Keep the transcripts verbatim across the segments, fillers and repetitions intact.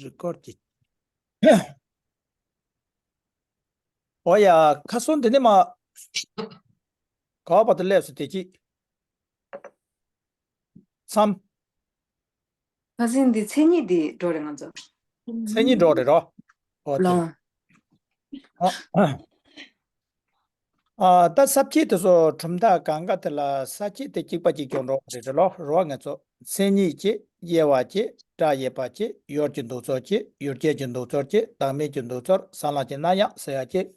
རི་ཀོར་གྱི། ཨོ་ཡ། ཁ་སང་འདི་ནས་མ། ག་བ་དུ་སླེབས་སོ་དེ་གཅིག་མཚམས། ཁ་སང་འདི་མཚན་ཉིད་འདི་འགྲོ་རེད་ང་ཚོ། མཚན་ཉིད་འགྲོ་རེད་རོ། ཨོ་དེ། ལོང་། ཨ། ཨ། ད་ས་བཅད་དེ་ཚོ་གྲུབ་མཐའ་གང་ག་དེ་ལ་ས་བཅད་དེ་གཅིག་པ་གཅིག་ཀྱང་འགྲོ་བ་རེད་རེད་ལོ། རོ་ང་ཚོ་མཚན་ཉིད་ཀྱི་དབྱེ་བ་ཀྱི་སྒྲ་ཡོད་པ་ཀྱི་ཡུལ་གྱི་འདུག་ཚོད་ཀྱི་ཡུལ་ཅན་གྱི་འདུག་ཚོད་ཀྱི་བདག་མེད་ཀྱི་འདུག་ཚོད་བསམ་ལ་ཀྱི་རྣམ་གཞག་ཟེར་ཡ་ཀྱི།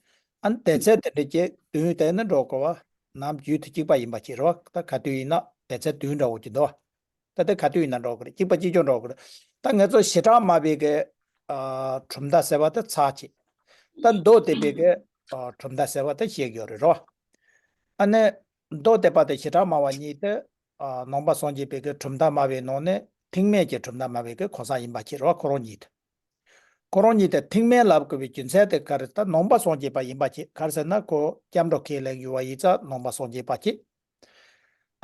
ཨ་ནི་དེ་ཚད་དེ་འདྲ་ཀྱི་དོན་དེ་ནི་འགྲོ་དགོས་པ་ནམ་རྒྱུན་དུ་གཅིག་པ་ཡིན་པ་ཀྱི་རོ། ད་ག་དུས་ཡིན་ན་དེ་ཚད་དོན་འདྲ་བོ་ཀྱི་འདུག་ད་ལྟ་ག་དུས་ཡིན་ན་འགྲོ་གི་རེད། གཅིག་པ་གཅིག་ཀྱང་འགྲོ་གི་རེད། ད་ང་ཚོ་བྱེ་བྲག་སྨྲ་བའི་གི། ཨ། གྲུབ་མཐའ་ཟེར་བ་དེ་ཚར་གཅིག་ད་མདོ་སྡེ་པའི་གི། ཨ། གྲུབ་མཐའ་ཟེར་བ་དེ་བཤད་ཀྱི་ཡོད་རེད་རོ། ཨ་ནི། མདོ་སྡེ་པ་དང་བྱེ་བྲག་སྨྲ་བ་གཉིས་དེ། ཨ། ནང་པ་སངས་རྒྱས་པའི་གི་གྲུབ་མཐའ་སྨྲ་བའི་ནང་ནས་ཐེག་དམན་གྱི་གྲུབ་མཐའ་སྨྲ་བའི་གི་གང་ཟག་ཡིན་པ་ཁྱེད་རོ། ཁོ་རང་གཉིས་དེ། ཁོ་རང་གཉིས་དེ་ཐེག་དམན་ལབ་དགོས་པའི་རྒྱུ་མཚན་དེ་ག་རེ། ད་ནང་པ་སངས་རྒྱས་པ་ཡིན་པ་ཁྱེད་ག་རེ་ཟེར་ན། ཁོ་སྐྱབས་འགྲོ་ཁས་ལེན་ཡོད་པ་ཡིན་ཙང་ནང་པ་སངས་རྒྱས་པ་ཁྱེད།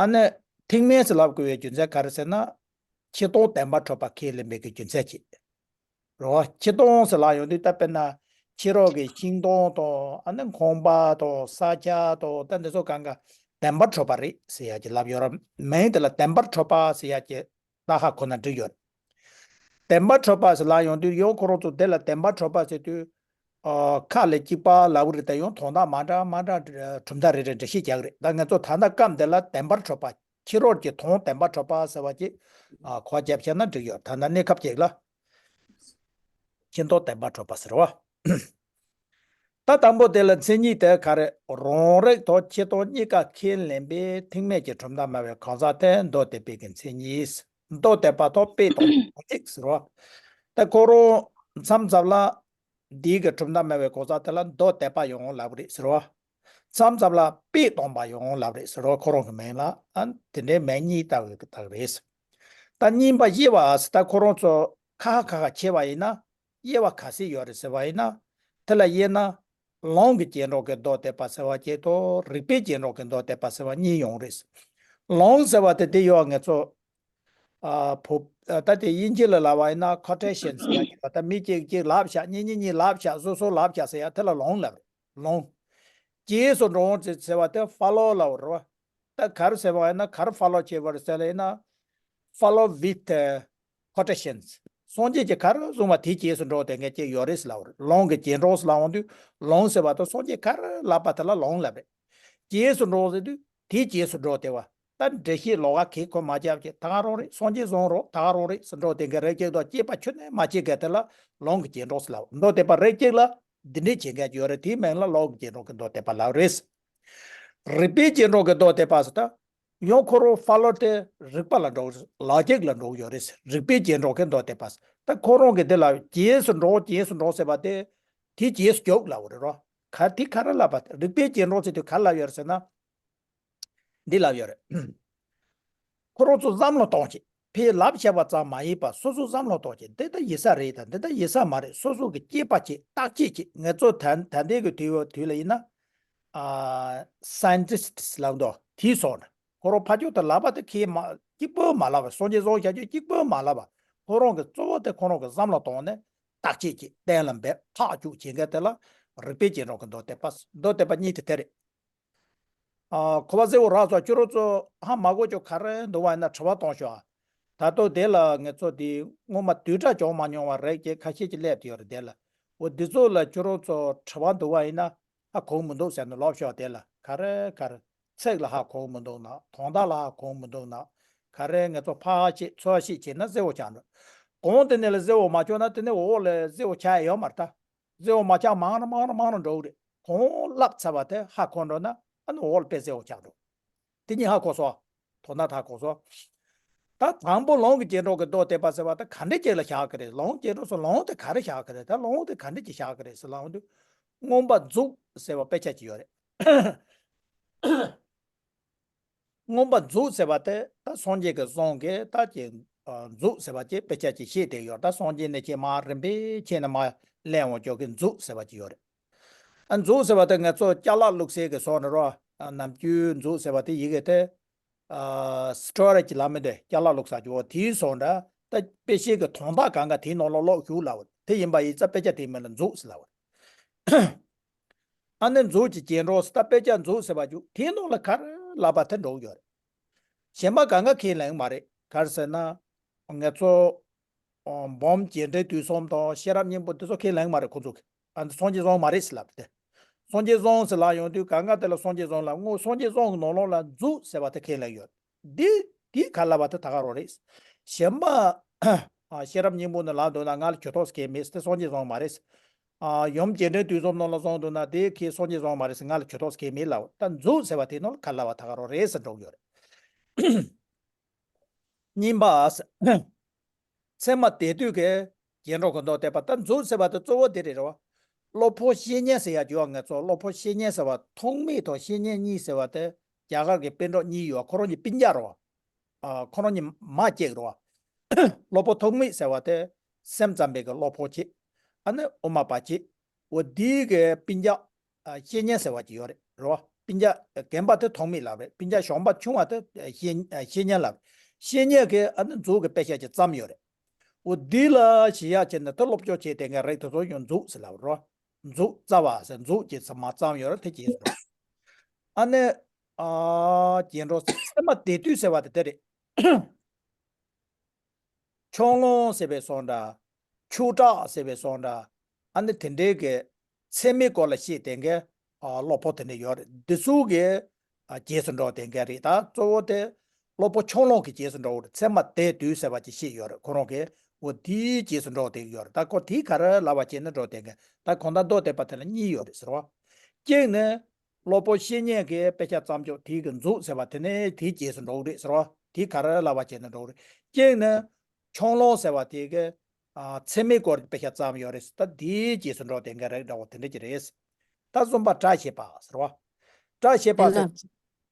ཨ་ནི་ཐེག་དམན་ཟེར་ལབ་དགོས་པའི་རྒྱུ་མཚན་ག་རེ་ཟེར་ན། ཕྱི་དོན་བདེན་པར་གྲུབ་པ་ཁས་ལེན་པའི་གི་རྒྱུ་མཚན་གྱིས། རེད་བ། ཕྱི་དོན་ཟེར་ལབ་ཡོང་དུས་ད་དཔེར་ན་ཕྱི་རོལ་གྱི་ཤིང་སྡོང་དང་། ཨ་ནི་ཁང་པ་དང་ས་ཆ་དང་ད་འདི་ཚོ་གང་ག་བདེན་པར་གྲུབ་པ་རེད་ཟེར་ཡ་གྱི་ལབ་ཡོད་ར། མིང་དེ་ལ་བདེན་པར་གྲུབ་པ་ཟེར་ཡ་གྱི་ད་ཧ་གོ་ན་འགྲིག་ཡོད་རེད། བདེན་པར་གྲུབ་པ་ཟེར་ལབ་ཡོང་དུས་ཡང་ཁོ་རང་ཚོ་དེ་ལ་བདེན་པར་གྲུབ་པ་ཟེར་དུས། ཨ། ཁ་ལ་གཅིག་པ་ལབ་གི་རེད། ད་ཡང་དོན་དག་མ་འདྲ་མ་འདྲ་གྲུབ་མཐའ་རེ་རེ་འགྲེལ་བཤད་རྒྱག་གི་རེད། ད་ང་ཚོ་ད་ལྟ་སྐབས་འདི་ལ་བདེན་པར་གྲུབ་པ། ཕྱི་རོལ་གྱི་དོན་བདེན་པར་གྲུབ་པ་ཟེར་བ་ཅིག་ཨ། གོ་བ་རྒྱབ་བྱས་ན་འགྲིག་ཡོད། ད་ལྟ་གནས་སྐབས་ཅིག་ལ། ཕྱི་དོན་བདེན་པར་གྲུབ་པ་ཟེར་བ། ད་དང་པོ་དེ་ལ་མཚན་ཉིད་དེ་ག་རེ། རང་རིག་དང་ཕྱི་དོན་གཉིས་ཀ་ཁས་ལེན་པའི་ཐེག་དམན་གྱི་གྲུབ་མཐའ་སྨྲ་བའི་གང་ཟག་དེ་མདོ་སྡེ་པའི་གི་མཚན་ཉིད། མདོ་སྡེ་པ་དང་དཔེ་དང་གཅིག་ཟེར་བ། ད་ཁོ་རང་མཚམས་མཚམས་ལ་འདིའི་གི་གྲུབ་མཐའ་སྨྲ་བའི་གང་ཟག་དེ་ལ་མདོ་སྡེ་པ་ཡང་ལབ་རེད་ཟེར་བ། མཚམས་མཚམས་ལ་དཔེ་སྟོན་པ་ཡང་ལབ་རེད་ཟེར་བ། ཁོ་རང་གི་མིང་ལ། ཨ། དེ་འདྲའི་མིང་གཉིས་བཏགས་པའི་གི་རྟགས་རེད། ད་གཉིས་པ་དབྱེ་བ་ཟེར། ད་ཁོ་རང་ཚོ་ཁ་ཁ་ཁ་ཁ་ཕྱེ་བ་ཡིན་ན། དབྱེ་བ་ག་ཚོད་ཡོད་རེད་ཟེར་བ་ཡིན་ན། དེ་ལ་དབྱེ་ན། ལུང་གི་རྗེས་འགྲོ་གི་མདོ་སྡེ་པ་ཟེར་བ་གཅིག་དང་། རིགས་པའི་རྗེས་འགྲོ་གི་མདོ་སྡེ་པ་ཟེར་བ་གཉིས་ཡོང་རེད། ལུང་ཟེར་བ་དེ་དེ་ཡོད། ང་ཚོ། ཨ། བོ། ཨ། ད་དེ་དབྱིན་ཇི་ལ་ལབ་པ་ཡིན་ན་ཁོ་ཊེ་ཤན་ཟེར་ཡ་གཅིག་པ། ད་མི་གཅིག་གཅིག་ལབ་བཞག་གཉིས་གཉིས་གཉིས་ལབ་བཞག་སོ་སོ་ལབ་བཞག་ཟེར་ཡ་དེ་ལ་ལུང་ལབ་རེད། ལུང་། རྗེས་སུ་འགྲོ་འོང་ཟེར་བ་དེ་ཕོ་ལོ་ལབ་རེད་བ། ད་ག་རེ་ཟེར་བ་ཡིན་ན། ག་རེ་ཕོ་ལོ་བྱེད་པ་རེད་ཟེར་ལབ་ཡིན་ན། Follow with, uh, quotations. སངས་རྒྱས་ཀྱིས་ག་རེ་གསུངས་པ་དེའི་རྗེས་སུ་འགྲོ་དེ་འགའ་ཅིག་ཡོད་རེད་ཟེར་ལབ་པ་རེད། ལུང་གི་རྗེས་འགྲོ་ཟེར་ལབ་འོང་དུས། ལུང་ཟེར་བ་དང་སངས་རྒྱས་ག་རེ་ལབ་པ་དེ་ལ་ལུང་ལབ་རེད། རྗེས་སུ་འགྲོ་ཟེར་དུས་དེའི་རྗེས་སུ་འགྲོ་དེ་བ། ད་འགྲེལ་བཤད་ལོགས་ཀ་གེ་ཁོ་མ་རྒྱབ་ཀྱི། ད་ག་རང་རེད། སངས་རྒྱས་གསུངས་རོགས་ད་ག་རང་རེད་ཟེར་འགྲོ་དེ་འགའ་རེ་ཅིག་དང་བཅས་པ་ཁྱོན་ནས་མ་བྱེད་མཁན་དེ་ལ་ལུང་གི་རྗེས་འགྲོ་ཟེར་ལབ། མདོ་སྡེ་པ་རེ་གཅིག་ལ་འདི་འདྲའི་བྱེད་མཁན་ཡོད་རེད། དེའི་མིང་ལ་ལུང་གི་རྗེས་འགྲོ་གི་མདོ་སྡེ་པ་ལབ་རེད། རིགས་པའི་རྗེས་འགྲོ་གི་མདོ་སྡེ་པ་ཟེར་ད། ཡང་ཁོ་རང་ཕོ་ལོ་དེ་རིགས་པ་ལ་འགྲོ། ལོ་ཇིག་ལ་འགྲོ་གི་ཡོད་རེད། རིགས་པའི་རྗེས་འགྲོ་གི་མདོ་སྡེ་པ། ད་ཁོ་རང་གི་འདི་ལ་རྗེས་སུ་འགྲོ་རྗེས་སུ་འགྲོ་ཟེར་བ་དེ། དེའི་རྗེས་སུ་རྒྱུགས་ལབ་པ་རེད་རོ། ག་དེ་ག་རེ་ལབ་པ། རིགས་པའི་རྗེས་འགྲོ་ཟེར་དུས་ག་རེ་ལབ་ཡོད་རེད་ཟེར་ན། འདི་ལབ་ཡོད་རེད། ཁོ་རང་ཚོ་བསམ་བློ་གཏོང་བྱེད། ཕར་ལབ་བྱས་པ་ཙམ་མ་ཡིན་པར་སོ་སོ་བསམ་བློ་གཏོང་བྱེད། འདི་ད་ཡིན་ས་རེད་དང་འདི་ད་ཡིན་ས་མ་རེད། སོ་སོ་གི་དཔྱད་པ་བྱེད། བརྟག་དཔྱད་བྱེད། ང་ཚོ་ད་ད་ལྟའི་གི་དུས་དུས་ལ་ཡིན་ན། ཨ། scientists ལབ་འདུག་དེའི་སོང་ན། ཁོ་རང་ཕར་ཕྱོགས་དུ་ལབ་པ་དེ་ཁས་མ་གཅིག་པོ་མ་ལབ་པ། སངས་རྒྱས་སོང་བྱ་རྒྱུ་གཅིག་པོ་མ་ལབ་པ། ཁོ་རང་གི་གཙོ་བོ་དེ་ཁོ་རང་གི་བསམ་བློ་གཏོང་ནས་བརྟག་དཔྱད་བྱེད། གཏན་ལ་འབེབས། ཐག་གཅོད་བྱེད་མཁན་དེ་ལ་རིགས་པའི་རྗེས་འགྲོ་གི་མདོ་སྡེ་པ། མདོ་སྡེ་པ་གཉིས་དེ་དེ་རེད། ཨ། གོ་བ་གཟེར་བོ་རག་སོང་། ཁྱོད་རང་ཚོ་ཧ་མ་གོ་ཅོག་ག་རེ་འདུག་བ་ཡིན་ན་དྲི་བ་གཏོང་ཤོག་ཨ། ད་དུང་དེ་ལ་ང་ཚོ་དེ་སྔོན་མ་བསྡུས་གྲྭ་བྱུང་མ་མྱོང་བ་རེད་ཀྱི་ཁ་ཤས་ཀྱི་སླེབས་དེ་ཡོད་རེད། དེ་ལ་འོ་འདི་ཚོ་ལ་ཁྱོད་རང་ཚོ་དྲི་བ་འདུག་བ་ཡིན་ན་ཧ་གོ་མི་འདུག་ཟེར་ནས་ལབ་ཤོག་དེ་ལ་ག་རེ་ག་རེ། ཚིག་ལ་ཧ་གོ་མི་འདུག་ན། དོན་དག་ལ་ཧ་གོ་མི་འདུག་ན། ག་རེ་ང་ཚོ་ཕར་བཤད་ཚུར་བཤད་བྱས་ན་གཟེར་བོ་ཆགས་འགྲོ། གོང་དེ་ནས་ལ་གཟེར་བོ་མ་ཆོག་ན་དེ་ནས་འོག་ལ་གཟེར་བོ་ཆགས་ཡོད་མ་རེད་ད། གཟེར་བོ་མ་ཆགས་མང་རུ་མང་རུ་མང་རུ་འགྲོ་གི་རེད། གོང་བསླབ་ཚར་བ་དེ་ཧ་གོ་འགྲོ་ན་ཨ་ནི་འོག་ལ་དཔེ་གཟེར་བོ་ཆགས་འགྲོ། དེ་གཉིས་ཧ་གོ་སོང་། དོན་དག་ཧ་གོ་སོང་། ད་དང་པོ་ལུང་གི་རྗེས་འགྲོ་གི་མདོ་སྡེ་པ་ཟེར་བ་ད་ག་འདྲ་ཅིག་ལ་བཞག་གི་རེད། ལུང་རྗེས་འགྲོ་སོགས་ལུང་དེ་ག་རེ་བཞག་གི་རེད། ད་ལུང་དེ་ག་འདྲ་ཅིག་བཞག་གི་རེད་ཟེར་ལབ་དུས། མངོན་པ་མཛུབ་ཟེར་བ་དཔེ་ཆ་ཅིག་ཡོད་རེད། མངོན་པ་མཛུབ་ཟེར་བ་དེ་ད་སངས་རྒྱས་ཀྱིས་གསུངས་གི་ད་ཀྱི། ཨ། མཛུབ་ཟེར་བ་ཅིག་དཔེ་ཆ་ཅིག་བཤད་བསྡད་ཡོད། ད་སངས་རྒྱས་ནས་ཁྱེད་མ་རིམ་པས་ཁྱེད་ནས་མ་གླེང་འོང་ཅོག་གི་མཛུབ་ཟེར་བ་ཅིག་ཡོད་རེད། ཨ། མཛུབ་ཟེར་བ་དེ་ང་ཚོ་ཅ་ལག་བླུགས་སའི་གི་སོགས་ནི་རོ། ཨ། ནམ་རྒྱུན་མཛུབ་ཟེར་བ་དེ་ཡི་གེ་དེ། ཨ། སི་ཊོ་རེ་ཇི་ལ་མི་འདོད་ཅ་ལག་བླུགས་ས་ཅིག་འོ་དེའི་སོགས་འདྲ། ད་དཔེ་ཤེས་ཀྱི་དོན་དག་གང་ག་དེའི་ནང་ལ་ཀློག་ཞུགས་ལབ་པ་དེ་ཡིན་པ་ཡིན་ཙང་དཔེ་ཆ་དེའི་མིང་ལ་མཛུབ་ཟེར་ལབ་པ། ཨ་ནི་མཛུབ་ཀྱི་རྗེས་འགྲོ་ཟེར། ད་དཔེ་ཆ་མཛུབ་ཟེར་བ་བརྒྱུད་དེའི་ནང་ལ་ག་རེ་ལབ་པ་དེ་འགྲོ་གི་ཡོད་རེད། གཞན་པ་གང་ག་ཁས་ལེན་གྱི་མ་རེད། ག་རེ་ཟེར་ན། ང་ཚོ་ཨོ་སྦོམ་རྒྱས་འབྲིང་བསྡུས་གསུམ་དང་ཤེས་རབ་སྙིང་པོ་འདི་ཚོ་ཁས་ལེན་གྱི་མ་རེད་ཁོ་ཚོ་གིས། ཨ་འདི་སངས་རྒྱས་བཟང་མ་རེད་ཟེར་ལབ་སྟེ། སངས་རྒྱས་བཟང་ཟེར་ལབ་ཡོང་དུས་གང་ག་དེ་ལ་སངས་རྒྱས་བཟང་ལབ། དངོས་སངས་རྒྱས་བཟང་གི་ནང་ལོགས་ལ་མཛུབ་ཟེར་བ་དེ་ཁས་ལེན་ཡོད། འདི་འདི་ག་ལབ་པ་དེ་ད་ག་རང་རེད། གཞན་པ་ཨ་ཤེས་རབ་སྙིང་པོ་ནས་ལབ་འདུག་ན་ང་ལ་གུ་དོགས་གང་ཡང་མེད་ཟེར། དེ་སངས་རྒྱས་བཟང་མ་རེད། ཨ་ཡུམ་རྒྱས་འབྲིང་བསྡུས་གསུམ་ནང་ལ་བཟང་འདུག་ན་དེ་ཁོ་སངས་རྒྱས་བཟང་མ་རེད་ཟེར། ང་ལ་གུ་དོགས་གང་ཡང་མེད་ལབ། ད་མཛུབ་ཟེར་བ་དེ་ནང་ལ་ག་ལབ་པ་ད་ག་རང་རེད་ཟེར་འགྲོ་གི་ཡོད་རེད། གཉིས་པ། ཚད་མ་སྡེ་བསྡུས་ཀྱི་རྗེས་འགྲོ་གི་མདོ་སྡེ་པ། ད་མཛུབ་ཟེར་བ་དེ་གཙོ་བོ་དེ་རེད་རེད་བ། སློབ་དཔོན་བཤེས་གཉེན་ཟེར་ཡ་ཅིག་ཡོད། ང་ཚོ་སློབ་དཔོན་བཤེས་གཉེན་ཟེར་བ། ཐོགས་མེད་དང་བཤེས་གཉེན་གཉིས་ཟེར་བ་དེ་རྒྱ་གར་གྱི་པཎ་གྲུབ་གཉིས་ཡོད། ཁོ་རང་གཉིས་སྤུན་ཀྱག་རེད་བ། ཨ་ཁོ་རང་གཉིས་མ་གཅིག་རེད་བ། སློབ་དཔོན་ཐོགས་མེད་ཟེར་བ་དེ་སེམས་ཙམ་པའི་གི་སློབ་དཔོན་གཅིག་ཨ་ནི་དབུ་མ་པ་གཅིག་འོ་འདིའི་གི་སྤུན་ཀྱག་ཨ་བཤེས་གཉེན་ཟེར་བ་ཅིག་ཡོད་རེད་རེད་བ། སྤུན་ཀྱག་རྒན་པ་དེ་ཐོགས་མེད་ལབ་རེད། སྤུན་ཀྱག་གཞོན་པ་ཆུང་བ་དེ་བཤེས་བཤེས་གཉེན་ལབ། བཤེས་གཉེན་གྱིས་ཨ་ནི་མཛུབ་ཀྱི་དཔེ་ཆ་ཅིག་བརྩམས་ཡོད་རེད། འོ་འདི་ལ་གཞི་བཞག་བྱས་ནས་དེ་སློབ་སྦྱོང་བྱས་བསྡད་མཁན་རིགས་དེ་ཚོ་ཡང་མཛུབ་ཟེར་ལབ་རེད་བ། མཛུབ་རྩ་བ་ཟེར་མཛུབ་ཀྱི་ཚད་མ་བརྩམས་ཡོད་རེད། དེ་རྗེས་སུ་འགྲོ། ཨ་ནི་ཨ་རྗེས་འགྲོ་ཚད་མ་སྡེ་བསྡུས་ཟེར་བ་དེ་དེ་རེད། ཆུང་ལོང་ཟེར་བའི་བཟོ་འདྲ། ཆུ་བྲག་ཟེར་བའི་བཟོ་འདྲ། ཨ་ནི་དེ་འདྲའི་གི་ཚད་མའི་སྐོར་ལ་བཤད་བསྡད་མཁན་ཨ་སློབ་དཔོན་དེ་འདྲ་ཡོད་རེད། འདི་ཚོ་གི་ཨ་རྗེས་སུ་འགྲོ་བསྡད་མཁན་རེད། ད་གཙོ་བོ་དེ་སློབ་དཔོན་ཆུང་ལོང་གི་རྗེས་སུ་འགྲོ་བ་རེད། ཚད་མ་སྡེ་བསྡུས་ཟེར་བ་ཅིག་བཤད་ཡོད་རེད། ཁོ་རང་གིས་འོ་དེའི་རྗེས་སུ་འགྲོ་བསྡད་ཀྱི་ཡོད་རེད། ད་ཁོ་དེ་ག་རེ་ལབ་པ་བྱས་ན་འགྲོ་བསྡད་མཁན། ད་གང་ལྟར་མདོ་སྡེ་པ་དེ་ལ་གཉིས་ཡོད་རེད་ཟེར་བ། གཅིག་ནི། སློབ་དཔོན་བཤེས་གཉེན་གྱིས་དཔེ་ཆ་བརྩམས་ཆོག་དེའི་གི་མཛུབ་ཟེར་བ་དེ་ནི་དེའི་རྗེས་སུ་འགྲོ་གི་རེད་ཟེར་བ། དེ་ག་རེ་ལབ་པ་བྱས་ན་འགྲོ་གི་རེད། གཅིག་ནི། ཆུང་ལོང་ཟེར་བ་དེ་གི་ཨ་ཚད་མའི་སྐོར་གྱི་དཔེ་ཆ་བརྩམས་ཡོད་རེད། ད་དེའི་རྗེས་སུ་འགྲོ་བསྡད་མཁན་རེད་འདྲ་བོ་དེ་འདྲ་ཅིག་རེད། ད་གསུམ་པ་སྒྲ་བཤད་པ་ཟེར་བ། སྒྲ་བཤད་པ་ཟེར།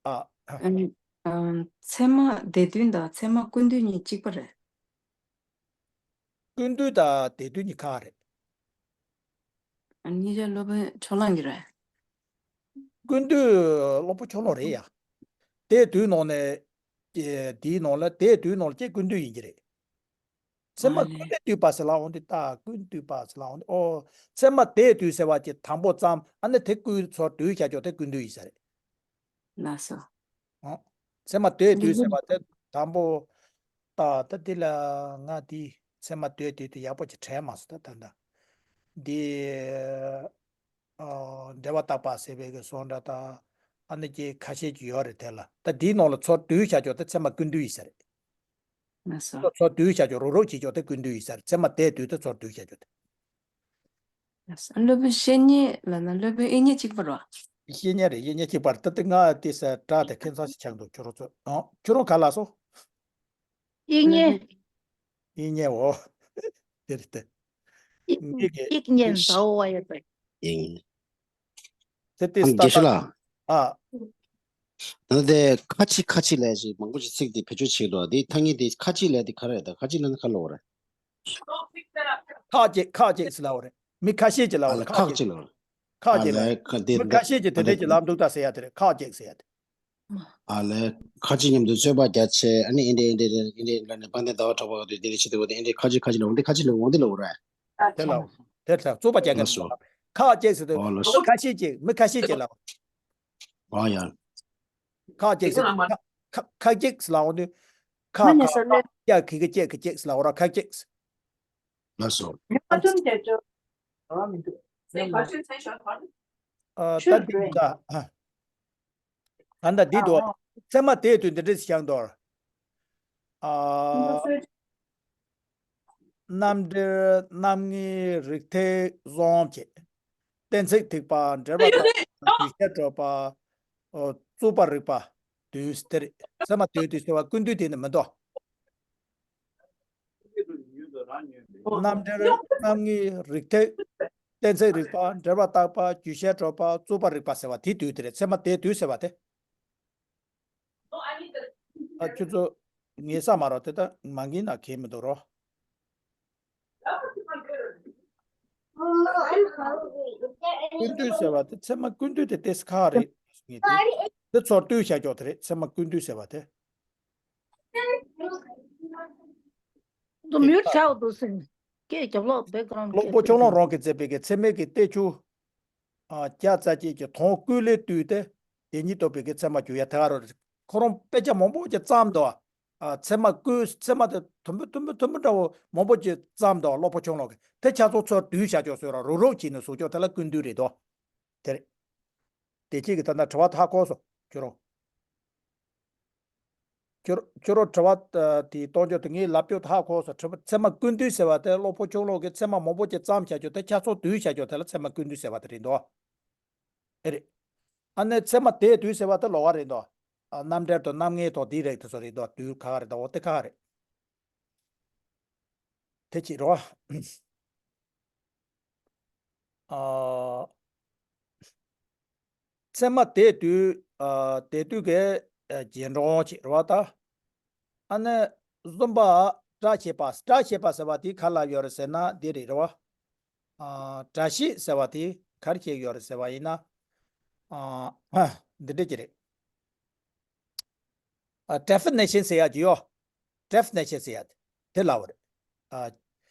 ཨ། ཨ་ནི། ཨ་ཚད་མ་སྡེ་བསྡུས་དང་ཚད་མ་ཀུན་བསྡུས་གཉིས་གཅིག་པ་རེད། ཀུན་བསྡུས་དང་སྡེ་བསྡུས་གཉིས་ཁ་རེད། ཨ་ནི་སློབ་དཔོན་ཕྱོགས་གླང་གི་རེད། ཀུན་བསྡུས་སློབ་དཔོན་ཕྱོགས་གླང་རེད་ཡ། སྡེ་བསྡུས་ནང་ནས། ཨེ་དེའི་ནང་ལ་སྡེ་བསྡུས་ནང་ལ་ཀྱེ་ཀུན་བསྡུས་ཡིན་གྱི་རེད། ཚད་མ་ཨ་ནི་ཀུན་ལས་བསྡུས་པ་ཟེར་ལབ་འོང་དུས། ད་ཀུན་བསྡུས་པ་ཟེར་ལབ་འོང་དུས། ཨོ། ཚད་མ་སྡེ་བསྡུས་ཟེར་བ་ཅིག་དང་པོ་བརྩམས། ཨ་ནི་དེ་ཀུན་ཚོ་བསྡུས་བྱ་ཆོག་དེ་ཀུན་བསྡུས་ཡིན་ས་རེད། ལགས་སོ། ཨོ། ཚད་མ་སྡེ་བསྡུས་ཟེར་བ་དེ་དང་པོ། ད་ད་འདི་ལ་ང་འདི་ཚད་མ་སྡེ་བསྡུས་དེ་ཡག་པོ་ཅིག་དྲན་མ་སོང་ད་ད་ད། འདི། ཨོ། འགྲེལ་པ་བརྟག་པ་ཟེར་བའི་གི་བཟོ་འདྲ་དང་། ཨ་ནི་ཀྱེ་ཁ་ཤས་ཅིག་ཡོད་རེད་དེ་ལ། ད་འདིའི་ནང་ལ་ཚོ་བསྡུས་བྱ་ཆོག་དེ་ཚད་མ་ཀུན་བསྡུས་ཡིན་ས་རེད། ལགས་སོ། ཚོ་བསྡུས་བྱ་ཆོག་རོབ་རོབ་བྱེད་ཆོག་དེ་ཀུན་བསྡུས་ཡིན་ས་རེད། ཚད་མ་སྡེ་བསྡུས་དེ་ཚོ་བསྡུས་བྱ་ཆོག་དེ། ལགས་སོ། སློབ་དཔོན་བཤེས་གཉེན་ལབ་ན་སློབ་དཔོན་དབྱིག་གཉེན་གཅིག་པ་རེད་བ། བཤེས་གཉེན་རེད། དབྱིག་གཉེན་གཅིག་པ་རེད། ད་དེ་ང་དེ་ས་སྒྲ་དེ་ཁྱད་མཚར་ཞིག་ཆགས་འདུག་ཁྱོད་རང་ཚོ། ཨོ། ཁྱོད་རང་ག་ལ་སོ། དབྱིག་གཉེན། དབྱིག་གཉེན་འོ། དེ་རེད་དེ། དབྱིག་དབྱིག་གཉེན་ཟླ་བ་ཡོད་པའི། དབྱིག་གཉེན། དེ་དེ་ཨ་ས་རྒན་ཤོས་ལགས། ཨ། ད་དེ་ཁ་ཅིག་ཁ་ཅིག་ལབ་ཞིག་མང་པོ་ཞིག་ཚིག་དེ་བེད་སྤྱོད་བྱེད་འདུག་དེ་ཐ་སྙད་དེ་ཁ་ཅིག་ལབ་དེ་ག་རེ་རེད། ད་ཁ་ཅིག་ལབ་ན་ག་ལབ་རེད། ཁག་ཅིག་ཁག་ཅིག་ཟེར་ལབ་རེད། མི་ཁ་ཤས་ཀྱིས་ལབ་རེད། ཨ་ལ་ཁག་ཁག་ཅིག་ཅིག་ལབ་རེད། ཁག་ཨ་ཅིག་ལ་ཁ་དེ་མི་ཁ་ཤས་ཀྱིས་དེ་འདྲ་ཅིག་ལབ་འདུག་ད་ཟེར་ཡ་དེ་རེད། ཁག་ཅིག་ཟེར་ཡ་དེ། ཨ་ལས། ཁ་ཅིག་མཉམ་དུ་རྩོད་པ་རྒྱག་ཆེད་ཨ་ནི་ཨེ་འདྲ་ཨེ་འདྲ་ཨེ་འདྲ་ལ་ནི་དཔལ་ལྡན་ཟླ་བ་གྲགས་པ་ག་དུས་དེ་འདྲ་བྱེད་དུས་འོ་དེ་ཨེ་འདྲ་ཁ་ཅིག་ཁ་ཅིག་ལ་འོ་འདི་ཁ་ཅིག་ལ་འོ་འདི་ལ་འོ་ར། དེ་ལ་དེ་ལ་རྩོད་པ་རྒྱག་མཁན་ལགས་སོ། ཁག་ཅིག་ཟེར་དུས་ཨོ་ལགས་སོ། ཁ་ཤས་ཅིག་མི་ཁ་ཤས་ཅིག་ལ། ཨོ་ཡ། ཁག་ཅིག་ཟེར་ཁ་ཁ་ཁག་ཅིག་ཟེར་ལ་འོ་དུས། ཁ་ཁ་ཁག་ཁག་ཁག་ཁག་ཁག་ཁག་ཅིག་ཟེར་ལ་འོ་ར་ཁག་ཅིག་ལགས་སོ། ཨ་ད་འདི་འདྲ། ཨ་ད་འདི་འདུག་ཚད་མ་དེའི་དུས་འདི་འདྲ་ཞིག་འདུག་ཨ་རྣམ་འགྲེལ་རྣམ་ངེས་རིགས་ཐེག་བཟུང་བྱས། གཏན་ཚིགས་ཐེག་པ་འགྲེལ་པ་བརྟག་པ་རྒྱུད་བཤད་གྲུབ་པ། རྩོད་པ་རིག་པ། བསྡུས་ཟེར་དེ་རེད། ཚད་མ་དེའི་དུས་ཟེར་བ་ཀུན་བསྡུས་དེ་ནི་མི་འདུག་རྣམ་འགྲེལ་རྣམ་ངེས་རིགས་ཐེག་གཏན་ཚིགས་རིག་པ། འགྲེལ་པ་བརྟག་པ། རྒྱུད་བཤད་གྲུབ་པ། རྩོད་པ་རིག་པ་ཟེར་བ་དེའི་དུས་དེ་རེད། ཚད་མ་དེའི་དུས་ཟེར་བ་དེ། ཨ་ཁྱོད་ཚོ་ངེས་ས་མ་རོ། དེ་ད་མ་ངེས་ན་གལ་མི་འདུག་རོ། ཀུན་བཏུས་ཟེར་བ་དེ་ཚད་མ་ཀུན་བཏུས་དེ་ཏེས་ཁ་རེད། ངེས་དེ་དེ་ཚོར་བསྡུས་བྱ་ཀྱོག་དེ་རེད། ཚད་མ་ཀུན་བཏུས་ཟེར་བ་དེ། ཚོ་མིའུ་ཊི་བྱའོ་འདུག་ཟེར་ནས་སྐད་རྒྱབ་ལོག་བེག་གྷ་རའུན་ཌི་སྐད་ཀློག་པོ་ཆུང་ལོང་རང་གིས་མཛད་པའི་གི་ཚད་མའི་གི་གཏེར་ཆོས། ཨ། བརྒྱ་རྩ་གཅིག་གི་དོན་ཀུན་ལས་བཏུས་ཏེ་དེ་ཉིད་རྟོགས་པའི་གི་ཚད་མ་བསྒྱུར་ཡ་དེ་ག་རོ། ཁོ་རང་དཔེ་ཆ་མང་པོ་ཅིག་བརྩམས་འདུག། ཨ། ཚད་མ་ཀུན། ཚད་མ་དེ་དུམ་བུ་དུམ་བུ་དུམ་བུ་འདྲ་བོ་མང་པོ་ཅིག་བརྩམས་འདུག། ཀློག་པོ་ཆུང་ལོང་གིས་དེ་ཆ་ཚང་ཚུར་བསྡུས་བཞག་ཆོག་ཟེར་ར། རུག་རུག་བྱས་ནས་བཟོ་ཆོག། དེ་ལ་ཀུན་བཏུས་རེད་དོ། དེ་རེད། དེ་གཅིག་གི་ད་ལྟ་དྲི་བ་དེ་ཧ་གོ་སོང་ཁྱོད་རང་། ཁྱོད་ཁྱོད་རང་དྲི་བ་དེ་གཏོང་རྒྱུ་དེ་ངས་ལབ་རྒྱུ་དེ་ཧ་གོ་སོང་། དྲི་བ། ཚད་མ་ཀུན་བཏུས་ཟེར་བ་དེ་ཀློག་པོ་ཆུང་ལོང་གིས་ཚད་མ་མང་པོ་ཅིག་བརྩམས་བཞག་རྒྱུ་དེ་ཆ་ཚང་བསྡུས་བཞག་རྒྱུ་དེ་ལ་ཚད་མ་ཀུན་བཏུས་ཟེར་བ་དེ་རེད་དོ། དེ་རེད། ཨ་ནི་ཚད་མ་དེ་བསྡུས་ཟེར་བ་དེ་ལོགས་ཀ་རེད་དོ། ཨ། རྣམ་འགྲེལ་དང་རྣམ་ངེས་དང་དེ་རིགས་དེ་ཚོ་རེད་དོ། བསྡུས་ཁག་རེད་དོ། འོ་དེ་ཁག་རེད། དེ་གཅིག་རེད་བ། ཨ། ཚད་མ་དེ་བསྡུས། ཨ། དེ་བསྡུས་ཀྱི། ཨ། རྗེས་འབྲང་གཅིག་རེད་བ་ད། ཨ་ནི་གསུམ་པ་སྒྲ་བཤད་པ། སྒྲ་བཤད་པ་ཟེར་བ་དེ་ག་ལབ་ཡོད་རེད་ཟེར་ན་འདི་རེད་རེད་བ། ཨ། སྒྲ་བཤད་ཟེར་བ་དེ་ག་རེ་བཤད་ཡོད་རེད་ཟེར་བ་ཡིན་ན། ཨ། འདི་འདྲ་ཅིག་རེད། ཨ། ཌེ་ཕི་ནེ་ཤན་ཟེར་ཡག་ཅིག་ཡོད། ཌེ་ཕི་ནེ་ཤན་ཟེར་ཡག་དེ་ལབ་པ་རེད། ཨ།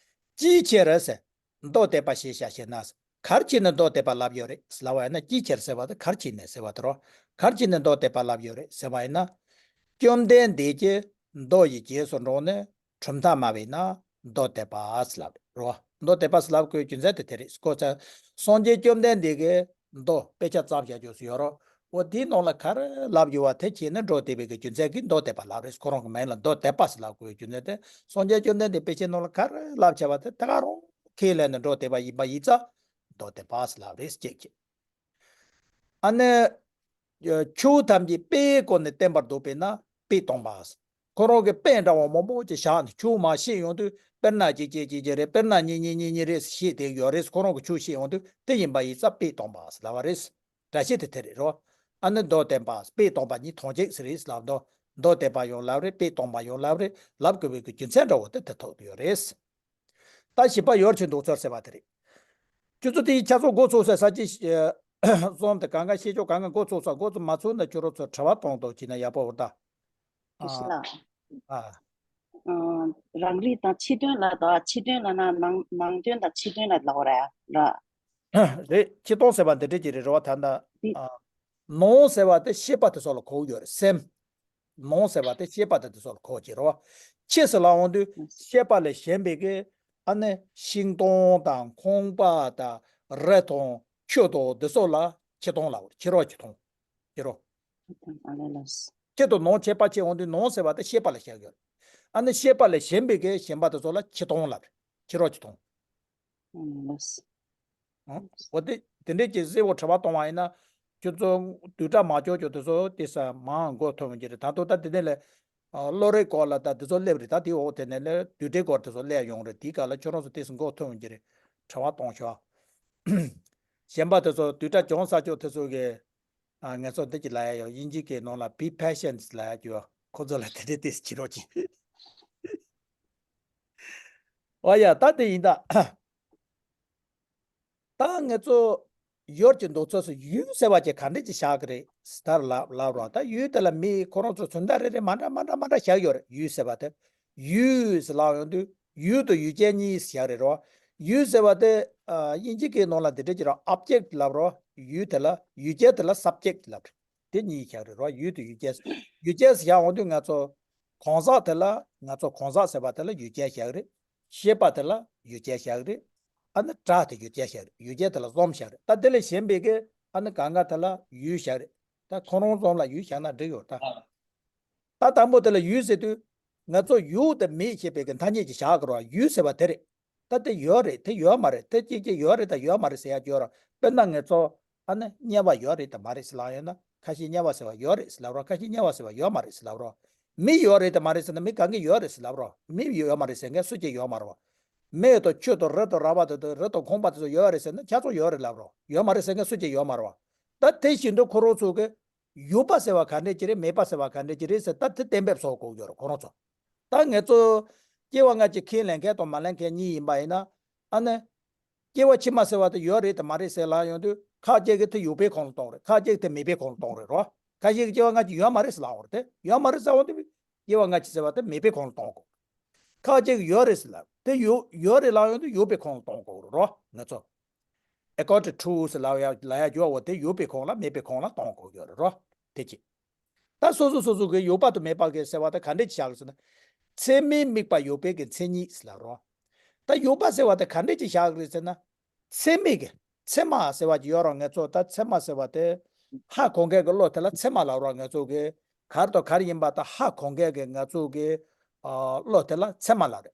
ཅིའི་ཕྱིར་ཟེར། མདོ་སྡེ་པ་ཞེས་བྱ་ཞེ་ན། ག་རེ་བྱས་ནས་མདོ་སྡེ་པ་ལབ་ཡོད་རེད་ལབ་པ་ཡིན་ན། ཅིའི་ཕྱིར་ཟེར་བ་དེ་ག་རེ་བྱས་ནས་ཟེར་བ་དེ་རོ། ག་རེ་བྱས་ནས་མདོ་སྡེ་པ་ལབ་ཡོད་རེད་ཟེར་བ་ཡིན་ན། བཅོམ་ལྡན་འདས་ཀྱིས་མདོ་ཡི་རྗེས་སུ་འབྲངས་ནས་གྲུབ་མཐའ་སྨྲ་བས་ན་མདོ་སྡེ་པ་ཟེར་ལབ་རེད་རོ། མདོ་སྡེ་པ་ཟེར་ལབ་དགོས་རྒྱུ་མཚན་དེ་དེ་རེད། ཁོ་ཚོ་སངས་རྒྱས་བཅོམ་ལྡན་འདས་ཀྱིས་མདོ་དཔེ་ཆ་བརྩམས་བཞག་རྒྱུ་ཡོད་རོ། འོ་དེའི་ནང་ལ་ག་རེ་ལབ་ཡོད་པ་དེ་བྱས་ནས་འགྲོ་བསྡད་པའི་གི་རྒྱུ་མཚན་གྱིས་མདོ་སྡེ་པ་ལབ་རེད། ཁོ་རང་གི་མིང་ལ་མདོ་སྡེ་པ་ཟེར་ལབ་དགོས་པའི་རྒྱུ་མཚན་དེ། སངས་རྒྱས་བཅོམ་ལྡན་འདས་དཔེ་ཆའི་ནང་ལ་ག་རེ་ལབ་བྱས་པ་དེ་ད་ག་རང་ཁས་ལེན་ནས་འགྲོ་བསྡད་པ་ཡིན་པ་ཡིན་ཙང་མདོ་སྡེ་པ་ཟེར་ལབ་རེད་ཅེས་བྱས། ཨ་ནི། ཆོས་ཐམས་ཅད་དཔེའི་སྒོ་ནས་བསྟན་པར་འདོད་པས་ན་དཔེ་སྟོང་པ། ཁོ་རང་གི་དཔེ་འདྲ་བ་མང་པོ་ཅིག་བཞག་ནས་ཆོས་མར་བཤད་ཡོང་དུས། དཔེར་ན་གཅིག་གཅིག་གཅིག་གཅིག་རེད། དཔེར་ན་གཉིས་གཉིས་གཉིས་གཉིས་རེད་བཤད་བསྡད་ཡོད་རེད། ཁོ་རང་གི་ཆོས་བཤད་ཡོང་དུས་དེ་ཡིན་པ་ཡིན་ཙང་དཔེ་སྟོང་པ་ལབ་པ་རེད། སྒྲ་བཤད་དེ་དེ་རེད་རོ། ཨ་ནི་མདོ་སྡེ་པ། དཔེ་སྟོང་པ་གཉིས་དོན་གཅིག་ཟེར་རེད་ལབ་འདུག། མདོ་སྡེ་པ་ཡང་ལབ་རེད། དཔེ་སྟོང་པ་ཡང་ལབ་རེད། ལབ་དགོས་པའི་གི་རྒྱུ་མཚན་འདྲ་བོ་དེ་དེ་ཐོག་ཏུ་ཡོད་རེད། ད་བཞི་པ་ཡོངས་སུ་འདུ་ཚུལ་ཟེར་བ་དེ་རེད། ཁྱོད་ཚོ་དེའི་ཆ་ཚང་འགོ་ཚུགས་ས་ས་ཅི་གསུམ་དེ་གང་ག་ཤེས་ཆོག། གང་ག་འགོ་ཚུགས་ས། འགོ་ཚུགས་མ་ཚུགས་ན་ཁྱོད་རང་ཚོ་དྲི་བ་གཏོང་དང་བྱས་ན་ཡག་པོ་འོར་ད། ཨ། ཨ། རང་རིག་དང་ཕྱི་དོན་ལ་ད། ཕྱི་དོན་ལ་ན་ནང་ནང་དོན་དང་ཕྱི་དོན་ལ་ལབ་ར་ར། རེད། ཕྱི་དོན་ཟེར་བ་འདི་འདྲ་ཅིག་རེད་རེད་བ། ད་ལྟ། འདི། ཨ། ནང་ཟེར་བ་དེ་ཤེས་པ་དེ་ཚོ་ལ་གོ་ཡོད་རེད། སེམས། ནང་ཟེར་བ་དེ་ཤེས་པ་དེ་དེ་ཚོ་ལ་གོ་གི་རེད་བ། ཕྱི་ཟེར་ལབ་ཡོང་དུས་ཤེས་པ་ལས་གཞན་པའི་གི། ཨ་ནི་ཤིང་སྡོང་དང་ཁང་པ་དང་རི་དང་ཆུ་དང་འདི་ཚོ་ལ་ཕྱི་དོན་ལབ་རེད། ཕྱི་རོལ་གྱི་དོན། ཕྱི་རོལ། ཕྱི་དང་ནང་ཁྱད་པར་ཕྱེ་ཡོང་དུས་ནང་ཟེར་བ་དེ་ཤེས་པ་ལ་བཞག་ཡོད་རེད། ཨ་ནི་ཤེས་པ་ལས་གཞན་པའི་གི་གཞན་པ་དེ་ཚོ་ལ་ཕྱི་དོན་ལབ་རེད། ཕྱི་རོལ་གྱི་དོན། ཨང་། འོ་དེ་དེ་འདྲས་ཀྱི་གསལ་བོ་དྲི་བ་གཏོང་བ་ཡིན་ན། ཁྱོད་ཚོ་བསྡུས་གྲྭ་མ་ཆོག་ཆོག་དེ་ཚོ་དེ་ས་མང་མགོ་ཐོན་གྱི་རེད། ད་དུང་ད་དེ་ནས་ལས། ཨ། བློ་རིག་སྐོར་ལ་ད་དེ་ཚོ་སླེབས་རེད། ད་དེའི་འོག་དེ་ནས་ལས་བསྡུས་གྲྭའི་སྐོར་དེ་ཚོ་སླེབས་ཡོང་རེད། དེའི་སྐབས་ལ་ཁྱོད་རང་ཚོ་དེ་ས་མགོ་ཐོན་གྱི་རེད། དྲི་བ་གཏོང་ཤོག། གཞན་པ་དེ་ཚོ་བསྡུས་གྲྭ་སྦྱོང་ས་ཆོག་དེ་ཚོ་གི། ཨ། ངས་ཚོ་འདི་ཅིག་ལབ་ཡ་ཡོད། དབྱིན་ཇི་སྐད་ནང་ལ་be patient ལབ་ཡ་ཅིག་ཡོད། ཁོ་ཚོ་ལ་དེ་འདྲས་དེ་ས་བྱེད་རོགས་གྱིས། ཨོ་ཡ། ད་དེ་ཡིན་ད། ད་ངེད་ཚོ་ཡོངས་སུ་འདུ་ཚུལ་སུ་ཡུལ་ཟེར་བ་ཅིག་ག་འདྲ་ཅིག་བཞག་གི་རེད་ཟེར་ལབ་ལབ་རོགས། ད་ཡུལ་དེ་ལ་མི་ཁོ་རང་ཚོ་ཚུན་ད་རེ་རེ་མ་འདྲ་མ་འདྲ་མ་འདྲ་བཞག་ཡོད་རེད། ཡུལ་ཟེར་བ་དེ། ཡུལ་ཟེར་ལབ་ཡོང་དུས་ཡུལ་དང་ཡུལ་ཅན་གཉིས་བཞག་རེད་རོ། ཡུལ་ཟེར་བ་དེ། ཨ། དབྱིན་ཇི་སྐད་ནང་ལ་འདི་འདྲ་ཅིག་རོ། object ལབ་རོ། ཡུལ་དེ་ལ། ཡུལ་ཅན་དེ་ལ་subject ལབ་རེད། དེ་གཉིས་བཞག་རེད་རོ། ཡུལ་དང་ཡུལ་ཅན། ཡུལ་ཅན་ཟེར་ཡ་འོང་དུས་ང་ཚོ་གང་ཟག་དེ་ལ། ང་ཚོ་གང་ཟག་ཟེར་བ་དེ་ལ་ཡུལ་ཅན་བཞག་རེད། ཤེས་པ་དེ་ལ་ཡུལ་ཅན་བཞག་རེད། ཨ་ནི་སྒྲ་དེ་ཡུལ་ཅན་བཞག་རེད། ཡུལ་ཅན་དེ་ལ་གསུམ་བཞག་རེད། ད་དེ་ལས་གཞན་པའི་གི། ཨ་ནི་གང་ག་དེ་ལ་ཡུལ་བཞག་རེད། ད་ཁོ་རང་གསུམ་ལ་ཡུལ་བཞག་ན་འགྲིག་ཡོད་ད། ད་དང་པོ་དེ་ལ་ཡུལ་ཟེར་དུས། ང་ཚོ་ཡུལ་དེ་མེད་ཞེས་པའི་གི་ཐ་སྙད་ཅིག་བཞག་གི་རོ། ཡུལ་ཟེར་བ་དེ་རེད། ད་དེ་ཡོད་རེད། དེ་ཡོད་མ་རེད། དེ་གཅིག་གཅིག་ཡོད་རེད་དང་ཡོད་མ་རེད་ཟེར་ཡ་ཅིག་ཡོད་རེད། དཔེར་ན་ངེད་ཚོ། ཨ་ནི་དམྱལ་བ་ཡོད་རེད་དང་མ་རེད་ཟེར་ལབ་ཡོད་ན། ཁ་ཤས་དམྱལ་བ་ཟེར་བ་ཡོད་རེད་ཟེར་ལབ་རོགས། ཁ་ཤས་དམྱལ་བ་ཟེར་བ་ཡོད་མ་རེད་ཟེར་ལབ་རོགས། མི་ཡོད་རེད་དང་མ་རེད་ཟེར་ན་མི་གང་གི་ཡོད་རེད་ཟེར་ལབ་རོགས། མི་ཡོད་མ་རེད་ཟེར་མཁན་སུ་གཅིག་ཡོད་མ་རེད་བ། མེ་དང་ཆུ་དང་རི་དང་ར་བ་དང་། རི་དང་ཁང་པ་དེ་ཚོ་ཡོད་རེད་ཟེར་ན་ཆ་ཚང་ཡོད་རེད་ལབ་རོགས། ཡོད་མ་རེད་ཟེར་མཁན་སུ་གཅིག་ཡོད་མ་རེད་བ། ད་དེ་བཞིན་དུ་ཁོ་རང་ཚོ་གི་ཡོད་པ་ཟེར་བ་ག་འདྲས་ཅིག་རེད། མེད་པ་ཟེར་བ་ག་འདྲས་ཅིག་རེད་ཟེར། ད་དེ་གཏན་འབེབས་བཟོ་དགོས་ཡོད་རེད་ཁོ་རང་ཚོ། ད་ངེད་ཚོ་སྐྱེ་བ་སྔ་ཕྱི་ཁས་ལེན་མཁན་དང་མ་ལེན་མཁན་གཉིས་ཡིན་པ་ཡིན་ན། ཨ་ནི། སྐྱེ་བ་ཕྱི་མ་ཟེར་བ་དེ་ཡོད་རེད་དང་མ་རེད་ཟེར་ལབ་ཡོང་དུས། ཁ་ཅིག་གིས་དེ་ཡོད་པའི་ཁོངས་ལ་གཏོང་རེད། ཁ་ཅིག་གིས་དེ་མེད་པའི་ཁོངས་ལ་གཏོང་རེད་རོ། ཁ་ཤས་ཀྱིས་སྐྱེ་བ་སྔ་ཕྱི་ཡོད་མ་རེད་ཟེར་ལབ་ཡོང་རེད་དེ། ཡོད་མ་རེད་ཟེར་ཡོང་དུས། སྐྱེ་བ་སྔ་ཕྱི་ཟེར་བ་དེ་མེད་པའི་ཁོངས་ལ་གཏོང་དགོས། ཁ་ཅིག་ཡོད་རེད་ཟེར་ལབ། དེ་ཡོད་ཡོད་རེད་ལབ་ཡོང་དུས་ཡོད་པའི་ཁོངས་ལ་གཏོང་དགོས་རེད་རོ། ང་ཚོ་according to ཟེར་ལབ་ཡ་ལབ་ཡ་རྒྱུ་བ་དེ་ཡོད་པའི་ཁོངས་ལ་མེད་པའི་ཁོངས་ལ་གཏོང་དགོས་ཡོད་རེད་རོ། དེ་གཅིག་ད་སོ་སོ་སོ་སོ་གི་ཡོད་པ་དང་མེད་པ་གི་ཟེར་བ་དེ་ག་འདྲས་ཀྱི་བཞག་གི་ཟེར་ན། ཚད་མའི་དམིགས་པ་ཡོད་པའི་གི་མཚན་ཉིད་ཟེར་ལབ་རོ། ད་ཡོད་པ་ཟེར་བ་དེ་ག་འདྲས་ཀྱི་བཞག་གི་རེད་ཟེར་ན། ཚད་མའི་གི་ཚད་མ་ཟེར་བ་ཅིག་ཡོད་རོ། ང་ཚོ་ད་ཚད་མ་ཟེར་བ་དེ་ཧ་གོ་མཁན་གི་བློ་དེ་ལ་ཚད་མ་ལབ་རོ། ང་ཚོ་གི་ག་རེ་དང་ག་རེ་ཡིན་པ་ད་ཧ་གོ་མཁན་གི་ང་ཚོ་གི་ཨ་བློ་དེ་ལ་ཚད་མ་ལབ་རེད།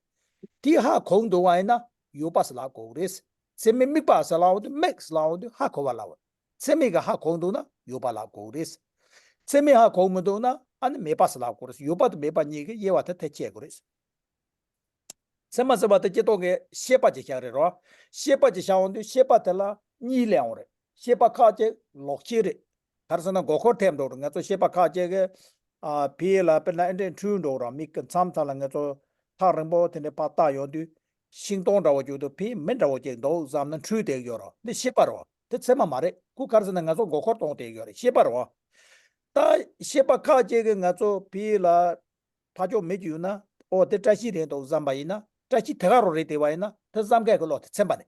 དེ་ཧ་གོ་འདུག་བ་ཡིན་ན་ཡོད་པ་ཟེར་ལབ་དགོས་རེད། ཚད་མའི་དམིགས་པ་ཟེར་ལབ་འོང་དུས་དམིགས་ཟེར་ལབ་འོང་དུས་ཧ་གོ་བ་ལབ་རེད། ཚད་མའི་གི་ཧ་གོ་འདུག་ན་ཡོད་པ་ལབ་དགོས་རེད། ཚད་མའི་ཧ་གོ་མི་འདུག་ན་ཨ་ནི་མེད་པ་ཟེར་ལབ་དགོས་རེད། ཡོད་པ་དང་མེད་པ་གཉིས་ཀྱི་དབྱེ་བ་དེ་ཐེ་ཆད་དགོས་རེད། ཚད་མ་ཟེར་བ་དེ་སྤྱིར་བཏང་གི་ཤེས་པ་ཅིག་བཞག་རེད་རོ། ཤེས་པ་ཅིག་བཞག་འོང་དུས་ཤེས་པ་དེ་ལ་གཉིས་སླེབས་འོང་རེད། ཤེས་པ་ཁ་ཅིག་ལོག་ཤེས་རེད། ག་རེ་ཟེར་ན་མགོ་འཁོར་ཐེབས་འགྲོ་རེད། ང་ཚོ་ཤེས་པ་ཁ་ཅིག་གི་ཨ་ཕི་ལ་དཔེར་ན་ཨེ་འདྲས་འཁྲུལ་འགྲོ་ར། མིག་གི་མཚམས་མཚམས་ལ་ང་ཚོ་ཐག་རིང་པོ་དེ་འདྲས་ཕར་བལྟ་ཡོང་དུས་ཤིང་སྡོང་འདྲ་བོ་ཅིག་འདུག་ཕི་མི་འདྲ་བོ་ཅིག་འདུག་བསམ་ན་འཁྲུལ་བསྡད་ཡོད་ར། འདི་ཤེས་པ་རེད་བ། དེ་ཚད་མ་མ་རེད། ཁོ་ག་རེ་ཟེར་ན་ང་ཚོ་མགོ་འཁོར་གཏོང་བསྡད་ཡོད་རེད། ཤེས་པ་རེད་བ། ད་ཤེས་པ་ཁ་ཅིག་གིས་ང་ཚོ་ཕི་ལ་ཕ་ཅོག་མི་གཅིག་ཡོད་ན། ཨོ་དེ་བཀྲ་ཤིས་རེད་འདུག་བསམ་པ་ཡིན་ན། བཀྲ་ཤིས་དེ་ག་རང་རེད་བསྡད་པ་ཡིན་ན་དེ་བསམ་མཁན་གྱི་བློ་དེ་ཚད་མ་རེད།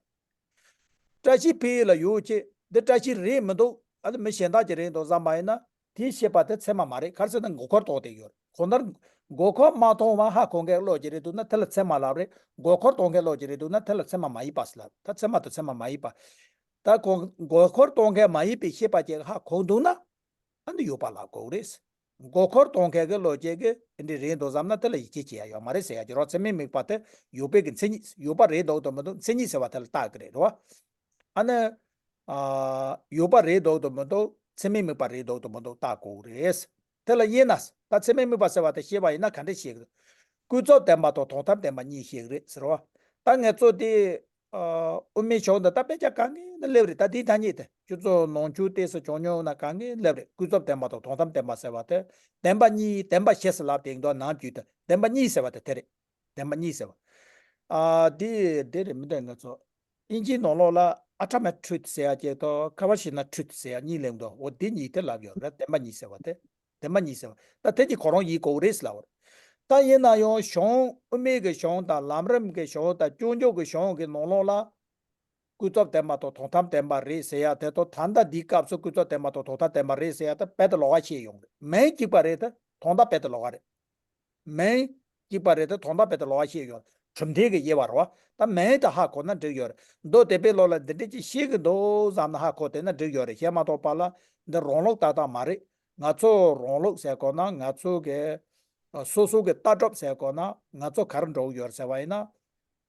བཀྲ་ཤིས་ཕི་ལ་ཡོད་ཅེས་འདི་བཀྲ་ཤིས་རེད་མི་འདུག་ཨ་ནི་མི་གཞན་དག་ཅིག་རེད་འདུག་བསམ་པ་ཡིན་ན་དེའི་ཤེས་པ་དེ་ཚད་མ་མ་རེད། ག་རེ་ཟེར་ན་མགོ་འཁོར་གཏོང་བསྡད་ཡོད་རེད། གང་ལྟར་མགོ་འཁོར་མ་མཐོང་བ་ཧ་གོ་མཁན་གྱི་བློ་ཅིག་རེད་འདུག་ན་དེ་ལ་ཚད་མ་ལབ་རེད། མགོ་འཁོར་གཏོང་མཁན་བློ་ཅིག་རེད་འདུག་ན་དེ་ལ་ཚད་མ་མ་ཡིན་པ་ཟེར་ལབ། ད་ཚད་མ་དང་ཚད་མ་མ་ཡིན་པ། ད་གོ་མགོ་འཁོར་གཏོང་མཁན་མ་ཡིན་པའི་ཤེས་པ་ཅིག་ཧ་གོ་འདུག་ན། ཨ་ནི་ཡོད་པ་ལབ་དགོས་རེད། མགོ་འཁོར་གཏོང་མཁན་གྱི་བློ་སྐྱེ་གི་འདི་རེད་འདུག་བསམ་ན་དེ་ལ་ཡིད་ཆེས་བྱེད་ཡ་ཡོད་མ་རེད་ཟེར་ཡ་ཅིག་རོ། ཚད་མའི་དམིགས་པ་དེ་ཡོད་པའི་གི་མཚན་ཉིད། ཡོད་པ་རེད་འདུག་དང་མི་འདུག་མཚན་ཉིད་ཟེར་བ་དེ་ལ་བལྟ་གི་རེད་རོ། ཨ་ནི། ཨ། ཡོད་པ་རེད་འདུག་དང་མི་འདུག་ཚད་མའི་དམིགས་པ་རེད་འདུག་དང་མི་འདུག་བལྟ་དགོས་རེད། དེ་ལ་དབྱེ་ན། ད་ཚད་མའི་དམིགས་པ་ཟེར་བ་དེ་ཤེས་པ་ཡིན་ན་ག་འདྲས་ཤེས་གི། ཀུན་རྫོབ་བདེན་པ་དང་དོན་དམ་བདེན་པ་གཉིས་ཤེས་གི་རེད་ཟེར་བ། ད་ང་ཚོ་དེ། ཨ། དབུ་མའི་ཕྱོགས་འདི་ད་དཔེ་ཆ་གང་གི་ནང་སླེབས་རེད། ད་དེའི་ཐ་སྙད་དེ་ཁྱོད་ཚོ་ནང་ཆོས་ཏོག་ཙམ་སྦྱོང་མྱོང་ན་གང་གི་ནང་སླེབས་རེད། ཀུན་རྫོབ་བདེན་པ་དང་དོན་དམ་བདེན་པ་ཟེར་བ་དེ། བདེན་པ་གཉིས། བདེན་པ་བཞི་ཟེར་ལབ་དེ་འདུག་ནམ་རྒྱུན་དུ་བདེན་པ་གཉིས་ཟེར་བ་དེ་དེ་རེད། བདེན་པ་གཉིས་ཟེར་བ། ཨ། དེ་དེ་རེད་མི་འདུག་ང་ཚོ་དབྱིན་ཇིའི་ནང་ལོགས་ལ་ཨ་ཊ་མ་ཊུ་རུ་ཐི་ཟེར་ཡ་ཅིག་དང་ཁ་བ་ཤི་ན་ཊུ་རུ་ཐི་ཟེར་ཡ་གཉིས་སླེབས་འདུག་འོ་དེ་གཉིས་དེ་ལབ་ཡོད་རེད། བདེན་པ་གཉིས་ཟེར་བ་དེ། བདེན་པ་གཉིས་ཟེར་བ། ད་དེ་གཉིས་ཁོ་རང་ཡིན་དགོས་རེད་ལབ་པ་རེད། ད་ཡིན་ན་ཡང་གཞུང་དབུ་མའི་གི་གཞུང་དང་ལམ་རིམ་གི་གཞུང་དང་སྐྱོན་བརྗོད་ཀྱི་གཞུང་གི་ནང་ལོགས་ལ། ཀུན་རྫོབ་བདེན་པ་དང་དོན་དམ་བདེན་པ་རེད་ཟེར་ཡ་དེ་དང་ད་ལྟ་འདིའི་སྐབས་སུ་ཀུན་རྫོབ་བདེན་པ་དང་དོན་དམ་བདེན་པ་རེད་ཟེར་ཡ་དེ་རྦད་དེ་ལོགས་ཀ་ཤེས་ཡོང་རེད། མིང་གཅིག་པ་རེད་དེ་དོན་དག་རྦད་དེ་ལོགས་ཀ་རེད། མིང་གཅིག་པ་རེད་དེ་དོན་དག་རྦད་དེ་ལོགས་ཀ་ཤེས་ཡོང་རེད། གྲུབ་མཐའ་གི་དབྱེ་བ་རེད་བ། ད་མིང་དེ་ཧ་གོ་ན་འགྲིག་ཡོད་རེད། མདོ་སྡེ་པའི་ལུགས་ལ་འདི་འདྲ་ཅིག་བཤད་གི་འདུག་བསམ་ན་ཧ་གོ་བསྡད་ན་འགྲིག་ཡོད་རེད། བཤད་མ་ཐུབ་པ་ལ་འདི་རང་ལུགས་ཏག་ཏག་མ་རེད། ང་ཚོ་རང་ལུགས་ཟེར་དགོས་ན་ང་ཚོ་གི་སོ་སོ་གི་ལྟ་གྲུབ་ཟེར་དགོས་ན་ང་ཚོ་ག་རེ་འགྲོ་གི་ཡོད་རེད་ཟེར་བ་ཡིན་ན།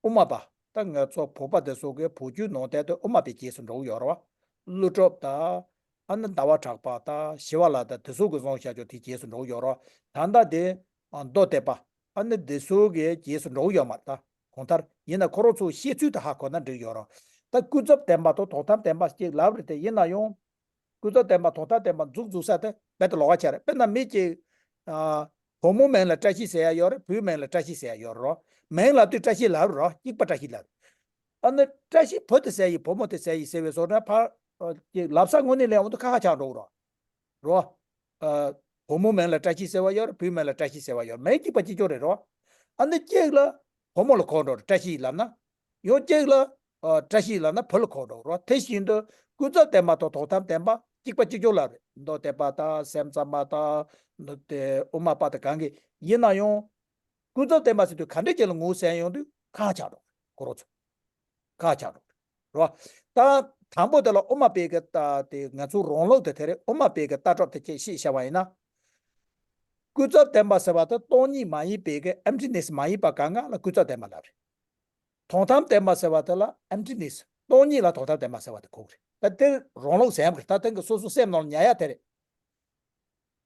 དབུ་མ་པ། ད་ང་ཚོ་བོད་པ་དེ་ཚོ་གི་བོད་བརྒྱུད་ནང་བསྟན་དེ་དབུ་མ་པའི་རྗེས་སུ་འགྲོ་གི་ཡོད་རེད་བ། ཀླུ་སྒྲུབ་དང་། ཨ་ནི་ཟླ་བ་གྲགས་པ་དང་ཞི་བ་ལྷ་དང་དེ་ཚོ་གི་བཟུང་བྱ་ཆོག་དེ་རྗེས་སུ་འགྲོ་གི་ཡོད་རེད་བ། ད་ལྟ་དེ། ཨ། མདོ་སྡེ་པ། ཨ་ནི་དེ་ཚོ་གི་རྗེས་སུ་འགྲོ་གི་ཡོད་མ་རེད་ད། གང་ལྟར་ཡིན་ན་ཁོ་རང་ཚོ་བཤད་ཚུལ་དེ་ཧ་གོ་ན་འགྲིག་ཡོད་རེད་བ། ད་ཀུན་རྫོབ་བདེན་པ་དང་དོན་དམ་བདེན་པ་ཅིག་ལབ་རེད་དེ་ཡིན་ན་ཡང་། ཀུན་རྫོབ་བདེན་པ་དོན་དམ་བདེན་པ་འཛུགས་འཛུགས་ས་དེ་རྦད་དེ་ལོགས་ཀ་ཆགས་རེད། དཔེར་ན་མི་གཅིག་ཨ། བུ་མོ་མིང་ལ་བཀྲ་ཤིས་ཟེར་ཡ་ཡོད་རེད། བུའི་མིང་ལ་བཀྲ་ཤིས་ཟེར་ཡ་ཡོད་རེད། མིང་ལབ་དུས་བཀྲ་ཤིས་ལབ་རེད། གཅིག་པ་བཀྲ་ཤིས་ལབ་རེད། ཨ་ནི་བཀྲ་ཤིས་བུ་དེ་ཟེར་ཡིན་བུ་མོ་དེ་ཟེར་ཡིན་ཟེར་བའི་བཟོ་འདྲ་ཕར། ཨ། ཅིག་ལབ་ས་དངོས་གནས་ལ་ཡོང་དུས་ཁ་ཁ་ཆགས་འགྲོ་གི་རེད། རེད་བ། ཨ། བུ་མོ་མིང་ལ་བཀྲ་ཤིས་ཟེར་བ་ཡོད་རེད། བུའི་མིང་ལ་བཀྲ་ཤིས་ཟེར་བ་ཡོད་རེད། མིང་གཅིག་པ་གཅིག་རྐྱང་རེད་རོ། ཨ་ནི་གཅིག་ལ་བུ་མོ་ལ་གོ་འགྲོ་རེད། བཀྲ་ཤིས་ལབ་ན། ཡང་གཅིག་ལ། ཨ། བཀྲ་ཤིས་ལབ་ན་བུ་ལ་གོ་འགྲོ་རོ། དེ་བཞིན་དུ་ཀུན་རྫོབ་བདེན་པ་དང་དོན་དམ་བདེན་པ་གཅིག་པ་གཅིག་རྐྱང་ལབ་རེད། མདོ་སྡེ་པ་དང་སེམས་ཙམ་པ་དང་། དེ་དབུ་མ་པ་དང་གང་གིས་ཡིན་ན་ཡང་། ཀུན་རྫོབ་བདེན་པ་ཟེར་དུས་ག་འདྲས་ཅིག་ལ་ངོས་ཟིན་ཡོང་དུས་ཁ་ཆགས་འགྲོ་ཁོ་རང་ཚོ། ཁ་ཆགས་འགྲོ་རེད་བ། ད་དང་པོ་དེ་ལ་དབུ་མ་པའི་གི་ལྟ་དེ་ང་ཚོའི་རང་ལུགས་དེ་དེ་རེད། དབུ་མ་པའི་གི་ལྟ་གྲུབ་དེ་ཅིག་ཤེས་བྱ་བ་ཡིན་ན། ཀུན་རྫོབ་བདེན་པ་ཟེར་བ་དེ་སྟོང་ཉིད་མ་ཡིན་པའི་གི་emptiness མ་ཡིན་པ་གང་ག་ལ་ཀུན་རྫོབ་བདེན་པ་ལབ་རེད། དོན་དམ་བདེན་པ་ཟེར་བ་དེ་ལ་emptiness སྟོང་ཉིད་ལ་དོན་དམ་བདེན་པ་ཟེར་བ་དེ་གོ་གི་རེད། ད་དེ་རང་ལུགས་ཟེར་ཡ་མ་རེད། ད་དེང་གི་སོ་སོ་སེམས་ནང་ལ་ཉར་ཡ་དེ་རེད།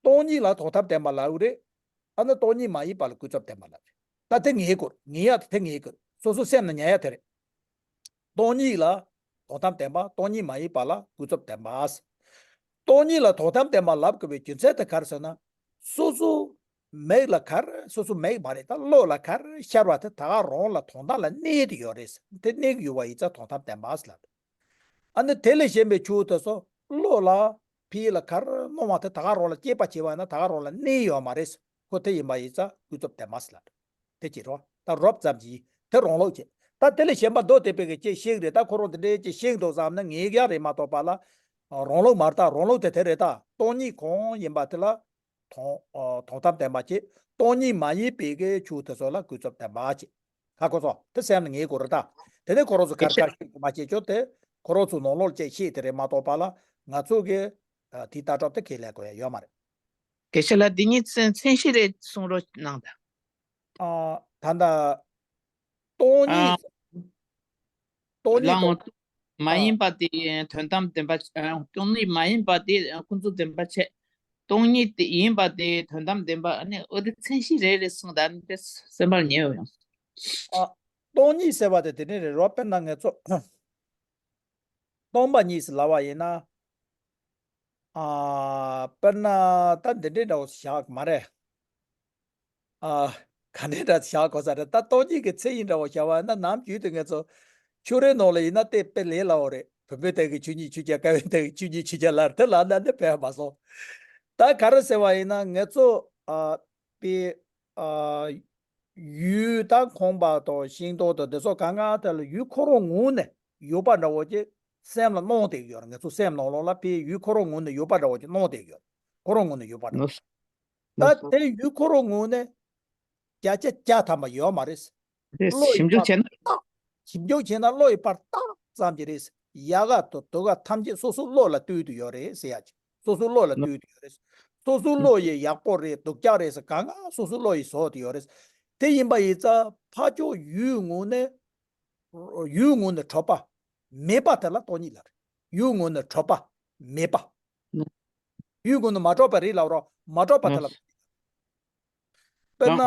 སྟོང་ཉིད་ལ་དོན་དམ་བདེན་པ་ལབ་ཀྱི་རེད། ཨ་ནི་སྟོང་ཉིད་མ་ཡིན་པ་ལ་ཀུན་རྫོབ་བདེན་པ་ལབ་རེད། ད་དེ་ངེས་དགོས་རེད། ངེས་ཡ་དེ་དེ་ངེས་དགོས་རེད། སོ་སོ་སེམས་ནང་ཉར་ཡ་དེ་རེད། སྟོང་ཉིད་ལ་དོན་དམ་བདེན་པ། སྟོང་ཉིད་མ་ཡིན་པ་ལ་ཀུན་རྫོབ་བདེན་པ། སྟོང་ཉིད་ལ་དོན་དམ་བདེན་པ་ལབ་དགོས་པའི་རྒྱུ་མཚན་དེ་ག་རེ་ཟེར་ན། སོ་སོ་མིག་ལ་ག་རེ། སོ་སོ་མིག་མ་རེད། ད་བློ་ལ་ག་རེ་ཤར་བ་དེ་ད་ག་རང་ལ་དོན་དག་ལ་གནས་ཏེ་ཡོད་རེད། དེ་གནས་ཀྱི་ཡོད་པ་ཡིན་ཙང་དོན་དམ་བདེན་པ་ཟེར་ལབ་རེད། ཨ་ནི་དེ་ལས་གཞན་པའི་ཆོས་དེ་ཚོ་བློ་ལ་ཕི་ལ་ག་རེ་སྣང་བ་དེ་ད་ག་རང་ལ་སྐྱེས་པ་བྱས་པ་ཡིན་ན་ད་ག་རང་ལ་གནས་ཡོད་མ་རེད། ཁོ་དེ་ཡིན་པ་ཡིན་ཙང་ཀུན་རྫོབ་བདེན་པ་ཟེར་ལབ་རེད། དེ་གཅིག་རེད། ད་རོབ་ཙམ་གྱིས་དེ་རང་ལུགས་བྱེད། ད་དེ་ལས་གཞན་པ་མདོ་སྡེ་པའི་གི་ཅིག་ཤེས་རེད། ད་ཁོ་རང་དེ་འདྲའི་ཅིག་ཤེས་འདུག་བསམ་ན་ངེས་ཀྱང་རེད་མ་གཏོགས་པ་ལ། རང་ལུགས་མ་རེད། ད་རང་ལུགས་དེ་དེ་རེད། ད་སྟོང་ཉིད་གང་ཡིན་པ་དེ་ལ་དོན་དོན་དམ་བདེན་པ་བྱེད། སྟོང་ཉིད་མ་ཡིན་པའི་གི་ཆོས་དེ་ཚོ་ལ་ཀུན་རྫོབ་བདེན་པ་བྱེད། ཧ་གོ་སོང་། དེ་སེམས་ལ་ངེས་དགོས་རེད་ད། དེ་ནས་ཁོ་རང་ཚོ་གར་གར་ཤེས་དགོས་མ་བྱེད་ཆོག་དེ། ཁོ་རང་ཚོ་ནང་ལོགས་ཅིག་ཤེས་དེ་རེད་མ་གཏོགས་པ་ལ་ང་ཚོ་གི་དེའི་ལྟ་གྲུབ་དེ་ཁས་ལེན་དགོས་ཡ་ཡོད་མ་རེད། དགེ་བཤེས་ལགས། འདི་གཉིས་མཚན་མཚན་གཞི་རེད་གསུང་རོགས་གནང་དང་། ཨ། ད་ལྟ་སྟོང་ཉིད། ཨ། སྟོང་ཉིད་ལའང་དང་། མ་ཨ། ཡིན་པ་དེ་དོན་དམ་བདེན་པ། ཨ། སྟོང་ཉིད་མ་ཡིན་པ་དེ་ཀུན་རྫོབ་བདེན་པ་བྱས། སྟོང་ཉིད་དེ་ཡིན་པ་དེ་དོན་དམ་བདེན་པ། ཨ་ནི་འོ་དེ་མཚན་གཞི་རེད་རེད་གསུངས། ད་ནི་དེ་སེམས་པར་ཉེ་བ་ཡང་། ཨ། སྟོང་ཉིད་ཟེར་བ་དེ་དེ་ནི་རེད་རོ། དཔེར་ན་ངེད་ཚོ། སྟོང་པ་ཉིད་ཟེར་ལབ་པ་ཡིན་ན། ཨ། དཔེར་ན་ད་འདི་འདྲའི་འདྲ་བོ་བཞག་མ་རེད། ཨ། ག་འདྲའི་འདྲ་བཞག་དགོས་ས་རེད། ད་སྟོང་ཉིད་ཀྱི་མཚན་ཉིད་འདྲ་བོ་བཞག་པ་ན་ནམ་རྒྱུན་དུ་ངེད་ཚོ་ཆོས་རའི་ནང་ལ་ཡིན་ན་དེ་དཔེ་ལས་སླ་བོ་རེད། བུམ་པའི་སྟེང་གི་ཆོས་ཉིད་ཆོས་ཅན། ཀ་བའི་སྟེང་གི་ཆོས་ཉིད་ཆོས་ཅན་ལབ་དེ་ལབ་ན་འདི་ཕན་མ་སོང་། ད་ག་རེ་ཟེར་བ་ཡིན་ན་ངེད་ཚོ། ཨ། པའི། ཨ། ཡུལ་དང་ཁང་པ་དང་ཤིང་སྡོང་དང་དེ་ཚོ་གང་ག་དེ་ལ་ཡུལ་ཁོ་རང་ངོས་ནས་ཡོད་པ་འདྲ་བོ་ཅིག་སེམས་ལ་སྣང་བསྡད་ཡོད་རེད། ང་ཚོ་སེམས་ནང་ལོགས་ལ་དཔེ་ཡུལ་ཁོ་རང་ངོས་ནས་ཡོད་པ་འདྲ་བོ་ཅིག་སྣང་བསྡད་ཡོད། ཁོ་རང་ངོས་ནས་ཡོད་པ་འདྲ་བོ་ཅིག་ད་དེ་ཡུལ་ཁོ་རང་ངོས་ནས་བརྒྱ་ཆ་བརྒྱ་ཐམ་པ་ཡོད་མ་རེད། རེད། བློ་ཡི་ཞིབ་འཇུག་བར་བྱས་ན། ཐག་ཞིབ་འཇུག་བྱས་ན་བློ་ཡི་བར་ཐག་ཙམ་གྱི་རེད། ཡག་ག་དང་སྡུག་ག་ཐམས་ཅད་སོ་སོ་བློ་ལ་ལྟོས་དུ་ཡོད་རེད་ཟེར་ཡ་ཅིག་སོ་སོ་བློ་ལ་ལྟོས་དུ་ཡོད་རེད། སོ་སོ་བློ་ཡི་ཡག་པོ་རེད་སྡུག་ཅག་རེད་ཟེར་གང་ག་སོ་སོ་བློ་ཡིས་བཟོ་དུ་ཡོད་རེད། དེ་ཡིན་པ་ཡིན་ཙང་ཕར་ཕྱོགས་ཡུལ་ངོས་ནས། ཡུལ་ངོས་ནས་གྲུབ་པ་མེད་པ་དེ་ལ་སྟོང་ཉིད་ལབ་རེད། ཡུལ་ངོས་ནས་གྲུབ་པ་མེད་པ། ཡུལ་ངོས་ནས་མ་གྲུབ་པ་རེད་ལབ་རོགས། མ་གྲུབ་པ་དེ་ལ། དཔེར་ན།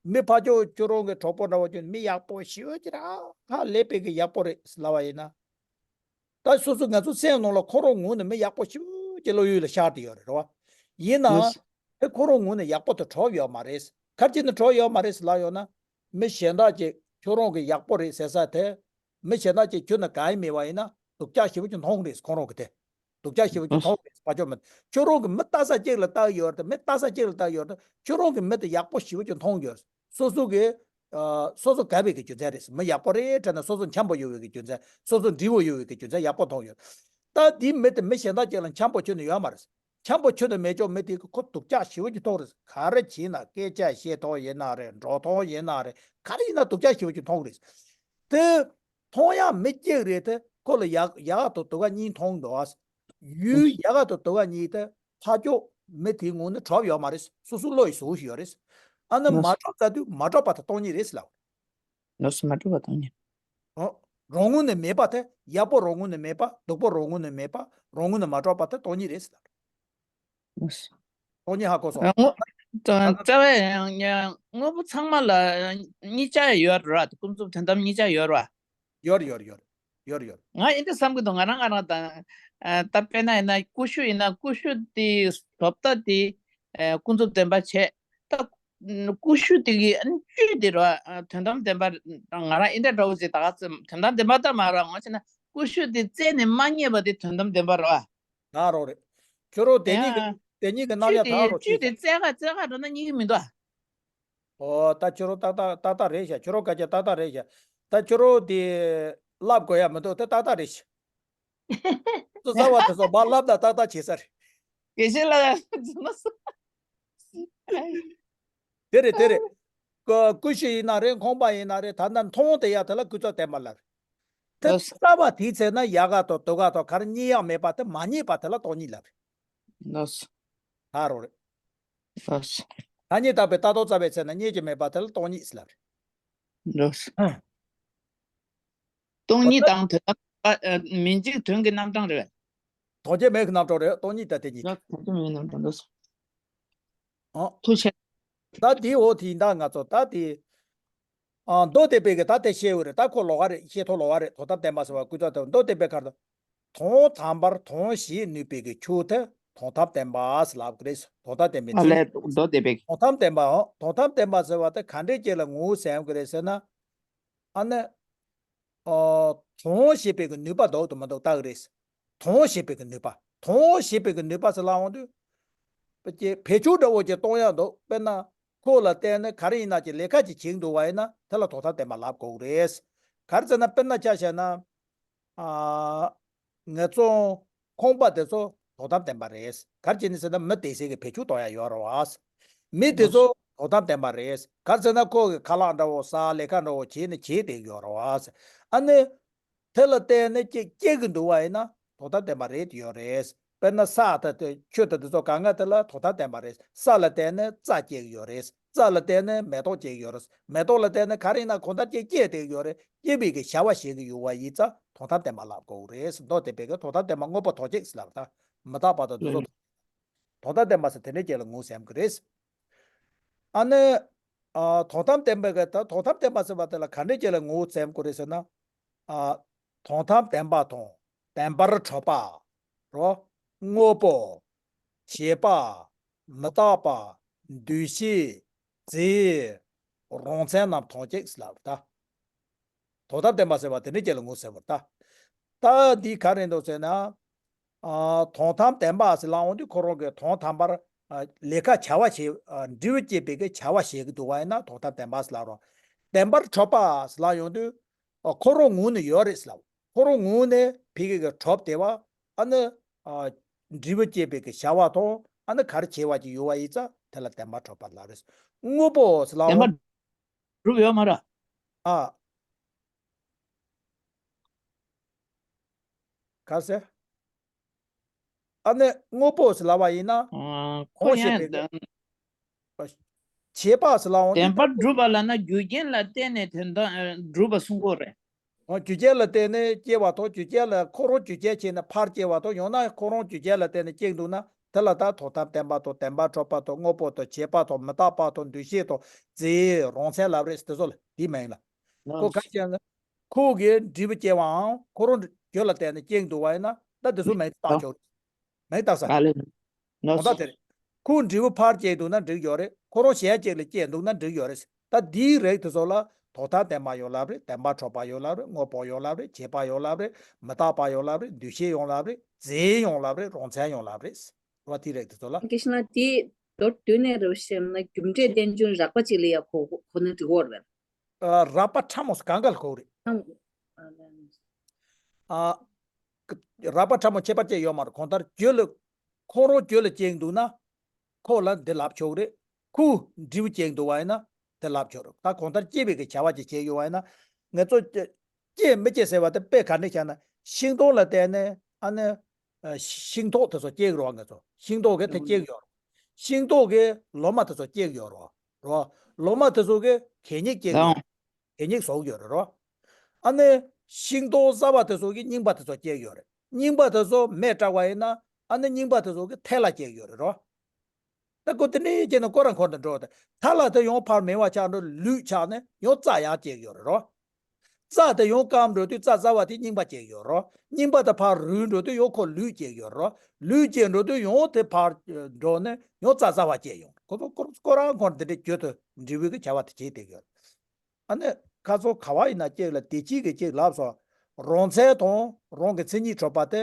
མི་ཕར་ཕྱོགས་ཁྱོད་རང་གི་གྲོགས་པོ་འདྲ་བོ་ཁྱོད་མི་ཡག་པོ་ཞེ་པོ་ཅིག་རང་ཧ་ལས་པའི་གི་ཡག་པོ་རེད་ལབ་པ་ཡིན་ན། ད་སོ་སོ་ང་ཚོ་སེམས་ནང་ལ་ཁོ་རང་ངོས་ནས་མི་ཡག་པོ་ཞེ་པོ་ཅིག་བློ་ཡུལ་ལ་ཤར་ཏེ་ཡོད་རེད་རོ། ཡིན་ནའང་། དེ་ཁོ་རང་ངོས་ནས་ཡག་པོ་དེ་གྲུབ་ཡོད་མ་རེད། ག་རེ་བྱས་ནས་གྲུབ་ཡོད་མ་རེད་ལབ་ཡོང་ན། མི་གཞན་དག་ཅིག་ཁྱོད་རང་གི་ཡག་པོ་རེད་ཟེར་ས་དེ། མི་གཞན་དག་ཅིག་ཁྱོད་ནས་གང་ཡིན་མེད་པ་ཡིན་ན་སྡུག་ཅག་ཞེ་པོ་ཅིག་མཐོང་རེད་ཁོ་རང་གི་དེ། སྡུག་ཅག་ཞེ་པོ་ཅིག་མཐོང་རེད་ཕར་ཕྱོགས་མི། ཁྱོད་རང་གི་མི་ལྟ་ས་གཅིག་ལ་ལྟ་ཡོད་རེད། མི་ལྟ་ས་གཅིག་ལ་ལྟ་ཡོད་རེད། ཁྱོད་རང་གི་མི་དེ་ཡག་པོ་ཞེ་པོ་ཅིག་མཐོང་ཡོད་རེད། སོ་སོ་གི། ཨ། སོ་སོ་དགའ་བའི་གི་རྒྱུ་མཚན་རེད། མི་ཡག་པོ་རེད་དྲན་ན་སོ་སོ་འཆམ་པོ་ཡོད་པའི་གི་རྒྱུ་མཚན། སོ་སོ་འགྲིག་པོ་ཡོད་པའི་གི་རྒྱུ་མཚན་ཡག་པོ་མཐོང་ཡོད། ད་འདི་མི་དེ་མི་གཞན་དག་ཅིག་ལ་འཆམ་པོ་ཁྱོན་ནས་ཡོད་མ་རེད། འཆམ་པོ་ཁྱོན་ནས་མེད་ཅོག་མི་དེ་གི་ཁོ་སྡུག་ཅག་ཞེ་པོ་ཅིག་མཐོང་རེད། ག་རེ་བྱས་ན་སྐད་ཆ་བཤད་སྟངས་ཡིན་ན་རེད། འགྲོ་སྟངས་ཡིན་ན་རེད། ག་རེ་ཡིན་ན་སྡུག་ཅག་ཞེ་པོ་ཅིག་མཐོང་རེད། དེ། མཐོང་ཡག་མི་གཅིག་རེད་དེ་ཁོ་ལ་ཡག་ཡག་ག་དང་སྡུག་ག་གཉིས་མཐོང་འདུག་ཨ། ཡུལ་ཡག་ག་དང་སྡུག་ག་གཉིས་དེ་ཕར་ཕྱོགས་མི་དེའི་ངོས་ནས་གྲུབ་ཡོད་མ་རེད། སོ་སོ་བློ་ཡིས་བཟོ་ཞིག་ཡོད་རེད། ཨ་ནི་མ་གྲུབ་ཚར་དུས་མ་གྲུབ་པ་དེ་སྟོང་ཉིད་རེད་ལབ། ལགས་སོ། མ་གྲུབ་པ་སྟོང་ཉིད། ཨོ། རང་ངོས་ནས་མེད་པ་དེ་ཡག་པོ་རང་ངོས་ནས་མེད་པ་སྡུག་པོ་རང་ངོས་ནས་མེད་པ་རང་ངོས་ནས་མ་གྲུབ་པ་དེ་སྟོང་ཉིད་རེད་ལབ། སྟོང་ཉིད་ཧ་གོ་སོང་། ངོ་། རྩ་བའི་དངོས་པོ་ཚང་མ་ལ་གཉིས་ཆ་ཡོད་རེད། ཀུན་རྫོབ་དོན་དམ་གཉིས་ཆ་ཡོད་རེད། ཡོད་ཡོད་ཡོད་ཡོད་ཡོད། ང་ཨེ་འདྲ་བསམ་གྱི་འདུག་ང་རང་ང་རང་དང་། ད་དཔེར་ན་ཡིན་ན་ཀུ་ཤུ་ཡིན་ན་ཀུ་ཤུ་དེ་བཟོ་ལྟ་དེ་ཀུན་རྫོབ་བདེན་པ་བྱས། ད་ཀུ་ཤུ་དེ་གི་བཅུད་དེ་ར། དོན་དམ་བདེན་པ་ང་རང་ཨེ་འདྲ་འདྲ་བོ་ཞིག་ད་ག་ཚོད་དོན་དམ་བདེན་པ་ལྟར་མ་རེད། ངོ་ཤེས་ན་ཀུ་ཤུ་དེ་རྩད་ནས་མ་རྙེད་པ་དེ་དོན་དམ་བདེན་པ་རེད་བ། ད་རོགས་རེད། ཁྱོད་རང་དེ་གཉིས་ཀྱི་ཡང་དེ་གཉིས་ཀྱི་རྣམ་གཞག་ད་རོགས་བྱས་ཤག་བཅུད་དེ་རྩད་ག་རྩད་ག་འགྲོ་ན་རྙེད་ཀྱི་མི་འདུག་ཨ། ཨོ་ད་ཁྱོད་རང་ཏག་ཏག་ཏག་ཏག་རེད་ཤག་ཁྱོད་རང་སྐད་ཆ་ཏག་ཏག་རེད་ཤག་ད་ཁྱོད་རང་དེ་ལབ་དགོས་ཡ་མི་འདུག་དེ་ཏག་ཏག་རེད་ཤག་སོ་ཚ་བ་དེ་ཚོ་མ་ལབ་ན་ཏག་ཏག་བྱེད་ས་རེད། དགེ་བཤེས་ལགས་རྫུན་མ་སོང་། དེ་རེད་དེ་རེད། ཀ་ཀུ་ཤུ་ཡིན་ན་རེད། ཁང་པ་ཡིན་ན་རེད། ད་ལྟ་མཐོང་བསྡད་ཡ་དེ་ལ་ཀུན་རྫོབ་བདེན་པ་ལབ་རེད། དེ་ལགས་སོ། རྩ་བ་དེའི་ཚེ་ན་ཡག་ག་དང་སྡུག་ག་དང་ག་རེ་རྙེད་ཡག་མེད་པ་དེ་མ་རྙེད་པ་དེ་ལ་སྟོང་ཉིད་ལབ་རེད། ལགས་སོ། ད་རོགས་རེད། ལགས་སོ། ཐ་སྙད་བཏགས་པའི་ལྟ་སྟངས་རྩ་བའི་ཚེ་ན་རྙེད་ཀྱི་མེད་པ་དེ་ལ་སྟོང་ཉིད་ལབ་རེད། ལགས་སོ། ཨ། སྟོང་ཉིད་དང་དོན་དམ་པ། མིང་གཅིག་དོན་གྱི་རྣམ་གྲངས་རེད། དོན་གྱི་མིང་གི་རྣམ་གྲངས་རེད། སྟོང་ཉིད་དང་དེ་གཉིས་ཀ། དོན་གྱི་མིང་གི་རྣམ་གྲངས་རེད། ཨོ། ཐུགས་རྗེ་ཆེ། ད་དེ་འོ་དེ་ཡིན་ད་ང་ཚོ་ད་དེ། ཨ། མདོ་སྡེ་པའི་གི་ད་དེ་བཤད་འོས་རེད། ད་ཁོ་ལོགས་ཀ་རེད། བཤད་ཐོ་ལོགས་ཀ་རེད། དོན་དམ་བདེན་པ་ཟེར་བ་ཀུན་རྫོབ་དེ་མདོ་སྡེ་པའི་ཁར་ད། དོན་དམ་པར་དོན་བྱེད་ནུས་པའི་གི་ཆོས་དེ་དོན་དམ་བདེན་པ་ཟེར་ལབ་ཀྱི་རེད། དོན་དམ་བདེན་པའི་ཨ་ཚུལ། ལས་མདོ་སྡེ་པའི་གི། དོན་དམ་བདེན་པའམ་དོན་དམ་བདེན་པ་ཟེར་བ་དེ་ག་འདྲས་ཅིག་ལ་ངོ་བོ་ཟེར་ཡོང་གི་རེད་ཟེར་ན། ཨ་ནི། ཨོ། དོན་བྱེད་པའི་གི་ནུས་པ་འདུག་འདུག་མི་འདུག་ལྟ་གི་རེད། དོན་བྱེད་པའི་གི་ནུས་པ། དོན་བྱེད་པའི་གི་ནུས་པ་ཟེར་ལབ་ཡོང་དུས། བེད་སྤྱོད་འདྲ་བོ་ཅིག་གཏོང་ཡག་འདུག་དཔེར་ན། ཁོ་ལ་བརྟེན་ནས་ག་རེ་ཡིན་ན་ཅིག་ལས་ཀ་ཅིག་བྱེད་འདུག་པ་ཡིན་ན་དེ་ལ་དོན་དམ་བདེན་པ་ལབ་དགོས་རེད། ག་རེ་ཟེར་ན་དཔེར་ན་ཆ་བཞག་ན། ཨ། ངེད་ཚོ་ཁང་པ་དེ་ཚོ་དོན་དམ་བདེན་པ་རེད། ག་རེ་བྱས་ནས་ཟེར་ན་མི་བསྡད་སའི་གི་བེད་སྤྱོད་གཏོང་ཡ་ཡོད་རེད་བ། མི་དེ་ཚོ་དོན་དམ་བདེན་པ་རེད། ག་རེ་ཟེར་ན་ཁོ་གི་ཁ་ལག་འདྲ་བོ་ཟ་ལས་ཀ་འདྲ་བོ་བྱས་ནས་བྱེད་བསྡད་ཀྱི་ཡོད་རེད་བ། ཨ་ནི། དེ་ལ་བརྟེན་ནས་སྐྱེ་སྐྱེ་གི་འདུག་པ་ཡིན་ན་དོན་དམ་བདེན་པ་རེད་ཡོད་རེད། དཔེར་ན་ས་དང་དེ་ཆུ་དང་དེ་ཚོ་གང་ག་དེ་ལ་དོན་དམ་བདེན་པ་རེད། ས་ལ་བརྟེན་ནས་རྩྭ་སྐྱེ་གི་ཡོད་རེད། རྩྭ་ལ་བརྟེན་ནས་མེ་ཏོག་སྐྱེ་གི་ཡོད་རེད། མེ་ཏོག་ལ་བརྟེན་ནས་ག་རེ་ཡིན་ན་གང་ལྟར་སྐྱེ་སྐྱེ་བསྡད་ཀྱི་ཡོད་རེད། སྐྱེ་བའི་གི་བྱ་བ་བྱེད་ཀྱི་ཡོད་པ་ཡིན་ཙང་དོན་དམ་བདེན་པ་ལབ་དགོས་རེད། མདོ་དེ་བས་གི་དོན་དམ་བདེན་པ་དངོས་པོ་དོན་གཅིག་ལབ་ད། མི་རྟག་པ་དང་དེ་ཚོ་དོན་དམ་བདེན་པ་ཟེར་དེ་འདྲའི་རྐྱེན་ལ་ངོས་ཟིན་གི་རེད། ཨ་ནི། ཨ། དོན་དམ་བདེན་པའི་གི་ད་དོན་དམ་བདེན་པ་ཟེར་བ་དེ་ལ་ག་འདྲའི་རྐྱེན་ལ་ངོས་ཟིན་དགོས་རེད་ཟེར་ན། ཨ། དོན་དམ་བདེན་པ་དང་བདེན་པར་གྲུབ་པ། རོ། དངོས་པོ། བྱས་པ། མི་རྟག་པ། འདུས་བྱས། རྫས། རང་མཚན་རྣམས་དོན་གཅིག་ལབ་ད། དོན་དམ་བདེན་པ་ཟེར་བ་དེ་འདྲའི་རྐྱེན་ལ་ངོས་ཟིན་པ་རེད་ད། ད་འདི་ག་རེ་འདུག་ཟེར་ན། ཨ། དོན་དམ་བདེན་པ་ཟེར་ལབ་ཡོང་དུས་ཁོ་རང་གི་དོན་དམ་པར། ཨ། ལས་ཀ་བྱ་བ་བྱེད། ཨ། འབྲས་བུ་སྐྱེད་པའི་གི་བྱ་བ་བྱེད་ཀྱི་འདུག་པ་ཡིན་ན་དོན་དམ་བདེན་པ་ཟེར་ལབ་རོ། བདེན་པར་གྲུབ་པ་ཟེར་ལབ་ཡོང་དུས། ཨ། ཁོ་རང་ངོས་ནས་ཡོད་རེད་ཟེར་ལབ། ཁོ་རང་ངོས་ནས་ཕ་གི་གི་གྲུབ་བསྡད་པ། ཨ་ནི། ཨ། འབྲས་བུ་སྐྱེད་པའི་གི་བྱ་བ་དང་ཨ་ནི་ག་རེ་བྱེད་པ་ཅིག་ཡོད་པ་ཡིན་ཙང་དེ་ལ་བདེན་པར་གྲུབ་པ་ལབ་རེད། དངོས་པོ་ཟེར་ལབ་བདེན་པར་ཡོང་། གྲུབ་ཡོད་མ་རེད། ཨ། ག་རེ་ཟེར། ཨ་ནི་དངོས་པོ་ཟེར་ལབ་པ་ཡིན་ན། ཨ། ཁོ་ཁོང་ཡང་བཤད་པའི་གི་བྱས་པ་ཟེར་ལབ་འོང་དུས། བདེན་པར་གྲུབ་པ་ལབ་ན་རྒྱུ་རྐྱེན་ལ་བརྟེན་ནས་དོན་དམ་གྲུབ་པ་གསུང་གི་རེད། འོ། རྒྱུ་རྐྱེན་ལ་བརྟེན་ནས་སྐྱེ་བ་དང་རྒྱུ་རྐྱེན་ལ་ཁོ་རང་རྒྱུ་རྐྱེན་བྱས་ནས་ཕར་སྐྱེ་བ་དང་ཡང་ན་ཁོ་རང་རྒྱུ་རྐྱེན་ལ་བརྟེན་ནས་སྐྱེ་འདུག་ན་དེ་ལ་ད་དོན་དམ་བདེན་པ་དང་བདེན་པར་གྲུབ་པ་དང་དངོས་པོ་དང་བྱས་པ་དང་མི་རྟག་པ་དང་འདུས་བྱས་དང་རྫས་རང་མཚན་ལབ་རེད་དེ་ཚོ་ལ་དེའི་མིང་ལ། ཁོ་ག་ཅན་ལ། ཁོ་གི་འབྲས་བུ་སྐྱེ་བའང་ཁོ་རང་རྒྱུ་ལ་བརྟེན་ནས་སྐྱེ་འདུག་པ་ཡིན་ན་ད་དེ་ཚོ་མིང་བཏགས་ཆོག་མིང་བཏགས་ས། ཨ་ལེ། ནོ། གང་ལྟར་དེ་རེད། ཁོ་འབྲས་བུ་ཕར་སྐྱེས་འདུག་ན་འགྲིག་ཡོད་རེད། ཁོ་རང་གཞན་གཅིག་ལ་སྐྱེས་འདུག་ན་འགྲིག་ཡོད་རེད། ད་འདིའི་རིགས་དེ་ཚོ་ལ་དོན་དམ་བདེན་པ་ཡོང་ལབ་རེད། བདེན་པར་གྲུབ་པ་ཡོང་ལབ་རེད། དངོས་པོ་ཡོང་ལབ་རེད། བྱས་པ་ཡོང་ལབ་རེད། མི་རྟག་པ་ཡོང་ལབ་རེད། འདུས་བྱས་ཡོང་ལབ་རེད། རྫས་ཡོང་ལབ་རེད། རང་མཚན་ཡོང་ལབ་རེད། རེད་བ། དེའི་རིགས་དེ་ཚོ་ལ། སྐད་ཆ་ན་དེ་མདོར་བསྡུས་ནས་རེད་བཤད་ན་རྒྱུ་འབྲས་རྟེན་འབྱུང་རགས་པ་གཅིག་ལ་ཡ་གོ་གོ་ན་འགྲིག་གི་རེད། ཨ། རགས་པ་ཕྲ་མོ་གང་ག་ལ་གོ་རེད། ཨ། རགས་པ་ཕྲ་མོ་ཁྱད་པར་ཅན་ཡོད་མ་རེད། གང་ལྟར་རྒྱུ་ལ། ཁོ་རང་རྒྱུ་ལ་སྐྱེས་འདུག་ན། ཁོ་ལ་འདི་ལབ་ཆོག་རེད། ཁོ་འབྲས་བུ་སྐྱེས་འདུག་པ་ཡིན་ན་འདི་ལབ་ཆོག་རེད། ད་གང་ལྟར་སྐྱེ་བའི་གི་བྱ་བ་ཅིག་བྱས་ཡོད་པ་ཡིན་ན། ང་ཚོ་སྐྱེ་སྐྱེ་མི་སྐྱེ་ཟེར་བ་དེ་དཔེ་ག་འདྲ་བྱས་ན་ཤིང་སྡོང་ལ་བརྟེན་ནས་ཨ་ནི། ཨ། ཤིང་ཐོག་དེ་ཚོ་སྐྱེ་གི་རེད་བ། ང་ཚོ་ཤིང་ཐོག་གི་དེ་སྐྱེ་གི་ཡོད་རེད། ཤིང་ཐོག་གི་ལོ་མ་དེ་ཚོ་སྐྱེ་གི་ཡོད་རེད་བ། རེད་བ། ལོ་མ་དེ་ཚོ་གི་གད་སྙིགས་སྐྱེ་གི་ཡོད་རེད། གད་སྙིགས་བཟོ་གི་ཡོད་རེད་རོ། ཨ་ནི། ཤིང་ཏོག་གསར་པ་དེ་ཚོ་གི་རྙིང་པ་དེ་ཚོ་སྐྱེ་གི་ཡོད་རེད། རྙིང་པ་དེ་ཚོ་མེ་བསྲེགས་པ་ཡིན་ན་ཨ་ནི་རྙིང་པ་དེ་ཚོ་གི་ཐལ་བ་སྐྱེ་གི་ཡོད་རེད་རོ། ད་ཁོ་དེ་འདྲའི་སྐྱེས་ནས་ཁོ་རང་འཁོར་དུ་འགྲོ་དེ་ཐལ་བ་དེ་ཡང་ཕར་མེ་བ་ཆགས་འགྲོ་ལུད་ཆགས་ནས་ཡང་རྩྭ་ཡང་སྐྱེ་གི་ཡོད་རེད་རོ། རྩྭ་དེ་ཡང་སྐམ་འགྲོ་དུས་རྩྭ་གསར་པ་དེ་རྙིང་པ་སྐྱེ་གི་ཡོད་རེད་རོ། རྙིང་པ་དེ་ཕར་རུལ་འགྲོ་དུས་ཡང་ཁོ་ལུད་སྐྱེ་གི་ཡོད་རེད་རོ། ལུད་སྐྱེ་འགྲོ་དུས་ཡང་དེ་ཕར་འགྲོ་ནས་ཡང་རྩྭ་གསར་པ་སྐྱེ་ཡོང་ཁོ་ཚོ་ཁོ་ཁོ་རང་འཁོར་དེ་འདྲའི་རྒྱུ་དེ་འབྲས་བུ་གི་བྱ་བ་དེ་བྱེད་བསྡད་ཀྱི་ཡོད་རེད། ཨ་ནི། ཁ་སང་ག་བ་ཡིན་ན་གཅིག་ལ་དེ་གཅིག་གིས་གཅིག་ལབ་སོང་། རང་མཚན་དང་རང་གི་མཚན་ཉིད་གྲུབ་པ་དེ་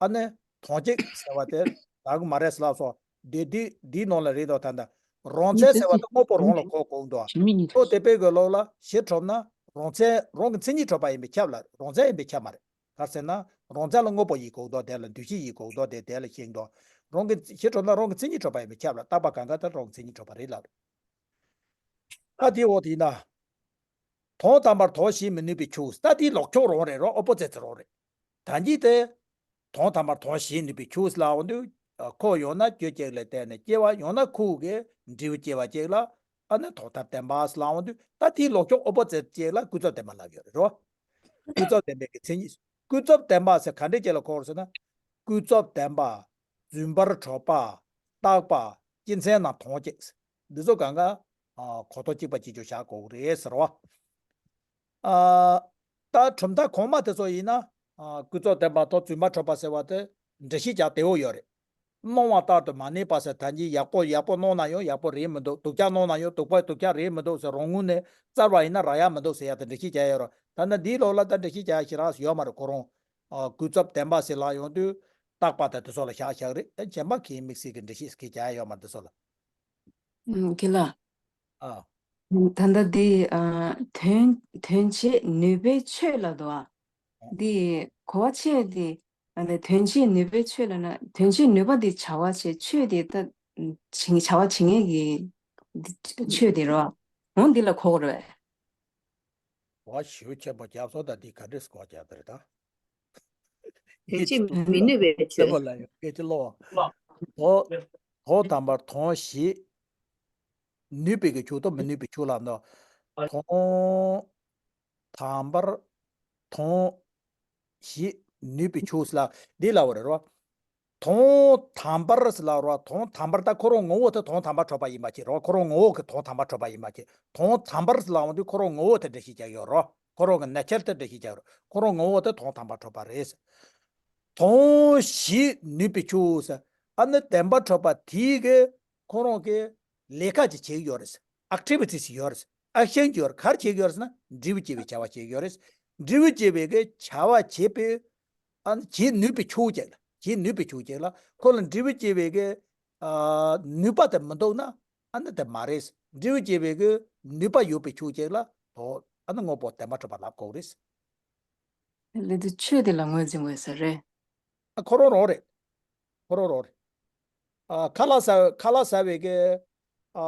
ཨ་ནི་དོན་གཅིག་ཟེར་བ་དེ་ལབ་གི་མ་རེད་ལབ་སོང་། དེ་དེ་དེའི་ནང་ལ་རེད་དོ། ད་ལྟ་རང་མཚན་ཟེར་བ་དེ་དངོས་པོ་རང་ལ་གོ་དགོས་འདུག་ཁོ་དེ་དཔེ་གི་ལོག་ལ་གཞི་གྲུབ་ན་རང་མཚན་རང་གི་མཚན་ཉིད་གྲུབ་པ་ཡིན་པས་ཁྱབ་ལ་རང་མཚན་ཡིན་པས་ཁྱབ་མ་རེད། ག་རེ་ཟེར་ན་རང་མཚན་ལ་དངོས་པོ་ཡིན་དགོས་འདུག་དེ་ལ་འདུས་བྱས་ཡིན་དགོས་འདུག་དེ་དེ་ལ་ཤེས་འདུག་རང་གི་གཞི་གྲུབ་ན་རང་གི་མཚན་ཉིད་གྲུབ་པ་ཡིན་པས་ཁྱབ་ལ་རྟག་པ་གང་ག་དེ་རང་གི་མཚན་ཉིད་གྲུབ་པ་རེད་ལབ་རེད། ད་དེའི་འོག་དེ་ཡིན་ན། དོན་དམ་པར་དོན་བྱེད་མི་ནུས་པའི་ཆོས། ད་དེའི་ལོག་ཕྱོགས་རང་རེད་རོ། ཨོ་པོ་ཛིཊ་རང་རེད། ད་གིན་དེ། དོན་དམ་པར་དོན་བྱེད་ནུས་པའི་ཆོས་ལབ་འོང་དུས། ཁོ་ཡང་ན་རྒྱུ་གཅིག་ལ་བརྟེན་ནས་སྐྱེ་བ་ཡང་ན་ཁོ་གི་འབྲས་བུ་སྐྱེ་བ་གཅིག་ལ་ཨ་ནི་དོན་དམ་བདེན་པ་ལབ་འོང་དུས་ད་དེའི་ལོག་ཕྱོགས་ཨོ་པོ་ཛིཊ་གཅིག་ལ་ཀུན་རྫོབ་བདེན་པ་ལབ་ཡོད་རེད་རོ། ཀུན་རྫོབ་བདེན་པའི་གི་མཚན་ཉིད། ཀུན་རྫོབ་བདེན་པ་ཟེར་ག་འདྲས་ཅིག་ལ་གོ་རེད་ཟེར་ན། ཀུན་རྫོབ་བདེན་པ། རྫུན་པར་གྲུབ་པ། རྟག་པ། སྤྱི་མཚན་རྣམས་དོན་གཅིག་འདི་ཚོ་གང་ག་ཨ་གོ་རྟོགས་གཅིག་པ་གཅིག་རྐྱང་བཞག་དགོས་ཀྱི་རེད་ཟེར་བ། ཨ་ད་གྲུབ་མཐའ་གོང་མ་དེ་ཚོ་ཡིན་ན། ཨ་ཀུན་རྫོབ་བདེན་པ་དང་རྫུན་པར་གྲུབ་པ་ཟེར་བ་དེ་འགྲེལ་བཤད་རྒྱག་བདེ་བོ་ཡོད་རེད། སྣང་བ་ལྟར་དུ་མ་གནས་པ་ཟེར། ད་གིན་ཡག་པོ་ཡག་པོ་སྣང་ན་ཡང་ཡག་པོ་རེད་མི་འདུག་སྡུག་ཅག་སྣང་ན་ཡང་སྡུག་པ་སྡུག་ཅག་རེད་མི་འདུག་ཟེར། རང་ངོས་ནས་བཙལ་བ་ཡིན་ན་རག་ཡ་མི་འདུག་ཟེར་ཡ་དེ་འགྲེལ་བཤད་རྒྱག་ཡ་ཡོད་རེད། ད་ནི་འདིའི་ལོགས་ལ་ད་འགྲེལ་བཤད་རྒྱག་ཡ་ཞེ་དྲག་ཡོད་མ་རེད། ཁོ་རང་ཨ་ཀུན་རྫོབ་བདེན་པ་ཟེར་ལབ་ཡོང་དུས་རྟག་པ་དང་དེ་ཚོ་ལ་བཞག་བཞག་རེད། ཨ་གཞན་པ་གི་དམིགས་བསལ་གྱི་འགྲེལ་བཤད་ཟེར་རྒྱག་ཡ་ཡོད་མ་རེད། དེ་ཚོ་ལ། ཨུམ། ཁྱེད་ལ། ཨ། ད་ལྟ་འདི་ཨ། དོན་དོན་བྱེད་ནུས་པའི་ཆོས་ལབ་འདུག་ཨ། འདི་གོ་བ་ཆེ་འདི། ཨ་ནི་དོན་བྱེད་ནུས་པའི་ཆོས་ལབ་ན་དོན་བྱེད་ནུས་པ་འདི་བྱ་བ་བྱེད་ཆོས་འདི་ད་བྱེད་བྱ་བ་བྱེད་མཁན་གྱི་འདི་ཆོས་འདི་རོ། འོ་འདི་ལ་གོ་དགོས་རེད། བ་ཞུ་ཆེན་པོ་རྒྱབ་སོ་ད་འདི་ག་འདྲས་གོ་རྒྱབ་དེ་རེད་ད། དོན་བྱེད་མི་ནུས་པའི་ཆོས། ལ་ཡོད་སྐད་ཅིག་ལོ། དོ་དོ་དམ་པར་དོན་བྱེད་ནུས་པའི་གི་ཆོས་དང་མི་ནུས་པའི་ཆོས་ལ་ནོ། དོན་དམ་པར་དོན་བྱེད་ནུས་པའི་ཆོས་ལ་འདི་ལ་བ་རེད་རོ། དོན་དམ་པར་ཟེར་ལབ་རོ། དོན་དམ་པར་ད་ཁོ་རང་ངོ་བོ་དེ་དོན་དམ་པར་གྲུབ་པ་ཡིན་པ་ཅིག་རོ། ཁོ་རང་ངོ་བོ་གི་དོན་དམ་པར་གྲུབ་པ་ཡིན་པ་ཅིག་དོན་དམ་པར་ཟེར་ལབ་འོང་དུས་ཁོ་རང་ངོ་བོ་དེ་འགྲེལ་བཤད་རྒྱག་ཡོད་རོ། ཁོ་རང་གི་གནས་ཆར་དེ་འགྲེལ་བཤད་རྒྱག་ཡོད་རོ། ཁོ་རང་ངོ་བོ་དེ་དོན་དམ་པར་གྲུབ་པ་རེད། དོན་བྱེད་ནུས་པའི་ཆོས་ཟེར། ཨ་ནི་དམ་པར་གྲུབ་པ་དེའི་གི་ཁོ་རང་གི་ལས་ཀ་ཅིག་བྱེད་ཀྱི་ཡོད་རེད། ཨེག་ཊི་བི་ཊི་ཞིག་ཡོད་རེད། ཨེག་ཤན་ཅིག་ཡོད་རེད། ག་རེ་བྱེད་ཀྱི་ཡོད་རེད་ཟེར་ན་འབྲས་བུ་སྐྱེ་བའི་བྱ་བ་བྱེད་ཀྱི་ཡོད་རེད། འབྲས་བུ་སྐྱེ་བའི་གི་བྱ་བ་བྱེད་པའི་ཨ་ནི་བྱེད་ནུས་པའི་ཆོས་ཅིག་ལ། བྱེད་ནུས་པའི་ཆོས་ཅིག་ལ་ཁོ་ལ་འབྲས་བུ་སྐྱེ་བའི་གི་ཨ་ནུས་པ་དེ་མི་འདུག་ན་ཨ་ནི་དེ་མ་རེད། འབྲས་བུ་སྐྱེ་བའི་གི་ནུས་པ་ཡོད་པའི་ཆོས་ཅིག་ལ་དོ་ཨ་ནི་དངོས་པོ་དམ་པར་གྲུབ་པ་ལབ་དགོས་རེད། ལས་དུས་ཆོས་དེ་ལ་ངོས་འཛིན་དགོས་ས་རེད། ཨ་ཁོ་རང་རང་རེད། ཁོ་རང་རང་རེད། ཨ་ཁ་ལག་ཟ་ཁ་ལག་ཟ་བའི་གི་ཨ།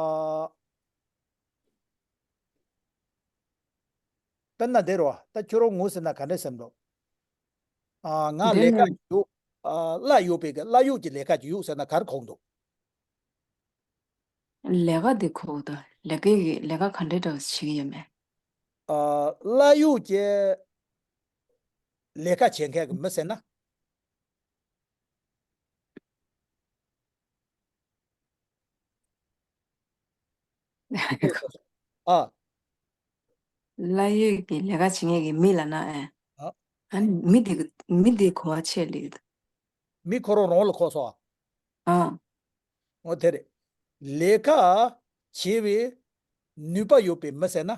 དཔེར་ན་འདི་རེད་བ། ད་ཁྱོད་རང་ངོ་ཟེར་ན་ག་འདྲ་སེམས་འདུག་ཨ་ང་ལས་ཀ་ཡོད། ཨ་གླ་ཡོད་པའི་གི་གླ་ཡོད་ཀྱི་ལས་ཀ་ཅིག་ཡོད་ཟེར་ན་ག་རེ་གོ་གི་འདུག་ལས་ཀ་དེ་གོ་གི་འདུག་ལས་ཀའི་གི་ལས་ཀ་ག་འདྲའི་འདྲ་བ་བྱེད་ཀྱི་ཡོད་མེད། ཨ་གླ་ཡོད་ཀྱི་ལས་ཀ་བྱེད་མཁན་གི་མི་ཟེར་ན། ཨ། གླ་ཡོད་ཀྱི་ལས་ཀ་བྱེད་མཁན་གྱི་མི་ལབ་ན་ཨེ། ཨ། ཨ་ནི་མི་དེ་གི་མི་དེ་གོ་བ་ཆེ་ལེ། མི་ཁོ་རང་རང་ལ་གོ་སོང་ཨ། ཨ། འོ་དེ་རེད། ལས་ཀ་བྱེད་པའི་ནུས་པ་ཡོད་པའི་མི་ཟེར་ན།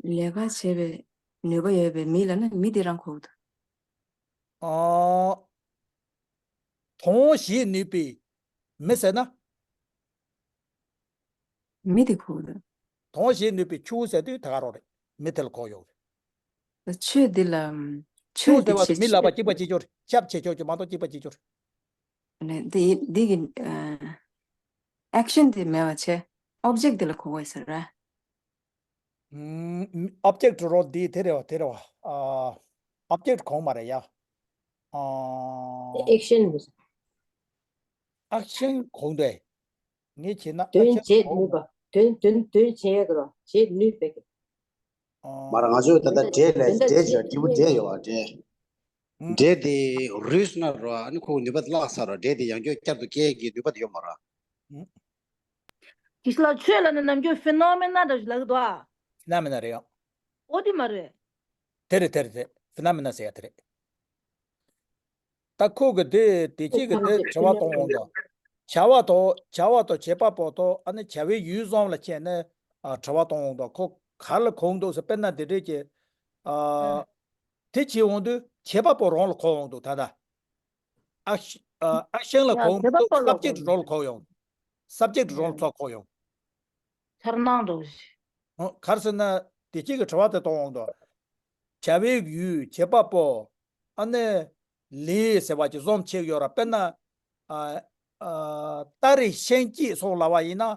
ལས་ཀ་བྱེད་པའི་ནུས་པ་ཡོད་པའི་མི་ལབ་ན་མི་དེ་རང་གོ་གི་འདུག་ཨ། དོན་བྱེད་ནུས་པའི་མི་ཟེར་ན། མི་དེ་གོ་གི་འདུག་དོན་བྱེད་ནུས་པའི་ཆོས་ཟེར་དུས་ད་ག་རང་རེད། མི་དེ་ལ་གོ་ཡོང་རེད། ཆོས་འདི་ལ། ཆོས་ཆོས་ཟེར་བ་འདི་དེ་མི་ལབ་པ་གཅིག་པ་གཅིག་གྱུར་ཁྱབ་བྱེད་ཆོག་གི་མ་གཏོགས་གཅིག་པ་གཅིག་གྱུར། ནས་འདི་འདི་གི་ཨེག་ཤན་དེ་མེད་པ་བྱས་ཨོབ་ཇེག་དེ་ལ་གོ་དགོས་ཟེར་ར། ཨོབ་ཇེག་རོ་འདི་དེ་རེད་བ་དེ་རེད་བ། ཨོབ་ཇེག་གོང་མ་རེད་ཡ། ཨེག་ཤན་མི། ཨེག་ཤན་གོང་དེ། ངས་བྱས་ན་ཨེག་དོན་ཤན་བྱེད་གོང་ནུས་པ། དོན་དོན་དོན་བྱེད་ཡས་ཀྱི་རོ། བྱེད་ནུས་པའི་གི། ཨ། མར་ང་ཚོས་ད་ལྟ་འབྲས་ལ་དོན་དག་འབྲས་བྱས་བྱེད་འབྲས་བུ་འབྲས་ཡོད་བ་འབྲས། འབྲས་དེ་རུས་སུ་ན་རོ་ཨ་ནི་ཁོ་གི་ནུས་པ་བརླག་ས་རོ་འབྲས་དེ་ཡང་བསྐྱར་བསྐྱར་དུ་སྐྱེ་གི་ནུས་པ་དེ་ཡོད་མ་རོ། ཁྱི་ལ་ཆོས་ལ་ནི་ནམ་རྒྱུན་ཕི་ནོ་མེ་ན་འདྲ་ཞིག་ལབ་གི་འདུག་ཨ། ཕི་ནོ་མེ་ན་རེད་ཡ། ཨོ་དེ་མ་རེད། དེ་རེད་དེ་རེད་དེ་ཕི་ནོ་མེ་ན་ཟེར་ཡ་དེ་རེད། ད་ཁོ་གི་དེ་དེ་གཅིག་གི་དེ་དྲི་བ་གཏོང་འོང་དང་། བྱ་བ་དང་བྱ་བ་དང་བྱེད་པ་པོ་དང་ཨ་ནི་བྱ་བའི་ཡུལ་གསུམ་ལ་བྱས་ནས་ཨ་དྲི་བ་གཏོང་འོང་དང་ཁོ་ག་ལ་གོ་འདུག་ཟེར་དཔེར་ན་འདི་འདྲས་ཀྱི་ཨ། དེ་བྱེད་འོང་དུས་བྱེད་པ་པོ་རང་ལ་གོ་འོང་འདུག་ད་ལྟ། ཨ་ཤ་ཨ་ཨེག་ཤན་ལ་གོ་འོང་དུས་སབ་ཇེག་རང་ལ་གོ་ཡོང་། སབ་ཇེག་རང་ལ་ཚུར་གོ་ཡོང་། འཆར་སྣང་འདྲ་བོ་ཞིག་ཨོ་ག་རེ་ཟེར་ན་དེ་གཅིག་གི་དྲི་བ་དེ་གཏོང་འོང་དུས། བྱ་བའི་ཡུལ་བྱེད་པ་པོ་ཨ་ནི་ལས་ཟེར་བ་ཅིག་གསུམ་ཕྱེ་ཡོད་ར། དཔེར་ན་ཨ་ཨ་སྟ་རེ་ཤིང་སྐྱེས་སོགས་ལབ་པ་ཡིན་ན།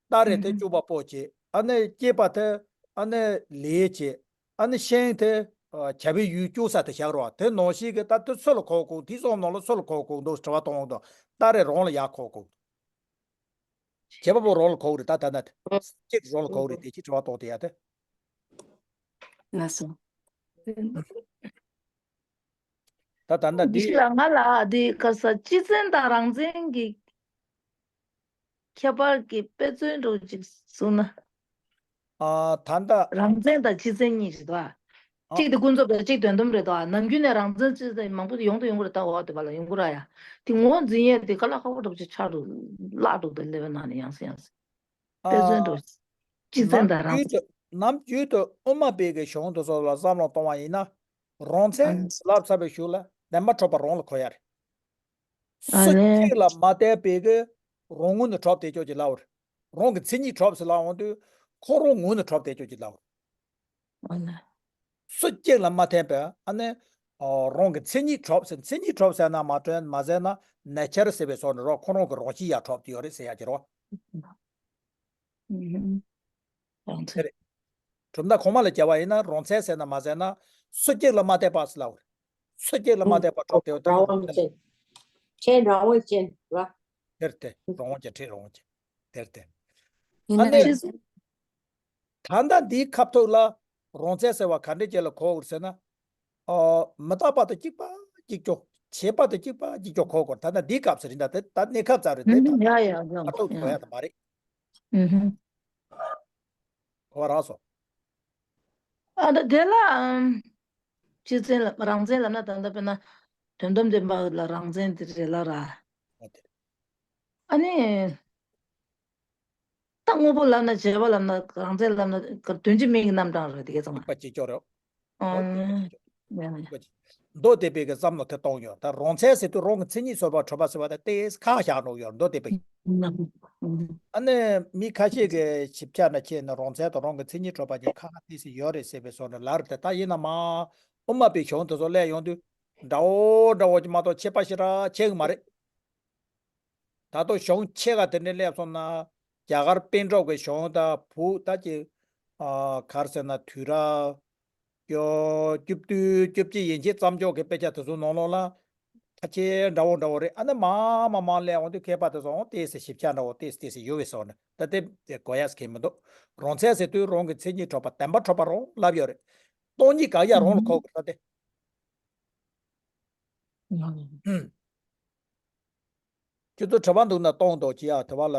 སྟ་རེ་དེ་སྐྱེས་པ་པོ་བྱེད། ཨ་ནི་སྐྱེས་པ་དེ་ཨ་ནི་ལས་བྱེད། ཨ་ནི་ཤིང་དེ་ཨ་བྱ་བའི་ཡུལ་སྐྱེ་ས་དེ་བཞག་རོགས། དེ་ནང་བཞིན་གྱི་ད་དེ་ཚུར་ལ་གོ་དགོས། དེ་གསུམ་ནང་ལ་ཚུར་ལ་གོ་དགོས་འདུག་དྲི་བ་གཏོང་འོང་དུས་སྟ་རེ་རང་ལ་ཡར་གོ་དགོས། བྱེད་པ་པོ་རང་ལ་གོ་གི་རེད་ད་ལྟ་ན། གཅིག་རང་ལ་གོ་གི་རེད་དེ་གཅིག་དྲི་བ་གཏོང་དེ་ཡ་དེ། ལགས་སོ། ད་ད་ལྟ་འདི་འདི། ལ་ང་ལ་འདི་ག་ས་སྤྱི་མཚན་དང་རང་མཚན་གྱི་ཁྱད་པར་གྱི་དཔེ་མཚོན་འདྲ་བོ་ཅིག་གསུངས་ན། ཨ་ད་ལྟ། རང་མཚན་དང་སྤྱི་མཚན་གཉིས་རེད་དོ། གཅིག་དེ་ཀུན་རྫོབ་རེད། གཅིག་དོན་དམ་རེད་དོ། ནམ་རྒྱུན་ནས་རང་མཚན་སྤྱི་མཚན་མང་པོ་ཡོང་དུ་ཡོང་གི་རེད་ད། འོ་དེ་བ་ལ་ཡོང་གི་ར་ཡ། དེ་ངོ་འཛིན་ཡས་དེ་དཀའ་ལས་ཁག་པོ་འདྲ་བོ་ཅིག་ཆགས་འདུག་བརླག་འདུག་དེ་ལས་པའི་ནང་ནས་ཡང་སེ་ཡང་སེ། དཔེ་མཚོན་འདྲ་བོ་ཅིག་སྤྱི་མཚན་དང་རང་མཚན། ནམ་རྒྱུན་དུ་དབུ་མ་པའི་གི་གཞུང་དེ་ཚོ་ལ་བསམ་བློ་གཏོང་བ་ཡིན་ན། རང་མཚན་ལབ་ཚར་བའི་གཞུག་ལ་བདེན་པ་གྲུབ་པ་རང་ལ་གོ་ཡ་རེད། སུ་གཅིག་ལ་མ་བལྟས་པའི་གི་ རང་ངོས་ནས་གྲུབ་བསྡད་ཀྱོག་ཅིག་ལབ་པ་རེད། རང་གི་མཚན་ཉིད་གྲུབ་ཟེར་ལབ་ཡོང་དུས་ཁོ་རང་ངོས་ནས་གྲུབ་བསྡད་ཀྱོག་ཅིག་ལབ་པ་རེད། ཨ་ནི། སུ་གཅིག་ལ་མ་བརྟེན་པའི་ཨ་ནི། ཨོ། རང་གི་མཚན་ཉིད་གྲུབ་ཟེར། མཚན་ཉིད་གྲུབ་ཟེར་ན་མ་གྲུབ་མ་ཟེར་ན་ནེ་ཅར་ཟེར་བའི་སོགས་ནི་རོ། ཁོ་རང་གི་རང་བཞིན་ཡང་གྲུབ་ཡོད་རེད་ཟེར་ཡག་ཅིག་རོ། ཨུ་ཧུམ། རང་མཚན། དེ་རེད། གྲུབ་མཐའ་གོང་མ་ལ་བྱ་བ་ཡིན་ན་རང་མཚན་ཟེར་ན་མ་ཟེར་ན་སུ་གཅིག་ལ་མ་བརྟེན་པ་ཟེར་ལབ་པ་རེད། སུ་གཅིག་ལ་མ་བརྟེན་པ་གྲུབ་བསྡད་པ་དེ་རང་དབང་ཅན། ཁྱེད་རང་དབང་ཅན་ར། དེར་བརྟེན་རང་དབང་ཅན། ཁྱེད་རང་དབང་ཅན། དེར་བརྟེན། ཨ་ནི། ད་ལྟ་འདིའི་ཁ་ཐུག་ལ་རང་མཚན་ཟེར་བ་ག་འདྲ་ཅིག་ལ་གོ་དགོས་ཟེར་ན། ཨོ། མི་རྟག་པ་དང་གཅིག་པ་གཅིག་ཀྱང་། བྱས་པ་དང་གཅིག་པ་གཅིག་ཀྱང་གོ་དགོས། ད་ལྟ་འདིའི་སྐབས་སུ་རེད། ད་ད་གནས་སྐབས་ཙམ་རེད་དེ། ད་ཡ་ཡ་ཡ་ཁ་ཐུག་གོ་ཡ་ད་མ་རེད། ཨུ་ཧུམ། གོ་བ་རག་སོང་། ཨ། ད་དེ་ལ་ཨམ། སྤྱི་མཚན་ལ་རང་མཚན་ལབ་ན་ད་ལྟ་དཔེར་ན་དོན་དམ་བདེན་པ་ལ་རང་མཚན་དེ་རེད་ལ་ར། ཨ་དེ། ཨ་ནི། ད་དངོས་པོ་ལབ་ན་བྱས་པ་ལབ་ན་རང་མཚན་ལབ་ན་དོན་གཅིག་མིང་གི་རྣམ་གྲངས་རེད་དེ་ག་ཚང་མ། པ་གཅིག་ཀྱང་རེད། ཨ། མདོ་སྡེ་པའི་གི་ཚིག་ཅོག་རེད། ཨ། ཡ་ཡ། མདོ་སྡེ་པའི་གི་བསམ་བློ་དེ་གཏོང་ཡོད། ད་རང་མཚན་ཟེར་དུས་རང་གི་མཚན་ཉིད་གྲུབ་པ་གྲུབ་པ་ཟེར་བ་དེ་ཏོག་ཙམ་ཁག་བཞག་འགྲོ་ཡོད། མདོ་སྡེ་པའི། ཨ་ནི་མི་ཁ་ཤས་ཀྱི་ཞིབ་ཆ་ན་ཁྱེད་ནི་རང་མཚན་དང་རང་གི་མཚན་ཉིད་གྲུབ་པ་གི་ཁག་ཏོག་ཙམ་ཡོད་རེད་ཟེར་བའི་བཟོ་འདྲ་ལབ་རེད་དེ། ད་ཡིན་ན་མ་དབུ་མ་པའི་གཞུང་དེ་ཚོ་གླེང་ཡོང་དུས་འདྲ་བོ་འདྲ་བོ་ཅིག་མ་གཏོགས་ཁྱད་པར་ཞེ་དྲག་ཕྱེ་གི་མ་རེད། ད་དུང་གཞུང་ཆེ་ཁག་དེ་འདྲ་སླེབས་སོང་ན། རྒྱ་གར་པཎ་གྲུབ་ཀྱི་གཞུང་དང་བོད་ད་ཀྱི། ཨ། ག་རེ་ཟེར་ན་དུས་རབས་བཅུ་བཅུ་བདུན་བཅུ་བཞི་ཡན་ཆད་ཙམ་ཅིག་གི་དཔེ་ཆ་དེ་ཚོ་ནང་ལོགས་ལ་ཕལ་ཆེར་འདྲ་བོ་འདྲ་བོ་རེད། ཨ་ནི་མར་མར་མར་སླེབས་འོང་དུས་མཁས་པ་དེ་ཚོ་ཏོག་ཙམ་ཞིབ་ཆ་འདྲ་བོ་ཏོག་ཙམ་ཏོག་ཙམ་ཡོད་པའི་བཟོ་འདྲ། ད་དེ་དེ་གོ་ཡ་ཟེར་མཁན་མི་འདུག་རང་མཚན་ཟེར་དུས་རང་གི་མཚན་ཉིད་གྲུབ་པ་བདེན་པ་གྲུབ་པ་རང་ལབ་ཡོད་རེད། སྟོང་ཉིད་དགག་ཡ་རང་ལ་གོ་དགོས་ས་དེ། ཁྱོད་ཚོ་དྲི་བ་འདུག་ན་གཏོང་དང་། ཅི་ཡ་དྲི་བ་ལ།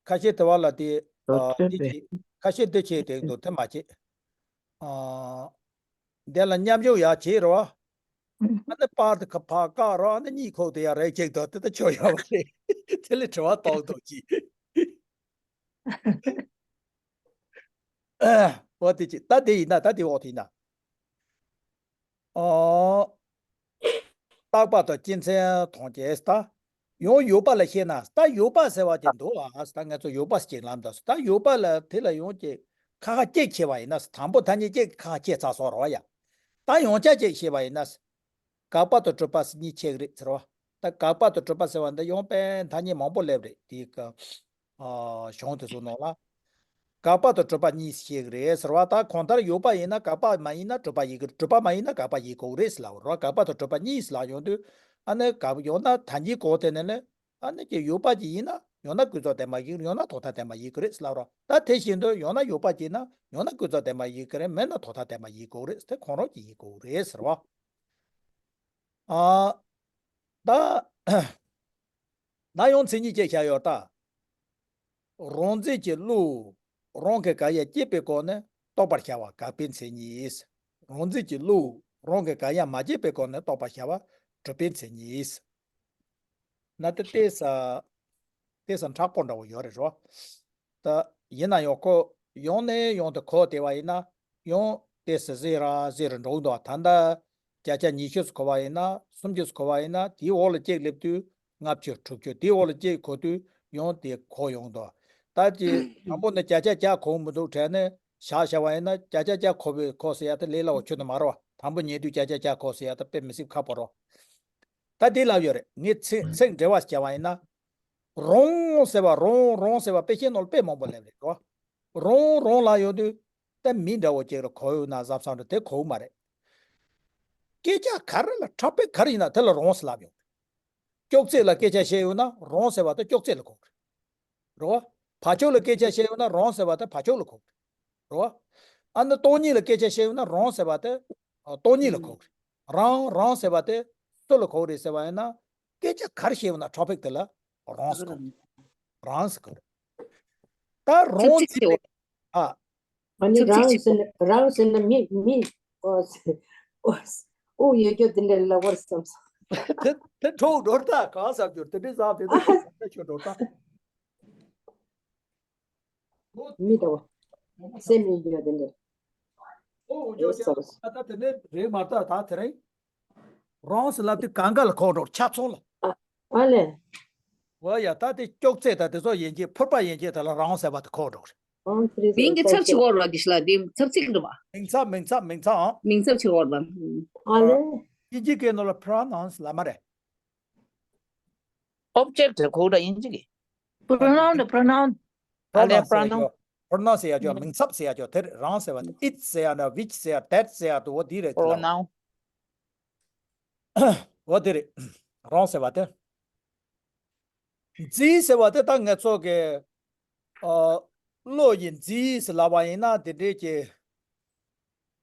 ཁ་ཤས་དྲི་བ་ལ་དེ། ཨ། དེ་བྱེད། ཁ་ཤས་དེ་བྱེད་དེ་འདུག་དེ་མ་བྱེད། ཨ། དེ་ལ་མཉམ་ཞུགས་ཡ་བྱེད་རོ། ཨ་ནི་པར་དེ་ཁ་ཕར་བཀག་རོ། ཨ་ནི་གཉིད་ཁུག་དེ་ཡ་རེ་ཅིག་དང་དེ་ད་ཆོ་ཡོད་པ་རེད། དེ་ལས་དྲི་བ་གཏོང་དང་ཅི། འོ་དེ་ཅི། ད་དེ་ཡིན་ན། ད་དེ་འོ་དེ་ཡིན་ན། ཨོ། རྟག་པ་དང་སྤྱི་མཚན་མཐོང་བྱས། ད་ཡང་ཡོད་པ་ལ་བཤད་ན། ད་ཡོད་པ་ཟེར་བ་ཅིག་འདུག་ཨ། ད་ང་ཚོ་ཡོད་པ་ཟེར་ཅིག་ལབ་འདུག་ད་ཡོད་པ་ལ་དེ་ལ་ཡང་ཅིག་ཁ་ཁ་ཅིག་བྱས་པ་ཡིན་ན། དང་པོ་ཐ་སྙད་ཅིག་ཁ་ཁ་བྱས་ཚར་སོང་རོ་ཡ། ད་ཡང་བསྐྱར་ཅིག་བཤད་པ་ཡིན་ན། དགག་པ་དང་གྲུབ་པ་གཉིས་ཕྱེ་གི་རེད་ཟེར་བ། ད་དགག་པ་དང་གྲུབ་པ་ཟེར་བ་འདི་ཡང་དཔེ་ཐ་སྙད་མང་པོ་སླེབས་རེད། དེའི་སྐབས། ཨ། གཞུང་དེ་ཚོ་ནང་ལ། དགག་པ་དང་གྲུབ་པ་གཉིས་ཤེས་ཀྱི་རེད་ཟེར་བ། ད་གང་ལྟར་ཡོད་པ་ཡིན་ན་དགག་པ་མ་ཡིན་ན་གྲུབ་པ་ཡིན་གྱི། གྲུབ་པ་མ་ཡིན་ན་དགག་པ་ཡིན་དགོས་རེད་ཟེར་ལབ་རོ། དགག་པ་དང་གྲུབ་པ་གཉིས་ལབ་ཡོང་དུས། ཨ་ནི་དགག་ཡང་ན་ད་གིན་གོ་དེ་ནས་ནི། ཨ་ནི་ཀྱེ་ཡོད་པ་ཅིག་ཡིན་ན་ཡང་ན་ཀུན་རྫོབ་བདེན་པ་ཡིན། ཡང་ན་ཐོག་མཐའ་བདེན་པ་ཡིན་དགོས་རེད་ཟེར་ལབ་རོ། ད་དེ་བཞིན་དུ་ཡང་ན་ཡོད་པ་ཅིག་ཡིན་ན་ཡང་ན་ཀུན་རྫོབ་བདེན་པ་ཡིན་དགོས་རེད། མེད་ན་ཐོག་མཐའ་བདེན་པ་ཡིན་དགོས་རེད། དེ་ཁོང་རང་གིས་ཡིན་དགོས་རེད་ཟེར་བ། ཨ། ད། ད་ཡང་མཚན་ཉིད་ཅེས་བྱ་ཡོད་ད། རང་འཛིན་གྱི་བློ། རང་གི་བཀག་ཡ་སྐྱེས་པའི་སྒོ་ནས་རྟོགས་པར་བྱ་བ་དགག་པའི་མཚན་ཉིད། རང་འཛིན་གྱི་བློ། རང་གི་བཀག་ཡ་མ་སྐྱེས་པའི་སྒོ་ནས་རྟོགས་པར་བྱ་བ་གྲུབ་པའི་མཚན་ཉིད། ན་དེ་ཏོག་ཙམ། ཏོག་ཙམ་མཁྲེགས་པོ་འདྲ་བོ་ཡོད་རེད་རོ། ད་ཡིན་ན་ཡང་ཁོ་ཡང་ནས་ཡང་དུ་གོ་བསྡད་པ་ཡིན་ན་ཡང་ཏོག་ཙམ་ཟེར་ར་ཟེར་ར་འགྲོ་གི་འདུག་ད་ལྟ་བརྒྱ་ཆ་ཉི་ཤུ་ཙམ་གོ་བ་ཡིན་ན། སུམ་ཅུ་ཙམ་གོ་བ་ཡིན་ན། དེའི་འོག་ལ་གཅིག་སླེབས་དུས་ལྔ་བཅུ་དྲུག་ཅུ། དེའི་འོག་ལ་གཅིག་གོ་དུས་ཡང་དེ་གོ་ཡོང་འདུག་ད་ཅི་དང་པོ་ནས་བརྒྱ་ཆ་བརྒྱ་གོ་མི་འདུག་དྲན་ནས་བཞག་བཞག་པ་ཡིན་ན། བརྒྱ་ཆ་བརྒྱ་གོ་བའི་གོ་ཟེར་ཡ་དེ་ལས་སླ་བོ་ཁྱོན་ནས་མ་རེད་བ། དང་པོ་ཉན་དུས་བརྒྱ་ཆ་བརྒྱ་གོ་ཟེར་ཡ་དེ་དཔེ་མི་སྲིད་ཁག་པོ་རེད། ད་འདི་ལབ་ཡོད་རེད། ངས་ཚིག་ཚིག་འགྲེལ་བ་བྱས་པ་ཡིན་ན། རང་ཟེར་བ། རང་རང་ཟེར་བ་དཔེ་ཆའི་ནང་ལ་དཔེ་མང་པོ་སླེབས་རེད་རོ། རང་རང་ལབ་ཡོང་དུས་ད་མི་འདྲ་བོ་ཅིག་ལ་གོ་ཡོང་ན་བསམ་བསམ་འདྲ་དེ་གོ་གི་མ་རེད། སྐད་ཆ་ག་རེ་ལ་ཁྲག་པའི་ག་རེ་ཡིན་ན་དེ་ལ་རང་ཟེར་ལབ་ཡོང་། ཅོག་ཙེ་ལ་སྐད་ཆ་བཤད་ཡོང་ན་རང་ཟེར་བ་དེ་ཅོག་ཙེ་ལ་གོ་གི་རེད། རེད་བ། བ་ཕྱུགས་ལ་སྐད་ཆ་བཤད་ཡོང་ན་རང་ཟེར་བ་དེ་བ་ཕྱུགས་ལ་གོ་གི་རེད། རེད་བ། ཨ་ནི་སྟོང་ཉིད་ལ་སྐད་ཆ་བཤད་ཡོང་ན་རང་ཟེར་བ་དེ་ཨ་སྟོང་ཉིད་ལ་གོ་གི་རེད། རང་རང་ཟེར་བ་དེ་སུ་ལ་གོ་གི་རེད་ཟེར་བ་ཡིན་ན། སྐད་ཆ་ག་རེ་བཤད་ཡོང་ན་ཊོ་པིག་དེ་ལ་རང་ཟེར་གོ་རེད། རང་ཟེར་གོ་རེད། ད་རང་ཚིག་ཚིག་ཟེར་ཨ། ཨ་ནི་ཚིག་རང་ཚིག་ཟེར་ན་རང་ཟེར་ན་མི་མི་ཨོ་ཨོ་ཨོ་ཡོད་རྒྱུ་དེ་འདྲ་ལབ་པར་བསམ་སོང་། དེ་དེ་འཕྲོག་འགྲོ་ད་གང་ཟག་གྱུར་དེ་འདྲའི་བཟང་དེ་ད་ཆོ་འགྲོ་ད། མི་འདྲ་བ། སེམས་མི་འདྲ་དེ་འདྲ། ཨོ་ཡོད་ཡོད་ས་རེད། ད་དེ་ནས་རེད་མ་ད་ད་དེ་རིང་། རང་ཟེར་ལབ་དུས་གང་ག་ལ་ཁོག་འགྲོ་ཆ་ཚང་ལ། ཨ་ཨ་ལས། འོ་ཡ། ད་དེ་ཅོག་ཙེ་དང་དེ་ཚོ་ཡིན་གྱི། ཕུར་པ་ཡིན་གྱི། དེ་ལ་རོང་ཟེར་བ་དེ་གོ་འགྲོ་གི་རེད། མིང་གི་ཚབ་བྱེད་དགོས་རེད་པ། དེ་ཤི་ལ་དེ་ཚབ་ཚིག་འགྲོ་བ། མིང་ཚབ། མིང་ཚབ། མིང་ཚབ་ཨང་། མིང་ཚབ་བྱེད་དགོས་རེད་པ། ཨ་ལེ། དབྱིན་ཇི་སྐད་ནང་ལ་pronouns ལབ་མ་རེད། Object གོ་འདྲ་དབྱིན་ཇི་གི། Pronoun དང་pronoun། ཨ་ལེ། Pronoun ཟེར་pronoun། ཡ་pronoun ཟེར་ཡ་ཅོ། མིང་ཚབ་ཟེར་ཡ་ཅོ། དེར་རང་ཟེར་བ་དེ། it ཟེར་ཡ་འདྲ། which ཟེར་ཡ། that ཟེར་ཡ་དུ། འོ་དེ་རེད་དེ་ལ། Pronoun། འོ་དེ་རེད། རང་ཟེར་བ་དེ། མཛེས་ཟེར་བ་དེ་ད་ངེད་ཚོ་གི་ཨ་བློ་ཡིས་མཛེས་ཟེར་ལབ་པ་ཡིན་ན། དེ་འདྲའི་གི་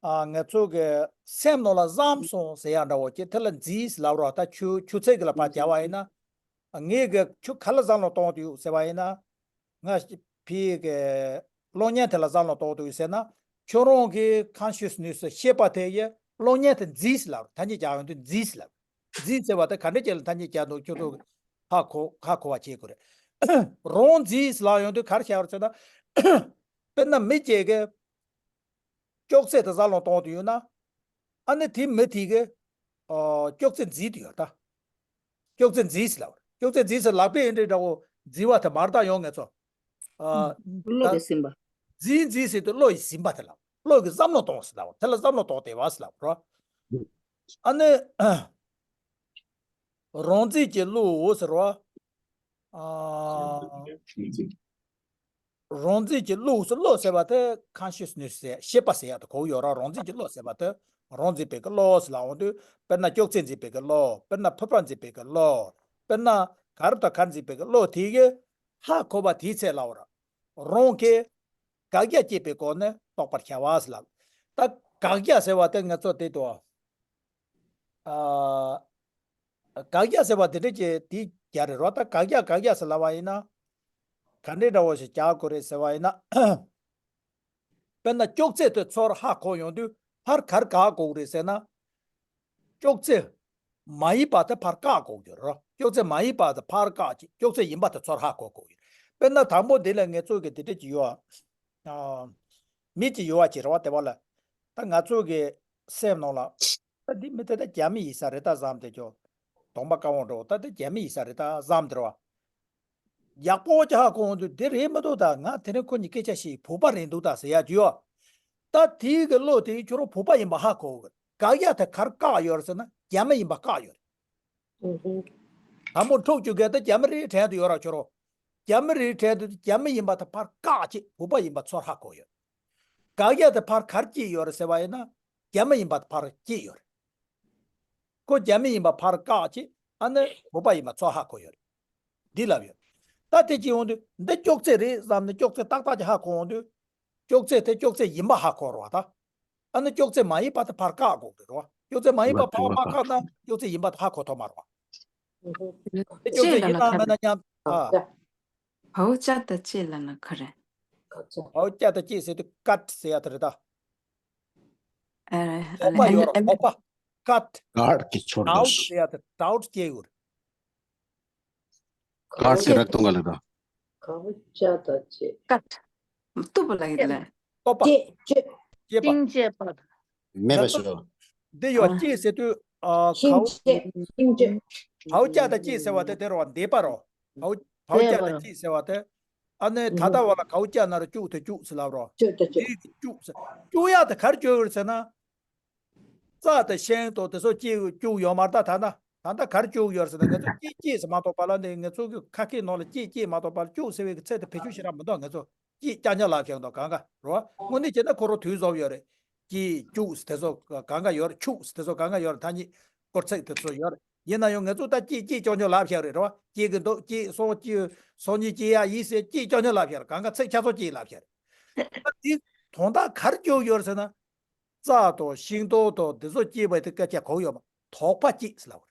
ཨ་ངེད་ཚོ་གི་སེམས་ནང་ལ་བསམ་སོང་ཟེར་ཡ་འདྲ་བོ་ཅིག་དེ་ལ་མཛེས་ཟེར་ལབ་རོགས། ད་ཆུ་ཆུ་ཚོད་ཀྱི་ལ་ཕར་བྱ་བ་ཡིན་ན། ངས་གི་ཁྱོད་ག་ལ་བསམ་བློ་གཏོང་དུ་ཡོད་ཟེར་བ་ཡིན་ན། ང་ཕའི་གི་གློག་བརྙན་དེ་ལ་བསམ་བློ་གཏོང་དུ་ཡོད་ཟེར་ན། ཁྱོད་རང་གི་consciousness ཤེས་པ་དེ་ཡི་གློག་བརྙན་དེ་མཛེས་ཟེར་ལབ་རོགས། ཐ་སྙད་རྒྱག་ཡོང་དུས་མཛེས་ཟེར་ལབ། མཛེས་ཟེར་བ་དེ་ག་འདྲ་ཅིག་ལ་ཐ་སྙད་རྒྱག་འདུག་ཁྱོད་ཚོ་ཧ་གོ་ཧ་གོ་བ་བྱེད་དགོས་རེད། རང་མཛེས་ལབ་ཡོང་དུས་ག་རེ་བྱ་བར་ཟེར་ན། དཔེར་ན་མི་གཅིག་གིས་ཅོག་ཙེ་དེ་བསམ་བློ་གཏོང་དུ་ཡོད་ན། ཨ་ནི་དེ་མི་དེ་གིས་ཨ་ཅོག་ཙེ་མཛེས་དུ་ཡོད་ད། ཅོག་ཙེ་མཛེས་ཟེར་ལབ། ཅོག་ཙེ་མཛེས་ཟེར་ལག་པས་འདྲ་འདྲ་བོ་མཛེས་པ་དེ་མར་བཏང་ཡོང་། ངེད་ཚོ་ཨ་བློ་ད་གི་སེམས་པ། མཛེས་མཛེས་ཟེར་དུས་བློ་ཡིས་ཟིན་པ་དེ་ལབ། བློ་གི་བསམ་བློ་གཏོང་ཟེར་ལབ། དེ་ལ་བསམ་བློ་གཏོང་བདེ་བ་ཟེར་ལབ་རོ། ཨ་ནི་རང་མཛེས་ཀྱི་བློ་ཟེར་བ། ཨ་རང་མཛེས་ཀྱི་བློ་ཟེར། བློ་ཟེར་བ་དེ་consciousness ཟེར། ཤེས་པ་ཟེར་ཡ་དེ་གོ་ཡོད་ར། རང་མཛེས་ཀྱི་བློ་ཟེར་བ་དེ། རང་མཛེས་པའི་གི་བློ་ཟེར་ལབ་འོང་དུས། དཔེར་ན་ཅོག་ཙེ་མཛེས་པའི་གི་བློ། དཔེར་ན་ཕུར་པ་མཛེས་པའི་གི་བློ། དཔེར་ན་ག་རེ་དང་ག་རེ་མཛེས་པའི་གི་བློ་དེ་གིས་ཧ་གོ་བ་དེའི་ཚད་ལབ་ར། རང་གི་དགག་བྱ་བཅད་པའི་སྒོ་ནས་རྟོགས་པར་བྱ་བ་ཟེར་ལབ། ད་དགག་བྱ་ཟེར་བ་དེ་ངེད་ཚོ་དེ་དོ། ཨ། དགག་བྱ་ཟེར་བ་དེ་འདྲ་ཅིག་དེ་རྒྱ་རེད་རོ། ད་དགག་བྱ་དགག་བྱ་ཟེར་ལབ་པ་ཡིན་ན། ག་འདྲའི་འདྲ་བོ་ཞིག་རྒྱག་དགོས་རེད་ཟེར་བ་ཡིན་ན། དཔེར་ན་ཅོག་ཙེ་དེ་ཚུར་ཧ་གོ་ཡོང་དུས་ཕར་ག་རེ་དགག་དགོས་རེད་ཟེར་ན། ཅོག་ཙེ་མ་ཡིན་པ་དེ་ཕར་བཀག་དགོས་ཀྱི་རེད་རོ། ཅོག་ཙེ་མ་ཡིན་པ་དེ་ཕར་བཀག་ཅིག་ཅོག་ཙེ་ཡིན་པ་དེ་ཚུར་ཧ་གོ་དགོས་ཀྱི། དཔེར་ན་དང་པོ་འདི་ལ་ངེད་ཚོ་གི་དེ་འདྲ་ཅིག་ཡོད་ཨ། ཨ། མི་གཅིག་ཡོད་པ་ཅིག་རེད་བ། དེ་བ་ལ་ད་ང་ཚོ་གི་སེམས་ནང་ལ། ད་འདི་མི་དེ་ད་རྒྱ་མི་ཡིན་ས་རེད་ད་བསམ་སྟེ། ཅོ་གདོང་པ་དཀར་བོ་འདྲ་བོ། ད་དེ་རྒྱ་མི་ཡིན་ས་རེད་ད་བསམ་སྟེ་རེད་བ། ཡག་པོ་ཅིག་ཧ་གོ་འོང་དུས་དེ་རེད་མི་འདུག་ད་ང་དེ་རིང་ཁོ་གཉིས་སྐད་ཆ་བཤད། བོད་པ་རེད་འདུག་ད་ཟེར་ཡ་ཅིག་ཡོད། ད་དེའི་གི་བློ་དེ་ཁྱོད་རང་བོད་པ་ཡིན་པ་ཧ་གོ་གི། དགག་བྱ་དེ་ག་རེ་བཀག་ཡོད་རེད་ཟེར་ན་རྒྱ་མི་ཡིན་པ་བཀག་ཡོད་རེད། དང་པོ་འཁྲུག་རྒྱུ་གལ་ཏེ་རྒྱ་མི་རེད་དྲན་དུ་ཡོད་ར་ཁྱོད་རང་། རྒྱ་མི་རེད་དྲན་དུས་རྒྱ་མི་ཡིན་པ་དེ་ཕར་བཀག་ཅིག་བོད་པ་ཡིན་པ་ཚུར་ཧ་གོ་ཡོད། དགག་བྱ་དེ་ཕར་ག་རེ་བསྐྱེད་ཡོད་རེད་ཟེར་བ་ཡིན་ན། རྒྱ་མི་ཡིན་པ་དེ་ཕར་བསྐྱེད་ཡོད་རེད། ཁོ་རྒྱ་མི་ཡིན་པ་ཕར་བཀག་ཅིག་ཨ་ནི་བོད་པ་ཡིན་པ་ཚུར་ཧ་གོ་ཡོད་རེད། འདི་ལབ་ཡོད། ད་དེ་ཅིག་འོང་དུས་འདི་ཅོག་ཙེ་རེད་བསམ་ནས་ཅོག་ཙེ་ཏག་ཏག་ཅིག་ཧ་གོ་འོང་དུས། ཅོག་ཙེ་དེ་ཅོག་ཙེ་ཡིན་པ་ཧ་གོ་རོགས་ད། ཨ་ནི་ཅོག་ཙེ་མ་ཡིན་པ་དེ་ཕར་བཀག་དགོས་ཀྱི་རེད་བ། ཅོག་ཙེ་མ་ཡིན་པ་ཕར་མ་བཀག་ན་ཅོག་ཙེ་ཡིན་པ་དེ་ཧ་གོ་ཐུབ་མ་རེད་བ། དེ་ཅོག་ཙེ་ཡིན་ན་མིན་ན་མཉམ་ཨ། བའོ་ཅ་དང་ཅེ་ལབ་ན་ག་རེ། བའོ་ཅ་དང་ཅེ་ཟེར་དུས་ཀཊ་ཟེར་ཡ་དེ་རེད་ད། ཨ་རེད། ཐོགས་པ་ཡོད་ར། ཐོགས་པ། ཀཊ། ཀཊ་གི་ཆོར་ཌའུཊ་ཟེར་ཡ་དེ། ཌའུཊ་སྐྱེ་ཡོད་རེད། ཀཊ་གི་རག་ཏུ་ང་ལ་ད། བའོ་ཅ་དང་ཅེ། ཀཊ། བཏུབ་པ་ལ་ཡིན་ལ། བཏུབ་པ། ཅེ་ཅེ། ཅེ་པ། ཅིང་ཅེ་པ། མེད་པ་ཞོ། འདི་ཡོད་ཅེ་ཟེར་དུས་ཨ། ཤིང་ཅེ། ཤིང་ཅེ། བའོ་ཅ་དང་ཅེ་ཟེར་བ་དེ་དེ་རོ། འདས་པ་རོ། བའོ་བའོ་ཅ་དང་ཅེ་ཟེར་བ་དེ། ཨ་ནི་ད་ལྟ་བ་ལ་གའོ་ཅ་ན་རོ་ཅུག་དེ་ཅུག་ཟེར་ལབ་རོ། ཅུག་དེ་ཅུག་ཅུག་ཟེར། ཅུག་ཡ་དེ་གར་བཅོས་ཡོད་ཟེར་ན། རྩྭ་དང་ཤིང་དང་དེ་ཚོ་སྐྱེ་སྐྱེ་ཡོད་མ་རེད་ད། ད་ལྟ་ད་ལྟ་གར་སྐྱེ་ཡོད་རེད་ཟེར་ན། ང་ཚོ་སྐྱེ་སྐྱེ་ཟེར་མ་གཏོགས་པ་ལ་ནི་ང་ཚོ་གི་ཁ་སྐད་ནང་ལ་སྐྱེ་སྐྱེ་མ་གཏོགས་པ་ལ་སྐྱུག་ཟེར་བའི་གི་ཚད་དེ་བེད་སྤྱོད་ཞེ་དྲག་མི་འདུག་ང་ཚོ་སྐྱེ་ཀྱག་ཀྱག་ལབ་བཞག་འདུག་གང་ག་རེད་བ། དངོས་གནས་བྱས་ན་ཁོ་རང་དུས་རྫོགས་ཡོད་རེད། སྐྱེ་སྐྱུག་དེ་ཚོ་གང་ག་ཡོད་རེད། ཆུག་དེ་ཚོ་གང་ག་ཡོད་རེད། ཐ་སྙད་སྐོར་ཚིག་དེ་ཚོ་ཡོད་རེད། ཡིན་ན་ཡང་ང་ཚོ་ད་སྐྱེ་སྐྱེ་ཀྱག་ཀྱག་ལབ་བཞག་རེད་རེད་བ། སྐྱེ་གི་འདུག་སྐྱེ་སོང་། སྐྱེ་སང་ཉིན་སྐྱེ་ཡ་ཡིན་ཟེར་སྐྱེ་ཀྱག་ཀྱག་ལབ་བཞག་རེད། གང་ག་ཚིག་ཆ་ཚང་སྐྱེ་ལབ་བཞག་རེད། ད་དེ་དོན་དག་གར་སྐྱེ་ཡོད་རེད་ཟེར་ན། རྩྭ་དང་ཤིང་ཏོག་དང་འདི་ཚོ་སྐྱེས་པ་དེ་སྐད་ཆ་གོ་ཡོད་མ། དོགས་པ་སྐྱེས་ཟེར་ལབ་རེད།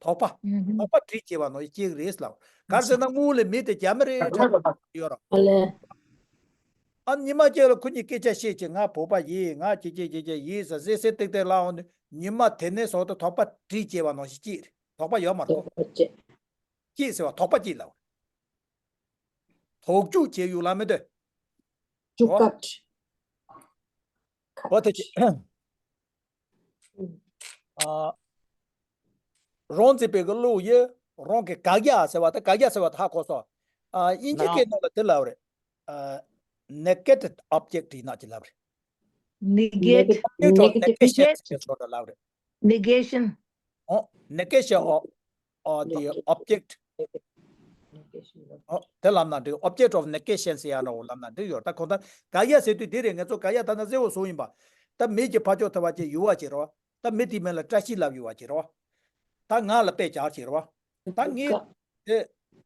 དོགས་པ། ཨུ་ཧུ། དོགས་པ་དྲི་སྐྱེས་པ་ནང་བཞིན་སྐྱེ་གི་རེད་ཟེར་ལབ་རེད། ག་རེ་ཟེར་ན་དངུལ་ལས་མི་དེ་རྒྱ་མི་རེད་དྲན་ཡོད་ར། ཨ་ལེ། ཨ་ཉི་མ་གཅིག་ལ་ཁོ་གཉིས་སྐད་ཆ་བཤད་ཅིག་ང་བོད་པ་ཡིན། ང་ཅི་ཅི་ཅི་ཅི་ཡིན་ཟེར་ཟེར་ཟེར་ཏིག་ཏིག་ལབ་འོང་དུས་ཉི་མ་དེ་ནས་བཟུང་སྟེ་དོགས་པ་དྲི་སྐྱེས་པ་ནང་བཞིན་སྐྱེས་རེད། དོགས་པ་ཡོད་མ་རེད། དོགས་པ་སྐྱེས། སྐྱེས་ཟེར་བ་དོགས་པ་སྐྱེས་ལབ་རེད། དོགས་སྐྱུག་བྱས་ཡོད་ལ་མི་འདོད། ཅུག་ཀཊ། འོ་དེ་ཅི། ཨ། རང་མཛེས་པའི་གི་བློ་ཡིས་ རང་གི་དགག་ཡ་ཟེར་བ་དེ། དགག་ཡ་ཟེར་བ་དེ་ཧ་གོ་སོང་། ཨ། དབྱིན་ཇི་སྐད་ནང་ལ་དེ་ལབ་རེད། ཨ། negated object ཡིན་ན་ཅི་ལབ་རེད། Negate. Object of negation ཟེར་ལབ་རེད། Negation. ཨོ། negation of ཨོ་དེ་object ཨོ་དེ་ལབ་ན་འགྲིག། object of negation ཟེར་ཡ་འདྲ་བོ་ལབ་ན་འགྲིག་ཡོད། ད་གང་ལྟར་དགག་ཡ་ཟེར་དུས་དེ་རེད། ང་ཚོ་དགག་ཡ་ད་ན་གསལ་བོ་བཟོ་ཡིན་པ། ད་མི་གི་ཕར་ཕྱོགས་ཐེ་བ་ཅིག་ཡུ་བ་ཅིག་རེད་བ། ད་མི་དེའི་མིང་ལ་བཀྲ་ཤིས་ལབ་ཡོད་པ་ཅིག་རེད་བ། ད་ང་ལ་དཔེ་སྦྱར་ཅིག་རེད་བ། ད་ངས་དེ་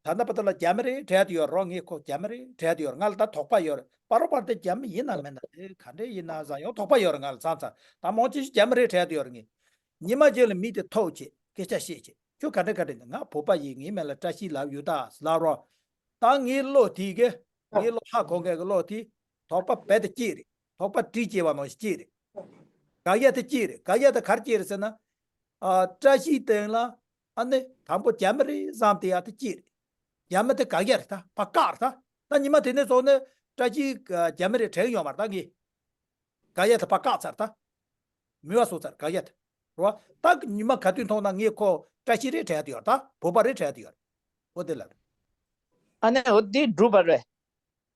ད་ལྟ་བར་དུ་ལ་རྒྱ་མི་རེད་དྲན་དུ་ཡོད་རེད། ངས་ཁོ་རྒྱ་མི་རེད་དྲན་དུ་ཡོད་རེད། ང་ལ་ད་དོགས་པ་ཡོད་རེད། བར་བར་དུ་རྒྱ་མི་ཡིན་ན་མིན་ན་དེ་ག་འདྲས་ཡིན་ན་བསམ་ཡང་དོགས་པ་ཡོད་རེད། ང་ལ་མཚམས་མཚམས་ད་མང་ཆེ་ཤོས་རྒྱ་མི་རེད་དྲན་དུ་ཡོད་རེད། ངས་ཉི་མ་རྗེས་ལ་མི་དེ་ཐུག་བྱས་སྐད་ཆ་བཤད་བྱས། ཁྱོད་ག་འདྲས་ག་འདྲས་ཡིན། ང་བོད་པ་ཡིན། ངའི་མིང་ལ་བཀྲ་ཤིས་ལབ་ཡོད་ད་ལབ་རོགས། ད་ངའི་བློ་དེ་གི་ངའི་བློ་ཧ་གོ་མཁན་གི་བློ་དེ་དོགས་པ་རྦད་དེ་སྐྱེས་རེད། དོགས་པ་དྲི་སྐྱེས་པ་ནང་བཞིན་སྐྱེས་རེད། དགག་ཡ་དེ་སྐྱེས་རེད། དགག་ཡ་དེ་ག་རེ་སྐྱེས་རེད་ཟེར་ན། ཨ། བཀྲ་ཤིས་སྟེང་ལ་ཨ་ནི་དང་པོ་རྒྱ་མི་རེད་བསམ་དེ་ཡ་དེ་སྐྱེས་རེད། རྒྱ་མི་དེ་དགག་ཡ་རེད། ད་ཕར་བཀག་རེད། ད་ད་ཉི་མ་དེ་ནས་བཟུང་ནས་བཀྲ་ཤིས་རྒྱ་མི་རེད་དྲན་ཡོད་མ་རེད། ད་ངས་དགག་ཡ་དེ་ཕར་བཀག་ཚར། ད་མེད་པ་བཟོ་ཚར་དགག་ཡ་དེ། རེད་བ། ད་ཉི་མ་ག་དུས་མཐོང་ན་ངས་ཁོ་བཀྲ་ཤིས་རེད་དྲན་ཡ་དེ་ཡོད་རེད། ད་བོད་པ་རེད་དྲན་ཡ་དེ་ཡོད་རེད། འོ་དེ་ལ་རེད། ཨ་ནི་འོ་དེ་སྒྲུབ་པ་རེད།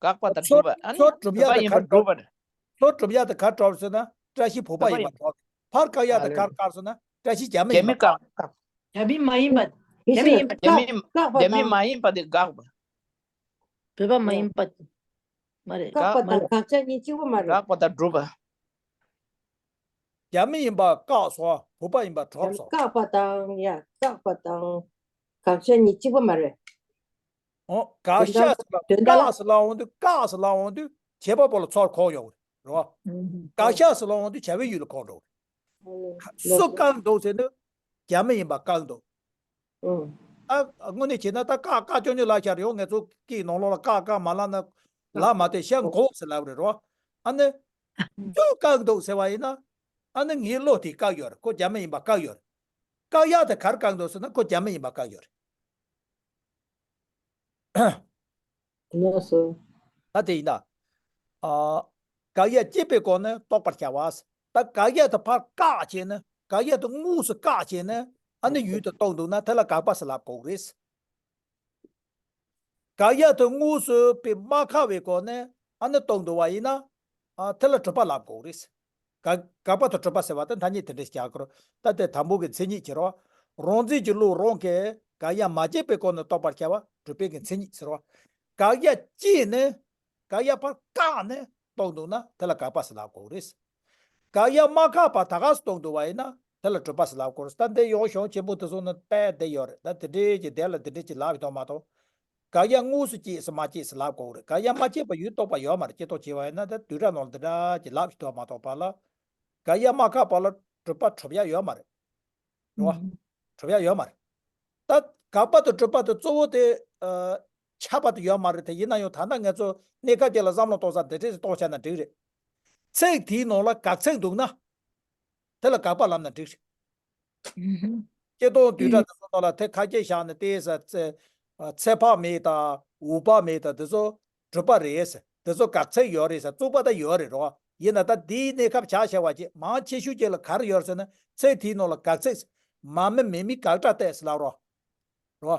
དགག་པ་དང་སྒྲུབ་པ། ཨ་ནི་སྒྲུབ་པ་ཡིན་པ་སྒྲུབ་པ་རེད། སོ་སྒྲུབ་ཡ་དེ་ག་རེ་སྒྲུབ་ཟེར་ན་བཀྲ་ཤིས་བོད་པ་ཡིན་པ་སྒྲུབ། ཕར་བཀག་ཡ་དེ་ག་རེ་བཀག་ཟེར་ན་བཀྲ་ཤིས་རྒྱ་མི་ཡིན་པ་སྒྲུབ། རྒྱ་མི་མ་ཡིན་པ། རྒྱ་མི་ཡིན་པ། རྒྱ་མི་རྒྱ་མི་མ་ཡིན་པ་དེ་དགག་པ། བོད་པ་མ་ཡིན་པ། མ་རེད། དགག་པ་དང་དགག་བྱ་གཉིས་གཅིག་པ་མ་རེད། དགག་པ་དང་སྒྲུབ་པ། རྒྱ་མི་ཡིན་པ་བཀག་སོང་། བོད་པ་ཡིན་པ་གྲོགས་སོང་། བཀག་པ་དང་ཡ་བཀག་པ་དང་དགག་བྱ་གཉིས་གཅིག་པ་མ་རེད། ཨོ། དགག་བྱ་ཟེར་ལ་བཀག་ཟེར་ལ་འོང་དུས་བཀག་ཟེར་ལ་འོང་དུས་བྱེད་པ་པོ་ལ་ཚུར་གོ་ཡོང་གི་རེད་བ། དགག་བྱ་ཟེར་ལ་འོང་དུས་བྱ་བའི་ཡུལ་ལ་གོ་འགྲོ་གི་རེད། སུ་བཀག་འདུག་ཟེར་དུས་རྒྱ་མི་ཡིན་པ་བཀག་འདུག་ཨ། དངོས་གནས་བྱས་ན་ད་བཀག་བཀག་ཅོག་ཉོ་ལ་ཤར་ཡོང་། ང་ཚོ་སྐད་ནང་ལོགས་ལ་བཀག་བཀག་མ་ལབ་ན་ལབ་མ་བསྡད། ཤ་འགོག་ཟེར་ལབ་རེད་རོ། ཨ་ནི་ཁྱོད་བཀག་འདུག་ཟེར་བ་ཡིན་ན། ཨ་ནི་ངའི་བློ་དེ་བཀག་ཡོད་རེད། ཁོ་རྒྱ་མི་ཡིན་པ་བཀག་ཡོད་རེད། བཀག་ཡག་དེ་གར་བཀག་འདུག་ཟེར་ན་ཁོ་རྒྱ་མི་ཡིན་པ་བཀག་ཡོད་རེད། ལགས་སོ། ད་དེ་ཡིན་ད། ཨ། དགག་ཡ་བཅད་པའི་སྒོ་ནས་རྟོགས་པར་བྱ་བ། ད་དགག་ཡ་དེ་ཕར་བཀག་བྱས་ན། དགག་ཡ་དེ་དངོས་སུ་བཀག་བྱས་ན། ཨ་ནི་ཡུལ་དུ་རྟོགས་འདུག་ན་དེ་ལ་དགག་པ་ཟེར་ལབ་དགོས་རེད། དགག་ཡ་དེ་དངོས་སུ་དཔེ་མ་བཀག་པའི་སྒོ་ནས་ཨ་ནི་རྟོགས་འདུག་པ་ཡིན་ན། ཨ། དེ་ལ་གྲུབ་པ་ལབ་དགོས་རེད། དགག་དགག་པ་དང་གྲུབ་པ་ཟེར་བ་དེ་ཐ་སྙད་དེ་འདྲ་ཞིག་རྒྱག་དགོས། ད་དེ་དང་པོ་གི་མཚན་ཉིད་ཀྱི་རོ། རང་འཛིན་གྱི་བློ་རང་གིས་དགག་ཡ་མ་བྱས་པའི་སྒོ་ནས་རྟོགས་པར་བྱ་བ་གྲུབ་པའི་གི་མཚན་ཉིད་ཟེར་བ། དགག་ཡ་བཅད་ནས་དགག་ཡ་ཕར་བཀག་ནས་རྟོགས་འདུག་ན་དེ་ལ་དགག་པ་ཟེར་ལབ་དགོས་རེད། དགག་ཡ་མ་བཀག་པར་ད་ག་སེ་རྟོགས་འདུག་པ་ཡིན་ན་དེ་ལ་གྲུབ་པ་ཟེར་ལབ་དགོས་རེད། ད་འདི་ཡང་གཞུང་ཆེན་པོ་དེ་ཚོ་ནི་དཔེ་བསྡད་ཡོད་རེད། ད་དེ་འདྲའི་ཀྱི་དེ་ལ་དེ་འདྲའི་ཀྱི་ལབ་ཡོད་མ་གཏོགས། དགག་ཡ་དངོས་སུ་བཅད་ཟེར་མ་བཅད་ཟེར་ལབ་དགོས་རེད། དགག་ཡ་མ་བཅད་པ་ཡུལ་རྟོགས་པ་ཡོད་མ་རེད། སྐྱེ་རྟོགས་བྱས་པ་ཡིན་ན་ད་བསྡུས་གྲྭ་ནང་ལ་འདི་འདྲ་ཅིག་ལབ་ཡོད་མ་གཏོགས་པ་ལ། དགག་ཡ་མ་བཀག་པ་ལ་གྲུབ་པ་གྲུབ་ཡ་ཡོད་མ་རེད། རེད་བ། གྲུབ་ཡ་ཡོད་མ་རེད། ད་དགག་པ་དང་གྲུབ་པ་དེ་གཙོ་བོ་དེ། ཨ། ཁྱབ་པ་དེ་ཡོད་མ་རེད། དེ་ཡིན་ན་ཡང་ད་ལྟ་ང་ཚོ་གནས་སྐབས་ཅིག་ལ་བསམ་བློ་གཏོང་ས་འདི་འདྲས་ཤིག་གཏོང་བྱས་ན་འགྲིག་རེད། ཚིག་དེའི་ནང་ལ་དགག་ཚིག་འདུག་ན། དེ་ལ་དགག་པ་ལབ་ན་འགྲིག་རེད། སྐྱེ་སྟོང་བསྡུས་གྲྭ་དེ་ཚོ་ནང་ལ་དེ་ཁ་སྐད་བཞག་ནས་དེ་ས་ཚེ་ཚེ་དཔག་མེད་དང་འོད་དཔག་མེད་དང་དེ་ཚོ་གྲུབ་པ་རེད་ཟེར། དེ་ཚོ་དགག་ཚིག་ཡོད་རེད་ཟེར། རྩོད་པ་ད་ཡོད་རེད་རོ། ཡིན་ན་ད་འདིའི་གནས་སྐབས་ཆ་བཞག་པ་ཅིག་མང་ཆེ་ཤོས་ཅིག་ལ་ག་རེ་ཡོད་རེད་ཟེར་ན། ཚིག་དེའི་ནང་ལ་དགག་ཚིག་མ་མི་མེ་མི་དགག་སྒྲ་སྟེ་ཟེར་ལབ་རོ། རོ།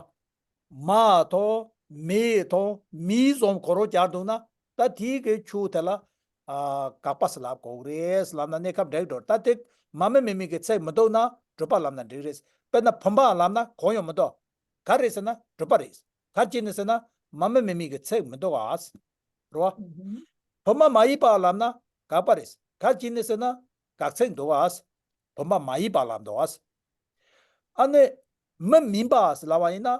མ་དང་མེ་དང་མེ་ཟོམ་ཁོ་རང་སྦྱར་འདུག་ན། ད་དེའི་གི་ཆོས་དེ་ལ། ཨ། དགག་པ་ཟེར་ལབ་དགོས་རེད་ལབ་ན་གནས་སྐབས་འགྲིག་འགྲོ། ད་དེ་མ་མི་མེ་མི་གི་ཚིག་མི་འདུག་ན་གྲུབ་པ་ལབ་ན་འགྲིག་རེད། དཔེར་ན་བུམ་པ་ལབ་ན་གང་ཡང་མི་འདུག་ག་རེ་ཟེར་ན་གྲུབ་པ་རེད། ག་རེ་བྱས་ནས་ཟེར་ན་མ་མི་མེ་མི་གི་ཚིག་མི་འདུག་ག་ཟེར། རེད་བ། བུམ་པ་མ་ཡིན་པ་ལབ་ན་དགག་པ་རེད། ག་རེ་བྱས་ནས་ཟེར་ན་དགག་ཚིག་འདུག་ག་ཟེར། བུམ་པ་མ་ཡིན་པ་ལབ་འདུག་ག་ཟེར། ཨ་ནི་མི་མིན་པ་ཟེར་ལབ་པ་ཡིན་ན་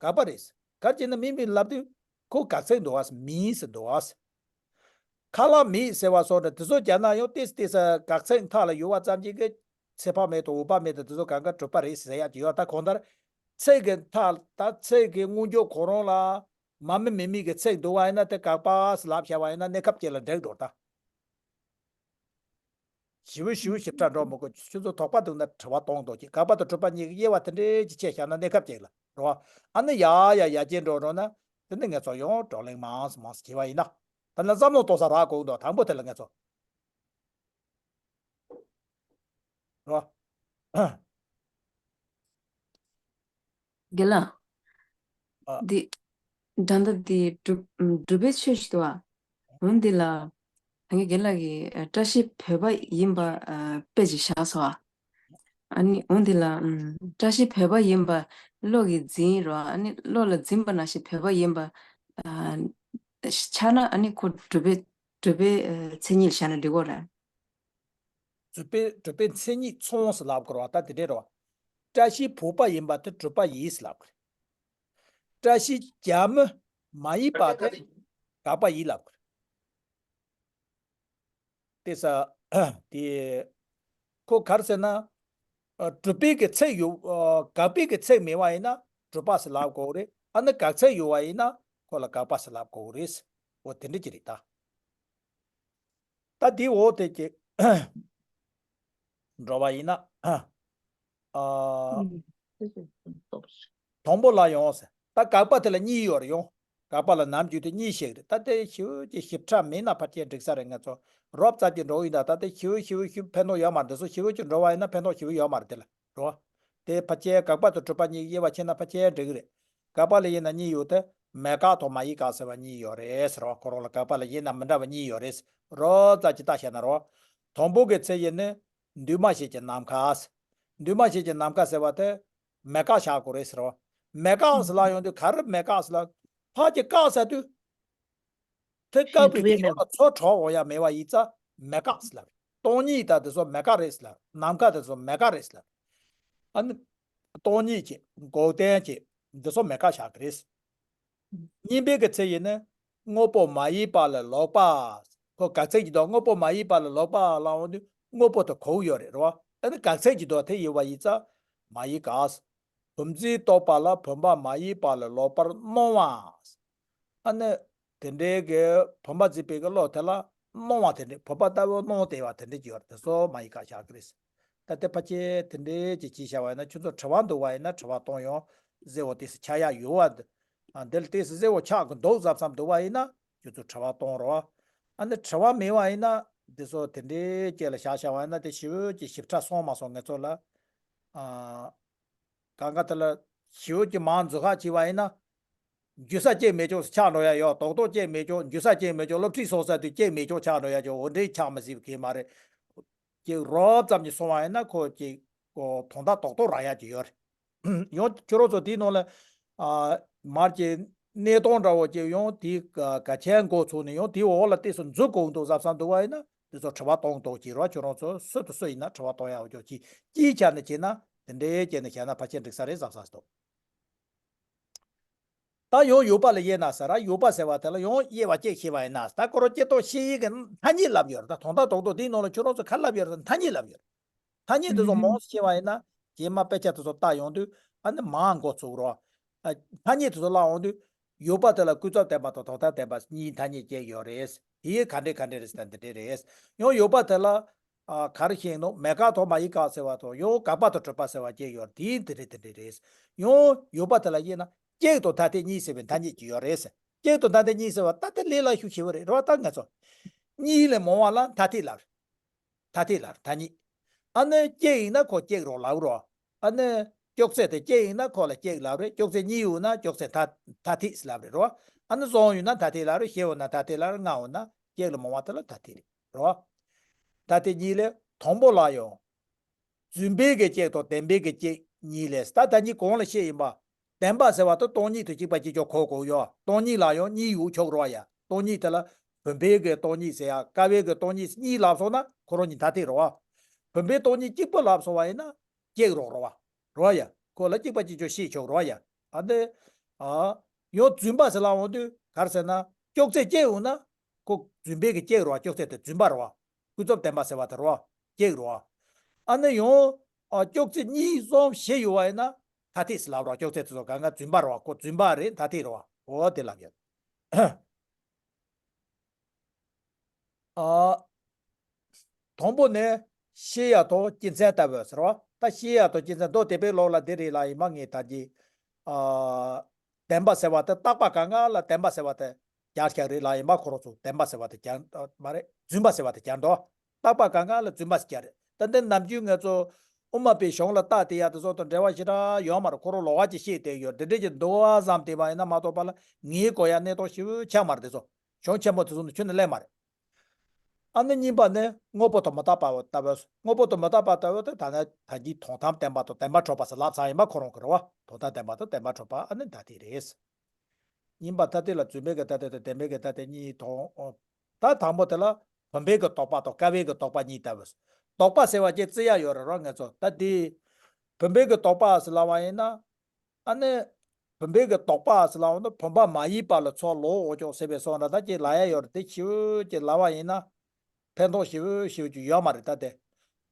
དགག་པ་རེད། ག་རེ་བྱས་ན་མི་མིན་ལབ་དུས་ཁོ་དགག་ཚིག་འདུག་ག་ཟེར། མིན་ཟེར་འདུག་ག་ཟེར། ཁ་ལ་མེད་ཟེར་བ་སོགས་ནི་དེ་ཚོ་སྦྱར་ན་ཡང་ཏོག་ཙམ་ཏོག་ཙམ་དགག་ཚིག་མཐའ་ལ་ཡོད་པ་ཙམ་གྱིས་གི་ཚེ་དཔག་མེད་དང་འོད་དཔག་མེད་དང་དེ་ཚོ་གང་ག་གྲུབ་པ་རེད་ཟེར་ཡག་ཅིག་ཡོད། ད་གང་ལྟར་ཚིག་གི་མཐའ་ད་ཚིག་གི་སྔོན་འཇུག་ཁོ་རང་ལ་མ་མི་མེ་མི་གི་ཚིག་འདུག་པ་ཡིན་ན་དེ་དགག་པ་ཟེར་ལབ་བྱས་པ་ཡིན་ན་གནས་སྐབས་ཅིག་ལ་འགྲིག་འགྲོ་ད། ཞེ་པོ་ཞེ་པོ་ཞིབ་ཕྲ་འགྲོ་མི་དགོས། ཁྱོད་ཚོ་དོགས་པ་འདུག་ན་དྲི་བ་གཏོང་དོ་ཅིག་དགག་པ་དང་གྲུབ་པ་གཉིས་ཀྱི་དབྱེ་བ་དེ་འདྲའི་ཅིག་ཕྱེ་བཞག་ན་གནས་སྐབས་ཅིག་ལ་རེད་བ། ཨ་ནི་ཡ་ཡ་ཡ་བྱས་འགྲོ་འགྲོ་ན་དེ་ནི་ང་ཚོ་ཡང་བགྲོ་གླེང་མང་སུ་མང་སུ་བྱས་པ་ཡིན་ན། ད་ནི་བསམ་བློ་གཏོང་ས་རག་གོ་གི་འདུག་དང་པོ་དེ་ལ་ང་ཚོ། རེད་བ། རྒན་ལགས། ཨ། འདི། ད་ལྟ་འདི་སྒྲུབ་སྒྲུབ་པའི་ཆོས་ཤིག་འདུག་བ། འོ་འདི་ལ། ད་གིན་རྒན་ལགས་ཀྱིས་ཨ། བཀྲ་ཤིས་བོད་པ་ཡིན་པ་ཨ། དཔེ་ཅིག་བཞག་སོང་ཨ། ཨ་ནི་འོ་འདི་ལ་ཨམ། བཀྲ་ཤིས་བོད་པ་ཡིན་པ་བློ་གིས་འཛིན་རོགས། ཨ་ནི་བློ་ལ་འཛིན་པ་ནང་བཞིན་བོད་པ་ཡིན་པ་ཨ། ཆགས་ན། ཨ་ནི་ཁོ་སྒྲུབ་པའི་སྒྲུབ་པའི་ཨ། མཚན་ཉིད་ལ་བཞག་ན་འགྲིག་གོ་རེད། སྒྲུབ་པའི་སྒྲུབ་པའི་མཚན་ཉིད་མཚུངས་སུ་ལབ་དགོས་རེད་བ། ད་དེ་འདྲས་རེད་བ། བཀྲ་ཤིས་བོད་པ་ཡིན་པ་དེ་གྲུབ་པ་ཡིན་ལབ་དགོས་རེད། བཀྲ་ཤིས་རྒྱ་མི་མ་ཡིན་པ་དེ་དགག་པ་ཡིན་ལབ་དགོས་རེད། དེ་ས་དེ་ཁོ་ག་རེ་ཟེར་ན། ཨ། གྲུབ་པའི་གི་ཚད་ཡོད། ཨ། དགག་པའི་གི་ཚད་མེད་པ་ཡིན་ན་གྲུབ་པ་ཟེར་ལབ་དགོས་རེད། ཨ་ནི་དགག་ཚད་ཡོད་པ་ཡིན་ན་ཁོ་ལ་དགག་པ་ཟེར་ལབ་དགོས་རེད། འོ་དེ་འདྲ་ཅིག་རེད་ད། ད་དེའི་འོག་དེ་ཅིག་འགྲོ་བ་ཡིན་ན། ཨ། དང་པོ་ལ་ཡོང་ཟེར། ད་དགག་པ་དེ་ལ་གཉིས་ཡོད་རེད་ཡོང་། དགག་པ་ལ་ནམ་རྒྱུན་དུ་གཉིས་ཤིག་རེད། ད་དེ་ཞེ་པོ་ཅིག་ཞིབ་ཕྲ་མིན་ན་ཕལ་ཆེར་འགྲིག་ས་རེད། ང་ཚོ་རོབ་ཙམ་ཅིག་འགྲོ་ཡིན་ད། ད་དེ་ཞེ་པོ་ཞེ་པོ་ཞེ་པོ་ཕན་ཐོགས་ཡོད་མ་རེད། འདི་ཚོ་ཞེ་པོ་ཅིག་འགྲོ་བ་ཡིན་ན་ཕན་ཐོགས་ཞེ་པོ་ཡོད་མ་རེད་དེ་ལ་རོ། དེ་ཕལ་ཆེར་དགག་པ་དང་གྲུབ་པ་གཉིས་དབྱེ་བ་ཕྱེ་ན་ཕལ་ཆེར་འགྲིག་གི་རེད། དགག་པ་ལ་དབྱེ་ན་གཉིས་ཡོད་དེ། མེད་དགག་དང་མ་ཡིན་དགག་ཟེར་བ་གཉིས་ཡོད་རེད་ཟེར་བ། ཁོ་རང་ལ་དགག་པ་ལ་དབྱེ་ན་མི་འདྲ་བ་གཉིས་ཡོད་རེད། རོབ་ཙམ་ཅིག་ལྟ་བྱས་ན་རོ། དང་པོ་གི་ཚེ་ཡིན་ནི། འདུས་མ་བྱས་ཀྱི་ནམ་མཁའ། འདུས་མ་བྱས་ཀྱི་ནམ་མཁའ་ཟེར་བ་དེ། མེད་དགག་བཞག་དགོས་རེད་ཟེར་བ། མེད་དགག་ཟེར་ལབ་ཡོང་དུས་ག་རེ་མེད་དགག་ཟེར་ལབ། ཕར་གྱི་དགག་ཟེར་དུས། དེ་བཀག་པའི་གི་ཡོག་ལ་ཚུར་གྲོལ་འོང་ཡ་མེད་པ་ཡིན་ཙང་མེད་དགག་ཟེར་ལབ། སྟོང་ཉིད་དང་དེ་ཚོ་མེད་དགག་རེད་ཟེར་ལབ། ནམ་མཁའ་དེ་ཚོ་མེད་དགག་རེད་ཟེར་ལབ། ཨ་ནི། སྟོང་ཉིད་ཀྱི་འགོག་བདེན་གྱི་འདི་ཚོ་མེད་དགག་བཞག་གི་རེད། གཉིས་པའི་གི་ཚེ་ཡིན་ན། དངོས་པོ་མ་ཡིན་པ་ལ་ལོག་པ། ཁོ་དགག་ཚད་ཀྱི་དོན་དངོས་པོ་མ་ཡིན་པ་ལ་ལོག་པ་ལ་འོང་དུས་དངོས་པོ་དེ་གོ་ཡོད་རེད་རོ། ཨ་ནི་དགག་ཚད་ཀྱི་དོན་དེ་ཡོད་པ་ཡིན་ཙང་མ་ཡིན་དགག། བུམ་འཛིན་རྟོག་པ་ལ་བུམ་པ་མ་ཡིན་པ་ལ་ལོག་པར་སྣང་བ། ཨ་ནི། དེ་འདྲའི་གི་བུམ་པ་འཛིན་པའི་གི་བློ་དེ་ལ་སྣང་བ་དེ་འདྲ། བུམ་པ་ལྟ་བུ་སྣང་བསྡད་པ་དེ་འདྲ་ཅིག་ཡོད་རེད། དེ་ཚོ་མ་ཡིན་དགག་བཞག་གི་རེད། ད་ལྟ་ཕལ་ཆེར་དེ་འདྲའི་ཅིག་བྱས་བཞག་པ་ཡིན་ན། ཁྱོད་ཚོ་དྲི་བ་འདུག་པ་ཡིན་ན་དྲི་བ་གཏོང་ཡོང་། གཟེར་བོ་དེ་ཚོ་ཆགས་ཡག་ཡོད་པ་འདི། ཨ། འདི་ལ་དེ་ཚོ་གཟེར་བོ་ཆགས་གི་འདུག་བསམ་བསམ་འདུག་པ་ཡིན་ན། ཁྱོད་ཚོ་དྲི་བ་གཏོང་རོགས། ཨ་ནི་དྲི་བ་མེད་པ་ཡིན་ན། འདི་ཚོ་དེ་འདྲའི་ཅིག་ལ་བཞག་བཞག་པ་ཡིན་ན། དེ་ཞེ་པོ་ཅིག་ཞིབ་ཕྲ་སོང་མ་སོང་ངེད་ཚོ་ལ། ཨ། གང་ག་དེ་ལ་ཞེ་པོ་ཅིག་མང་འཛུལ་ཁ་བྱས་པ་ཡིན་ན། འཇུ་ས་སྐྱེ་མེད་ཅོག་ཆགས་འགྲོ་ཡ་ཡོད། རྡོག་རྡོག་སྐྱེ་མེད་ཅོག་འཇུ་ས་སྐྱེ་མེད་ཅོག་སློབ་ཁྲིད་སོང་ས་དུས་སྐྱེ་མེད་ཅོག་ཆགས་འགྲོ་ཡ་ཅོག་འོ་འདྲའི་ཆགས་མི་སྲིད་པ་གི་མ་རེད། ཅིག་རོབ་ཙམ་ཅིག་སོང་བ་ཡིན་ན་ཁོ་ཅིག་གོ་དོན་དག་རྡོག་རྡོག་རག་ཡ་ཅིག་ཡོད་རེད། ཡང་ཁྱོད་རང་ཚོ་དེའི་ནང་ལ། ཨ། མར་གྱི་གནས་སྟངས་འདྲ་བོ་ཅིག་ཡང་དེའི་ག་ག་ཆའི་འགོ་ཚུགས་ནས་ཡང་དེའི་འོག་ལ་ཏོག་ཙམ་འཛུལ་དགོས་འདུག་བསམ་བསམ་འདུག་པ་ཡིན་ན། དེ་ཚོ་དྲི་བ་གཏོང་གཏོང་གི་རོགས། ཁྱོད་རང་ཚོ་སུ་དང་སུ་ཡིན་ན་དྲི་བ་གཏོང་ཡག་འོ་ཅོག་གིས་དཀྱིལ་ཆ་ནས་བྱས་ན། དེ་འདྲའི་བྱས་ནས་བྱས་ན་ཕལ་ཆེར་འགྲིག་ས་རེད་བསམ་བསམ་འདུག་ད་ཡང་ཡོད་པ་ལ་དབྱེ་ན་ཟེར་ར། ཡོད་པ་ཟེར་བ་དེ་ལ་ཡང་དབྱེ་བ་གཅིག་ཕྱེ་བ་ཡིན་ན། ད་ཁོ་རང་སྤྱིར་བཏང་ཤེས་ཡོན་གྱི་ཐ་སྙད་ལབ་ཡོད་རེད། ད་དོན་དག་རྡོག་རྡོག་དེའི་ནང་ལ་ཁྱོད་རང་ཚོ་ག་རེ་ལབ་ཡོད་རེད། ཐ་སྙད་ལབ་ཡོད་རེད། ཐ་སྙད་དེ་ཚོ་མང་ཙམ་ཕྱེ་བ་ཡིན་ན། རྗེས་མ་དཔེ་ཆ་དེ་ཚོ་ལྟ་ཡོང་དུས་ཨ་ནི་མང་འགོ་ཚུགས་རོགས། ཨ། ཐ་སྙད་དེ་ཚོ་བཀླག་ཡོང་དུས། ཡོད་པ་དེ་ལ་ཀུན་རྫོབ་བདེན་པ་དང་དོན་དམ་བདེན་པ་གཉིས་ཐ་སྙད་བཅས་ཡོད་རེད། དེ་ག་འདྲ་ག་འདྲ་རེད་ཟེར་ན་འདི་འདྲ་རེད། ཡང་ཡོད་པ་དེ་ལ། ཨ། ག་རེ་བཤད་ནོ། མེད་དགག་དང་མ་ཡིན་དགག་ཟེར་བ་དང་། ཡང་དགག་པ་དང་གྲུབ་པ་ཟེར་བ་བཅས་ཡོད་རེད། དེ་འདི་འདྲ་འདི་འདྲ་རེད། ཡང་ཡོད་པ་དེ་ལ་དབྱེ་ན་གཅིག་དང་ཐ་དད་གཉིས་ཟེར་བའི་ཐ་སྙད་ཅིག་ཡོད་རེད་ཟེར། གཅིག་དང་ཐ་དད་གཉིས་ཟེར་བ་ད་དེ་ལས་སླ་ཤོས་ཞེ་པོ་རེད་རེད་བ། ད་ང་ཚོ་གཉིས་ལས་མང་བ་ལ་ཐ་དད་ལབ་རེད། ཐ་དད་ལ་ཐ་སྙད། ཨ་ནི་གཅིག་ཡིན་ན་ཁོ་གཅིག་རང་ལབ་རོ། ཨ་ནི་ཅོག་ཙེ་དེ་གཅིག་ཡིན་ན་ཁོ་ལ་གཅིག་ལབ་རེད། ཅོག་ཙེ་གཉིས་ཡོད་ན་ཅོག་ཙེ་ཐ་ཐ་ཐད་ལབ་རེད་རོ། ཨ་ནི་བཟང་ཡོད་ན་ཐ་དད་ལབ་རེད། ཞེ་པོ་ན་ཐ་དད་ལབ་རེད། ལྔ་ཡོད་ན་གཅིག་ལས་མང་བ་དེ་ལ་ཐ་དད་རེད་རོ། ཐ་དད་གཉིས་ལས་དང་པོ་ལ་ཡང་། རྫུན་པའི་གི་གཅིག་དང་བདེན་པའི་གི་གཅིག་གཉིས་ལས། ད་ད་གཉིས་གང་ལ་བཤད་ཡིན་པ། བདེན་པ་ཟེར་བ་དེ་སྟོང་ཉིད་དང་གཅིག་པ་གཅིག་རྐྱང་གོ་དགོས་ཡོད། སྟོང་ཉིད་ལ་ཡང་གཉིས་ཡོད་ཆོག་རོགས་ཡ། སྟོང་ཉིད་དེ་ལ་བུམ་པའི་གི་སྟོང་ཉིད་ཟེར་ཡ། ཀ་བའི་གི་སྟོང་ཉིད་ཟེར་གཉིས་ལབ་སོང་ན་ཁོ་རང་གཉིས་ཐ་དད་རེད་བ། བུམ་པའི་སྟོང་ཉིད་གཅིག་པོ་ལབ་སོང་བ་ཡིན་ན་གཅིག་རང་རེད་བ། རོ་ཡ། ཁོ་ལ་གཅིག་པ་གཅིག་རྐྱང་བཤད་ཆོག་རོ་ཡ། ཨ་འདི། ཨ། ཡང་རྫུན་པ་ཟེར་ལབ་འོང་དུས་ག་རེ་ཟེར་ན། ཅོག་ཙེ་གཅིག་ཡོད་ན། ཁོ་རྫུན་པའི་གི་གཅིག་རེད་བ། ཅོག་ཙེ་དེ་རྫུན་པ་རེད་བ། ཀུན་རྫོབ་བདེན་པ་ཟེར་བ་དེ་རེད་བ། གཅིག་རེད་བ། ཨ་ནི་ཡང་། ཨ། ཅོག་ཙེ་གཉིས་གསུམ་བཞི་ཡོད་བ་ཡིན་ན། ཐ་དད་ཟེར་ལབ་རེད་བ། ཅོག་ཙེ་དེ་ཚོ་གང་ག་རྫུན་པ་རེད་བ། ཁོ་རྫུན་པ་རེད། ཐ་དད་རེད་བ། འོ་དེ་ལབ་ཡོད། ཨ། དང་པོ་ནི་ཤེས་ཡ་དང་སྤྱི་མཚན་ལྟ་བུ་ཟེར་བ། ད་ཤེས་ཡ་དང་སྤྱི་མཚན་མདོ་སྡེ་པའི་ལུགས་ལ་འདི་རེད་ལབ་ཡིན་པ་ངས་ད་གི། ཨ། བདེན་པ་ཟེར་བ་དེ་བརྟག་པ་གང་ག་ལ་བདེན་པ་ཟེར་བ་དེ་སྦྱར་བཞག་རེད་ལབ་ཡིན་པ། ཁོ་རང་ཚོ་བདེན་པ་ཟེར་བ་དེ་སྦྱར་མ་རེད། རྫུན་པ་ཟེར་བ་དེ་སྦྱར་འདུག་བརྟག་པ་གང་ག་ལ་རྫུན་པ་ཟེར་སྦྱར་རེད། ད་འདི་ནམ་རྒྱུན་ང་ཚོ་ དབུ་མ་པའི་གཞུང་ལ་རྟགས་དེ་ཡ་དེ་ཚོ་དང་འབྲེལ་བ་ཞེ་དྲག་ཡོད་མ་རེད། ཁོ་རང་ལོགས་ཀ་ཅིག་བཤད་བསྡད་ཡོད། འདི་འདྲས་ཀྱི་འདུག་བསམ་བསྡད་པ་ཡིན་ན་མ་གཏོགས་པ་ལ་ངེས་དགོས་ཡ་གནས་སྟངས་ཞེ་པོ་ཆགས་མ་རེད་དེ་ཚོ། གཞུང་ཆེན་མོ་དེ་ཚོ་ནི་ཁྱོན་ནས་གླེང་མ་རེད། ཨ་ནི་གཉིས་པ་ནི་དངོས་པོ་དང་མི་རྟག་པ་ལྟ་བུ། དངོས་པོ་དང་མི་རྟག་པ་ལྟ་བུ་དེ་ད་ནི་ད་གིན་དོན་དམ་བདེན་པ་དང་བདེན་པར་གྲུབ་པ་ཟེར་ལབ་ཚར་ཡིན་པ་ཁོ་རང་གི་རེད་བ། དོན་དམ་བདེན་པ་དང་བདེན་པར་གྲུབ་པ་ཨ་ནི་ཐ་དད་རེད། གཉིས་པ་ཐ་དད་ལ་རྫུན་པའི་གི་ཐ་དད་དང་བདེན་པའི་གི་ཐ་དད་གཉིས་དང་། ད་དང་པོ་དེ་ལ་བུམ་པའི་གི་དོགས་པ་དང་ཀ་བའི་གི་དོགས་པ་གཉིས་ལྟ་བུ། དོགས་པ་ཟེར་བ་ཅིག་བརྩི་ཡ་ཡོད་རེད་རོ་ང་ཚོ། ད་དེ་བུམ་པའི་གི་དོགས་པ་ཟེར་ལབ་པ་ཡིན་ན། ཨ་ནི་བུམ་པའི་གི་དོགས་པ་ཟེར་ལབ་པ་ན་བུམ་པ་མ་ཡིན་པ་ལ་ཚུར་ལོག་འོང་ཆོག་ཟེར་བའི་བཟོ་འདྲ་ད་ཅིག་ལབ་ཡ་ཡོད་རེད། དེ་ཞེ་པོ་ཅིག་ལབ་པ་ཡིན་ན། ཕན་ཐོགས་ཞེ་པོ་ཞེ་པོ་ཅིག་ཡོད་མ་རེད། ད་དེ་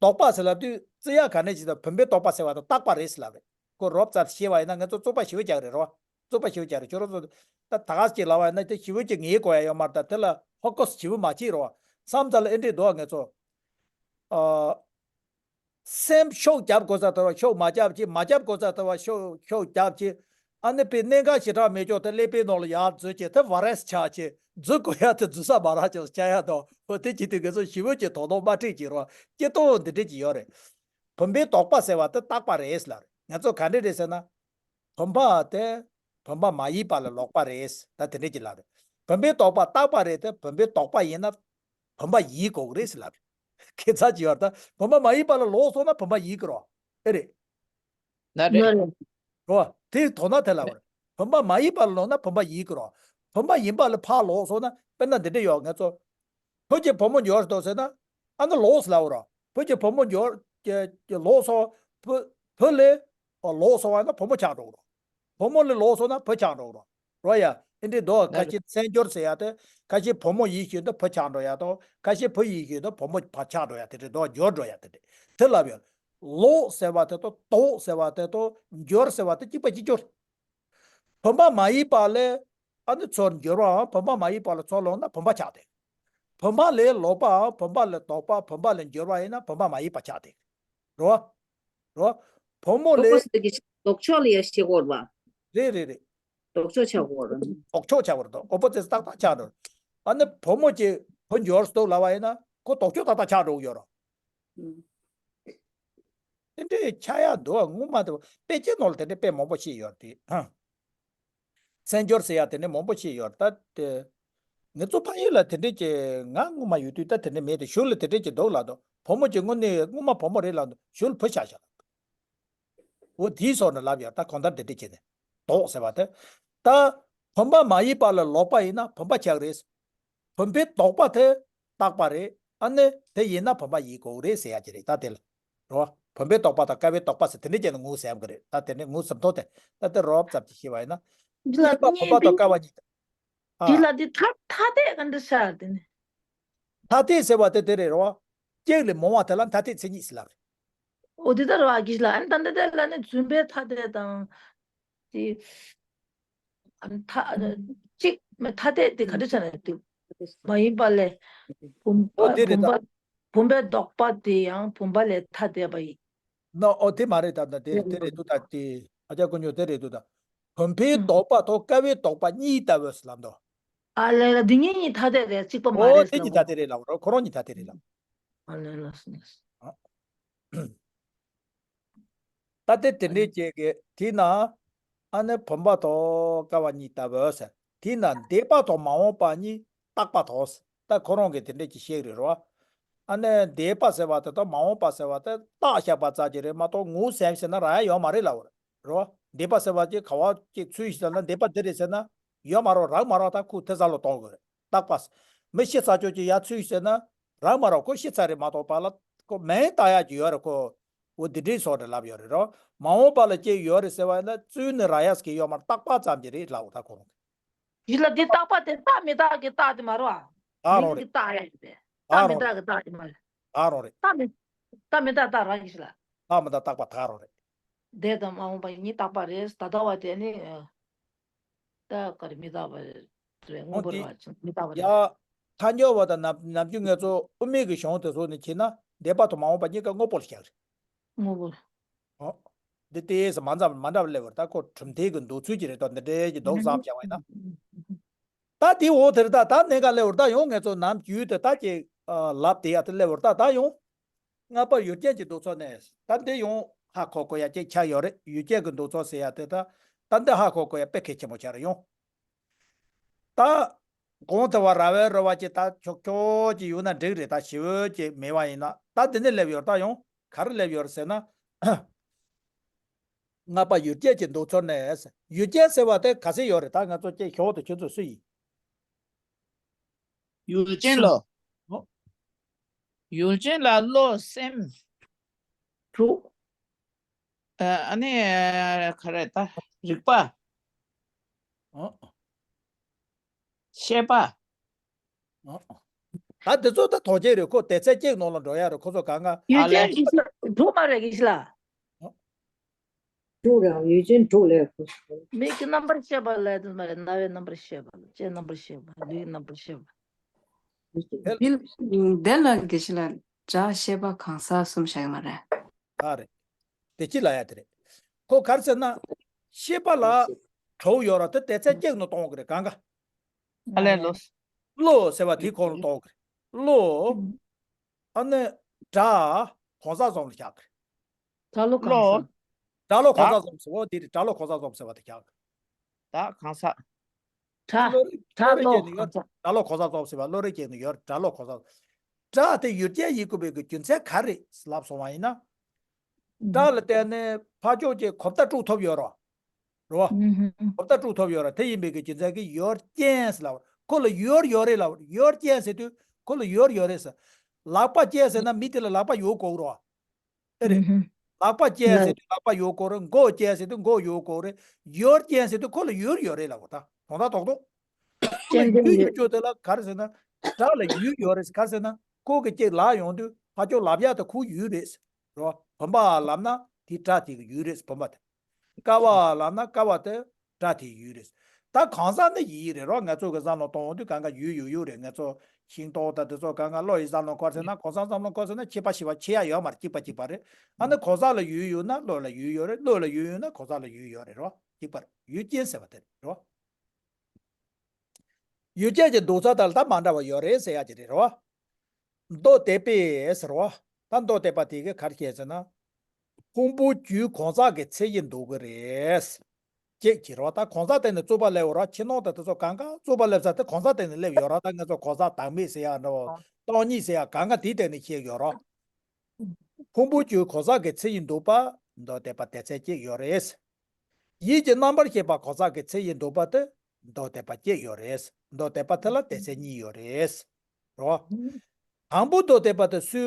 དོགས་པ་ཟེར་ལབ་དུས་བརྩི་ཡ་ག་ནས་ཅིག་ད་བུམ་པའི་དོགས་པ་ཟེར་བ་དང་རྟག་པ་རེད་ཟེར་ལབ་རེད། ཁོ་རོབ་ཙམ་ཤེས་པ་ཡིན་ན་ང་ཚོ་རྩོད་པ་ཞེ་པོ་རྒྱག་རེད་རོ། རྩོད་པ་ཞེ་པོ་རྒྱག་རེད། ཁྱོད་རང་ཚོ་ད་ད་ག་ཅིག་ལབ་པ་ཡིན་ན་དེ་ཞེ་པོ་ཅིག་ངེས་དགོས་ཡ་ཡོད་མ་རེད། ད་དེ་ལ་ཧོ་ཀོས་ཞེ་པོ་མ་བྱེད་རོ། མཚམས་མཚམས་ལ་ཨེ་འདྲས་འདུག་ང་ཚོ། ཨ། སེམས་ཤུགས་རྒྱབ་དགོས་ས་དེ་བ་ཤུགས་མ་རྒྱབ་ཅིག་མ་རྒྱབ་དགོས་ས་དེ་བ་ཤུགས་ཤུགས་རྒྱབ་ཅིག་ཨ་ནི་པའི་གནད་འགག་ཞེ་དྲག་མེད་ཀྱོག་དེ་ཀླད་པའི་ནང་ལ་ཡར་འཛུལ་ཅིག་དེ་བ་རེས་ཆགས་ཅིག་འཛུལ་དགོས་ཡ་དེ་འཛུལ་ས་མ་རག་ཅིག་ཆགས་ཡ་དང་། འོ་དེ་བྱེད་དུས་ང་ཚོ་ཞེ་པོ་ཅིག་དོ་སྣང་མ་སྤྲད་ཅིག་རོ། སྐྱེ་སྟོབས་འདི་འདྲས་ཅིག་ཡོད་རེད། བུམ་པའི་དོགས་པ་ཟེར་བ་དེ་རྟག་པ་རེད་ལབ་རེད། ང་ཚོ་ག་འདྲས་རེད་ཟེར་ན། བུམ་པ་དེ་བུམ་པ་མ་ཡིན་པ་ལ་ལོག་པ་རེད། ད་དེ་འདྲས་ཅིག་ལབ་རེད། བུམ་པའི་དོགས་པ་རྟག་པ་རེད་དེ་བུམ་པའི་དོགས་པ་ཡིན་ན་བུམ་པ་ཡིན་དགོས་ཀྱི་རེད་ཟེར་ལབ་རེད། ཁྱད་མཚར་ཅིག་ཡོད་རེད། ད་བུམ་པ་མ་ཡིན་པ་ལ་ལོག་སོང་ན་བུམ་པ་ཡིན་གྱི་རེད། ཨེ་རེད། ན་རེད། རེད། རོ། དེ་དོ་སྣང་དེ་ལ་བར། བུམ་པ་མ་ཡིན་པ་ལ་ལོག་ན་བུམ་པ་ཡིན་གྱི་རོ། བུམ་པ་ཡིན་པ་ལ་ཕར་ལོག་སོང་ན་དཔེར་ན་འདི་འདྲས་ཡོད་ང་ཚོ། བུ་གཅིག་བུ་མོ་འབྱོར་འདུག་ཟེར་ན། ཨ་ནི་ལོག་ཟེར་ལབ་རོ། བུ་གཅིག་བུ་མོ་འབྱོར་གྱི་གྱི་ལོག་སོང་། བུ་བུ་ལས་ལོག་སོང་བ་ན་བུ་མོ་ཆགས་འགྲོ་རོ། བུ་མོ་ལས་ལོག་སོང་ན་བུ་ཆགས་འགྲོ་རོ། རོ་ཡ། ཨེ་འདྲས་འདུག་ཁ་ཤས་མཚན་སྦྱོར་ཟེར་ཡ་དེ། ཁ་ཤས་བུ་མོ་ཡིན་ཞིང་དུ་བུ་ཆགས་འགྲོ་ཡ་དང་། ཁ་ཤས་བུ་ཡིན་ཞིང་དུ་བུ་མོ་ཕར་ཆགས་འགྲོ་ཡ་དེ་འདྲས་འདུག་འབྱོར་འགྲོ་ཡ་དེ་འདྲས། དེ་ལབ་ཡོད། ལོག་ཟེར་བ་དེ་དང་དོགས་ཟེར་བ་དེ་དང་འབྱོར་ཟེར་བ་དེ་གཅིག་པ་གཅིག་གྱུར། བུམ་པ་མ་ཡིན་པ་ལས་ཨ་ནི་ཚུར་འབྱོར་བའམ་བུམ་པ་མ་ཡིན་པ་ལ་ཚུར་ལོག་ན་བུམ་པ་ཆགས་ཏེ། བུམ་པ་ལས་ལོག་པའམ་བུམ་པ་ལས་དོགས་པ་བུམ་པ་ལས་འབྱོར་བ་ཡིན་ན་བུམ་པ་མ་ཡིན་པ་ཆགས་ཏེ། རོ། རོ། བུ་མོ་ལོ་ལས། ཟེར་གྱི་ལྡོག་ཕྱོགས་ལ་ཡ་ཤེས་དགོས་རེད་པ། རེད་རེད་རེད། ལྡོག་ཕྱོགས་ཆགས་དགོས་རེད། ལྡོག་ཕྱོགས་ཆགས་པ་རེད་དོ། ཨོ་པོ་ཛིཊ་ཏག་ཏག་ཆགས་འགྲོ། ཨ་ནི་བུ་མོ་གཅིག་བུ་འབྱོར་འདུག་ལབ་པ་ཡིན་ན་ཁོ་ལྡོག་ཕྱོགས་ཏག་ཏག་ཆགས་འགྲོ་གི་ཡོད་རོ། ཨུམ། དེ་འདྲའི་ཆགས་ཡག་འདུག་ངོ་མ་དེ་དཔེ་ཆའི་ནང་ལ་དེ་འདྲའི་དཔེ་མང་པོ་ཞིག་ཡོད་དེ། ཧ། མཚན་སྦྱོར་ཟེར་ཡག་དེ་འདྲའི་མང་པོ་ཞིག་ཡོད་ད་དེ། ངེད་ཚོ་ཕ་ཡུལ་ལ་དེ་འདྲའི་ཅིག་ང་ངོ་མ་ཡོད་དུས་ད་དེ་འདྲའི་མེད་དེ། གཞུག་ལ་དེ་འདྲའི་ཅིག་འདུག་ལབ་དོ། བུ་མོ་ཅིག་དངོས་གནས་སྔོན་མ་བུ་མོ་རེད་ལབ་དོ། གཞུག་ལ་བུ་ཆགས་ཤག་འོ་དེའི་སོགས་ནས་ལབ་ཡག་ད་གང་ལྟར་དེ་འདྲའི་བྱས་ནས་དོགས་ཟེར་བ་དེ། ད་བུམ་པ་མ་ཡིན་པ་ལ་ལོག་པ་ཡིན་ན་བུམ་པ་ཆགས་རེད། བུམ་པའི་དོགས་པ་དེ་རྟག་པ་རེད། ཨ་ནི་དེ་ཡིན་ན་བུམ་པ་ཡིན་དགོས་རེད་ཟེར་ཡག་ཅིག་རེད་ད་དེ་ལ། རོ། བུམ་པའི་དོགས་པ་དང་ཀ་བའི་དོགས་པ་ཟེར་དེ་འདྲའི་བྱས་ནས་ངོ་བོ་ཟེར་ཡག་གི་རེད། ད་དེ་ནས་ངོ་བོ་ཟེར་མདོ་དེ་ད་དེ་རོབ་ཙམ་ཅིག་ཤེས་པ་ཡིན་ན། འདི་ལ་གཉིས་པ་བུམ་པ་དང་ཀ་བ་གཉིས། ཨ། འདི་ལ་འདི་ཐ་ཐ་དད་ག་འདྲ་ཤར་དེ་ནི། ཐ་དད་ཟེར་བ་དེ་དེ་རེད་རོ། གཅིག་ལས་མང་བ་དེ་ལ་ཐ་དད་མཚན་ཉིད་ཟེར་ལབ་རེད། འོ་དེ་ལྟར་བ་གིས་ལ་ཨན་ད་འདི་དེ་ལ་ནི་རྫུན་པའི་ཐ་དད་དང་། དེ། ཨན་ཐ། གཅིག་མེ་ཐ་དད་དེ་ག་འདྲ་ཆ་ན་དེ། མ་ཡིན་པ་ལས། བུམ་པ་འོ་དེ་རེད་བུམ་ད། པ། བུམ་པའི་ལྡོག་པ་དེ་ཡང་བུམ་པ་ལས་ཐ་དད་པ་ཡིན། ན་ཨོ་དེ་མ་རེད་ད་ད་དེ་དེ་རེད་འདུག་ད་དེ་ཨ་ཅག་ཀུན་ཉོ་དེ་རེད་འདུག་ད། བུམ་པའི་ལྡོག་པ་དང་ཀ་བའི་ལྡོག་པ་གཉིས་ལྟ་བུ་ཟེར་ལབ་འདུག་ཨ་ལས་ལ་འདི་གཉིས་གཉིས་ཐ་དད་རེད་གཅིག་པ་མ་ཨོ་རེད་དེ་ཟེར་གཉིས་ལབ་ཐ་དད་རེད་ལབ་རོ། ཁོ་རང་གཉིས་ཐ་དད་རེད་ལབ། ཨ་ལས་ལ་སོང་། ད་ལྟའི་དེ་འདྲའི་ཅིག་གི་དེས་ན། ཨ་ནི་བུམ་པ་དང་ཀ་བ་གཉིས་ལྟ་བུ་ཟེར། དེས་ན་འདས་པ་དང་མ་འོངས་པ་གཉིས་རྟག་པ་དང་ཟེར། ད་ཁོ་རང་གིས་དེ་འདྲའི་ཅིག་བཤད་རེད་རོ། ཨ་ནི་འདས་པ་ཟེར་བ་དེ་དང་མ་འོངས་པ་ཟེར་བ་དེ་རྟགས་བཞག་པ་ཙམ་ཅིག་རེད་མ་གཏོགས་ངོ་བོ་ཟེར་ན་རག་ཡ་ཡོད་མ་རེད་ལབ་རོ། འདས་པ་ཟེར་བ་ཅིག་ག་བ་ཅིག་ཚུལ་ཞིག་ལ་ན་འདས་པ་འདི་རེད་ཟེར་ན་ཡོད་མ་རེད། རག་མ་རག་ད་ཁོ་དེ་ས་ལ་གཏོང་དགོས་རེད། རྟག་པ། མི་ཤི་ཚར་ཆོག་ཅིག་ཡ་ཚུལ་ཟེར་ན། རག་མ་རག་ཁོ་ཤི་ཚར་རེད་མ་གཏོགས་པ་ལ་ཁོ་མིང་བཏགས་ཡག་ཅིག་ཡོད་རེད་ཁོ། འོ་འདི་འདྲའི་སོགས་རེད་ལབ་ཡོད་རེད་རོ། མ་འོངས་པ་ལ་སྐྱེ་ཡོད་རེད་ཟེར་བ་ཡིན་ན་བཙུན་ནི་རག་ཡག་ཟེར་གྱི་ཡོད་མ་རེད། རྟག་པ་ཙམ་གྱི་རེད་ལབ་འོ་ད་ཁོ་རང་གི། ཡིད་ལ་འདི་རྟག་པ་དེ་རྟག་མི་རྟག་གི་རྟག་དེ་མ་རེད་བ། རྟག་རང་མིང་རེད། གི་རྟག་ཡག་ཡིན་པས། རྟག་རང་རྟག་མི་རེད། རྟག་གི་རྟག་དེ་མ་རེད། རྟག་རང་རེད། རྟག་མི་རྟག་མི་རྟག་རྟག་རག་གི་ཞིག་ལ། རྟག་མི་རྟག་རྟག་པ་རྟག་རང་རེད། འདས་དང་མ་འོངས་པ་གཉིས་རྟག་པ་རེད། ད་ལྟ་བ་དེ་ནི། ད་ག་རེ་མི་རྟག་པ་རེད། དངོས་པོ་རེད་བ། མི་རྟག་པ་རེད། ཡ། ཐལ་འགྱུར་བ་དང་ནམ་ནམ་རྒྱུན་ངེད་ཚོ་དབུ་མའི་གི་གཞུང་དེ་ཚོ་ནས་བྱས་ན་འདས་པ་དང་མ་འོངས་པ་གཉིས་ཀ་དངོས་པོ་ལ་བཞག་རེད། དངོས་པོ། ཨོ། འདི་ལྟས་སུ་མ་འཛམ་མ་འདྲ་བ་སླེབས་པར་ད་ཁོ་གྲུབ་མཐའི་གི་འདོད་ཚུལ་གྱི་རེད་དོ། འདི་འདྲའི་གི་འདོགས་བསམ་བཞག་པ་ཡིན་ན། ད་དེ་འོ་དེར་ད་ད་གནད་འགག་སླེབས་པར་ད་ཡང་ངེད་ཚོ་ནམ་རྒྱུན་དེ་ད་ཀྱི་ལབ་དེ་ཡ་དེ་སླེབས་པར་ད་ད་ཡང་། ལྔ་པ་ཡུལ་ཅན་གྱི་འདུག་ཚོགས་ནས། ད་འདི་ཡང་ཧ་གོ་དགོས་ཡ་གཅིག་ཆགས་ཡོད་རེད། ཡུལ་ཅན་གྱི་འདུག་ཚོགས་ཟེར་ཡ་དེ་ད་ད་འདི་ཧ་གོ་དགོས་ཡ་དཔེ་གལ་ཆེན་པོ་ཆགས་རེད་ཡོང་། ད་གོང་དུ་བ་ར་བའི་རོ་བ་ཅིག་ད་ཆོག་ཆོག་ཅིག་ཡོད་ན་འགྲིག་རེད། ད་ཞི་བོ་ཅིག་མེད་པ་ཡིན་ན། ད་འདི་ནས་སླེབས་ཡོད་རེད། ད་ཡང་ག་རེ་སླེབས་ཡོད་རེད་ཟེར་ན། ལྔ་པ་ཡུལ་ཅན་གྱི་འདུག་ཚོགས་ནས། ཡུལ་ཅན་ཟེར་བ་དེ་ག་ཚོད་ཡོད་རེད། ད་ང་ཚོ་ཅིག་ཞོག་དུ་ཁྱོད་ཚོ་སུ་ཡིན། ཡུལ་ཅན་ལ། ཨོ། ཡུལ་ཅན་ལ་བློ་སེམས། དྲུག་ཨ་ནི་ག་རེ་ད། རིག་པ། ཨོ། ཤེས་པ། ཨོ། ད་འདི་ཚོ་ད་དོགས་ཅན་རེད། ཁོ་སྡེ་ཚན་གཅིག་ནང་ལ་འགྲོ་ཡ་རེད། ཁོ་ཚོ་གང་ག་ཡུལ་ཨ་ལས། ཅན་གྱི་ཤི་ལ་དྲུག་མ་རེད་གི་ཤི་ལ། ཨོ། དྲུག་རེད། ཡུལ་ཅན་དྲུག་ལས། མིག་གི་རྣམ་པར་ཤེས་པ་ལས་དུ་མ་རེད། རྣ་བའི་རྣམ་པར་ཤེས་པ། ལྕེའི་རྣམ་པར་ཤེས་པ། ལུས་ཀྱི་རྣམ་པར་ཤེས་པ། དེ་འདི་ལ་གི་ཤི་ལ་སྒྲ་ཤེས་པ་གང་ཟག་གསུམ་བཞག་ཡོད་མ་རེད། ཨ་རེད། དེ་ཅི་ལ་ཡ་དེ་རེད། ཁོ་ག་རེ་ཟེར་ན། ཤེས་པ་ལ་གྲོགས་ཡོད་ར་དེ་སྡེ་ཚན་གཅིག་ནང་གཏོང་གི་རེད་གང་ག་ཨ་ལས་ལོ། བློ་ཟེར་བ་དེའི་ཁོངས་ལ་གཏོང་གི་རེད། བློ། ཨ་ནི་སྒྲ་གང་ཟག་གསུམ་ལ་བཞག་གི་རེད། སྒྲ་བློ་གང་ཟག་སྒྲ་བློ་གང་ཟག་གསུམ་ཟེར་བ་དེ་རེད། སྒྲ་བློ་གང་ཟག་གསུམ་ཟེར་བ་དེ་བཞག་གི་རེད། ད་གང་ཟག་སྒྲ། བློ་རིག་སྒྲ་བློ་རིག་བློ་ཅན་ནི་ཡོད། གང་ཟག་སྒྲ་བློ་གང་ཟག་གསུམ་ཟེར་བ་བློ་རིག་ཅན་ནི་ཡོད། སྒྲ་བློ་གང་ཟག་སྒྲ་དེ་ཡུལ་ཅན་ཡིན་དགོས་པའི་གི་རྒྱུ་མཚན་ག་རེ་ལབ་སོང་བ་ཡིན་ན། སྒྲ་ལ་བརྟེན་ནས་ཕར་ཕྱོགས་ཀྱི་གོ་བརྡ་དཀྲུག་ཐུབ་ཡོད་རོ། རོ། གོ་བརྡ་དཀྲུག་ཐུབ་ཡོད་ར་དེ་ཡིན་པའི་གི་རྒྱུ་མཚན་གྱིས་ཡུལ་ཅན་ཟེར་ལབ། ཁོ་ལ་ཡུལ་ཡོད་རེད་ལབ། ཡུལ་ཅན་ཟེར་དུས་ཁོ་ལ་ཡུལ་ཡོད་རེད་ཟེར། ལག་པ་ཅན་ཟེར་ན་མི་དེ་ལ་ལག་པ་ཡོད་དགོས་རོ། ཨེ་རེད། ལག་པ་ཅན་ཟེར་དུས་ལག་པ་ཡོད་དགོས་རེད། མགོ་ཅན་ཟེར་དུས་མགོ་ཡོད་དགོས་རེད། ཡུལ་ཅན་ཟེར་དུས་ཁོ་ལ་ཡུལ་ཡོད་རེད་ལབ་དགོས། ད་དོན་དག་རྡོག་རྡོག་ཁོ་ལ་ཡུལ་ཡོད་རྒྱུ་དེ་ལ་ག་རེ་ཟེར་ན། སྒྲ་ལ་ཡུལ་ཡོད་རེད། ག་རེ་ཟེར་ན་ཁོ་གི་ཅིག་ལབ་ཡོང་དུས་ཕར་ཕྱོགས་ལབ་ཡག་དེ་ཁོའི་ཡུལ་རེད། རོ། བུམ་པ་ལབ་ན་དེ་སྒྲ་དེ་གི་ཡུལ་རེད། བུམ་པ་དེ། ཀ་བ་ལབ་ན་ཀ་བ་དེ་སྒྲ་དེའི་ཡུལ་རེད། ད་གང་ཟག་ནི་ཡིན་རེད་རོ། ང་ཚོ་གི་བསམ་བློ་གཏོང་དུས་གང་ག་ཡུལ་ཡོད་ཡོད་རེད། ང་ཚོ་ཤིང་ཏོག་དང་དེ་ཚོ་གང་ག་བློ་ཡི་བསམ་བློ་འཁོར་ཟེར་ན། གང་ཟག་བསམ་བློ་འཁོར་ཟེར་ན་ཁྱད་པར་ཞེ་པོ་ཕྱེ་ཡ་ཡོད་མ་རེད། གཅིག་པ་གཅིག་པ་རེད། ཨ་ནི་གང་ཟག་ལ་ཡུལ་ཡོད་ན་བློ་ལ་ཡུལ་ཡོད་རེད། བློ་ལ་ཡུལ་ཡོད་ན་གང་ཟག་ལ་ཡུལ་ཡོད་རེད་རོ། གཅིག་པ་རེད། ཡུལ་ཅན་ཟེར་བ་དེ་རེད་རོ། ཡུལ་ཅན་གྱི་འདུག་ས་དང་ད་མ་འདྲ་བ་ཡོད་རེད་ཟེར་ཡ་ཅིག་རེད་རོ། མདོ་སྡེ་པས་ཟེར་བ། ད་མདོ་སྡེ་པ་དེ་གིས་ག་རེ་བཤད་ཟེར་ན། ཕུང་པོ་རྒྱུའི་གང་ཟག་གི་མཚན་ཉིད་འདུག་གི་རེད། ཅེས་བྱས་རོ། ད་གང་ཟག་སྟེང་ནས་རྩོད་པ་སླེབས་ཡོད་རོ། ཕྱི་ནང་དང་དེ་ཚོ་གང་ག་རྩོད་པ་སླེབས་ས་དེ་གང་ཟག་སྟེང་ནས་སླེབས་ཡོད་རོ། ད་ང་ཚོ་གང་ཟག་བདག་མེད་ཟེར་ཡ་འདྲ་བོ། སྟོང་ཉིད་ཟེར་ཡ་གང་ག་དེའི་སྟེང་ནས་བཤད་ཡོད་རོ། ཕུང་པོ་རྒྱུའི་གང་ཟག་གི་མཚན་ཉིད་འདུག་པ། མདོ་སྡེ་པ་སྡེ་ཚན་གཅིག་ཡོད་རེད། ཡིད་ཀྱི་རྣམ་པར་ཤེས་པ་གང་ཟག་གི་མཚན་ཉིད་འདུག་པ་དེ་མདོ་སྡེ་པ་གཅིག་ཡོད་རེད། མདོ་སྡེ་པ་དེ་ལ་སྡེ་ཚན་གཉིས་ཡོད་རེད། རོ། དང་པོ་མདོ་སྡེ་པ་དེ་སུ་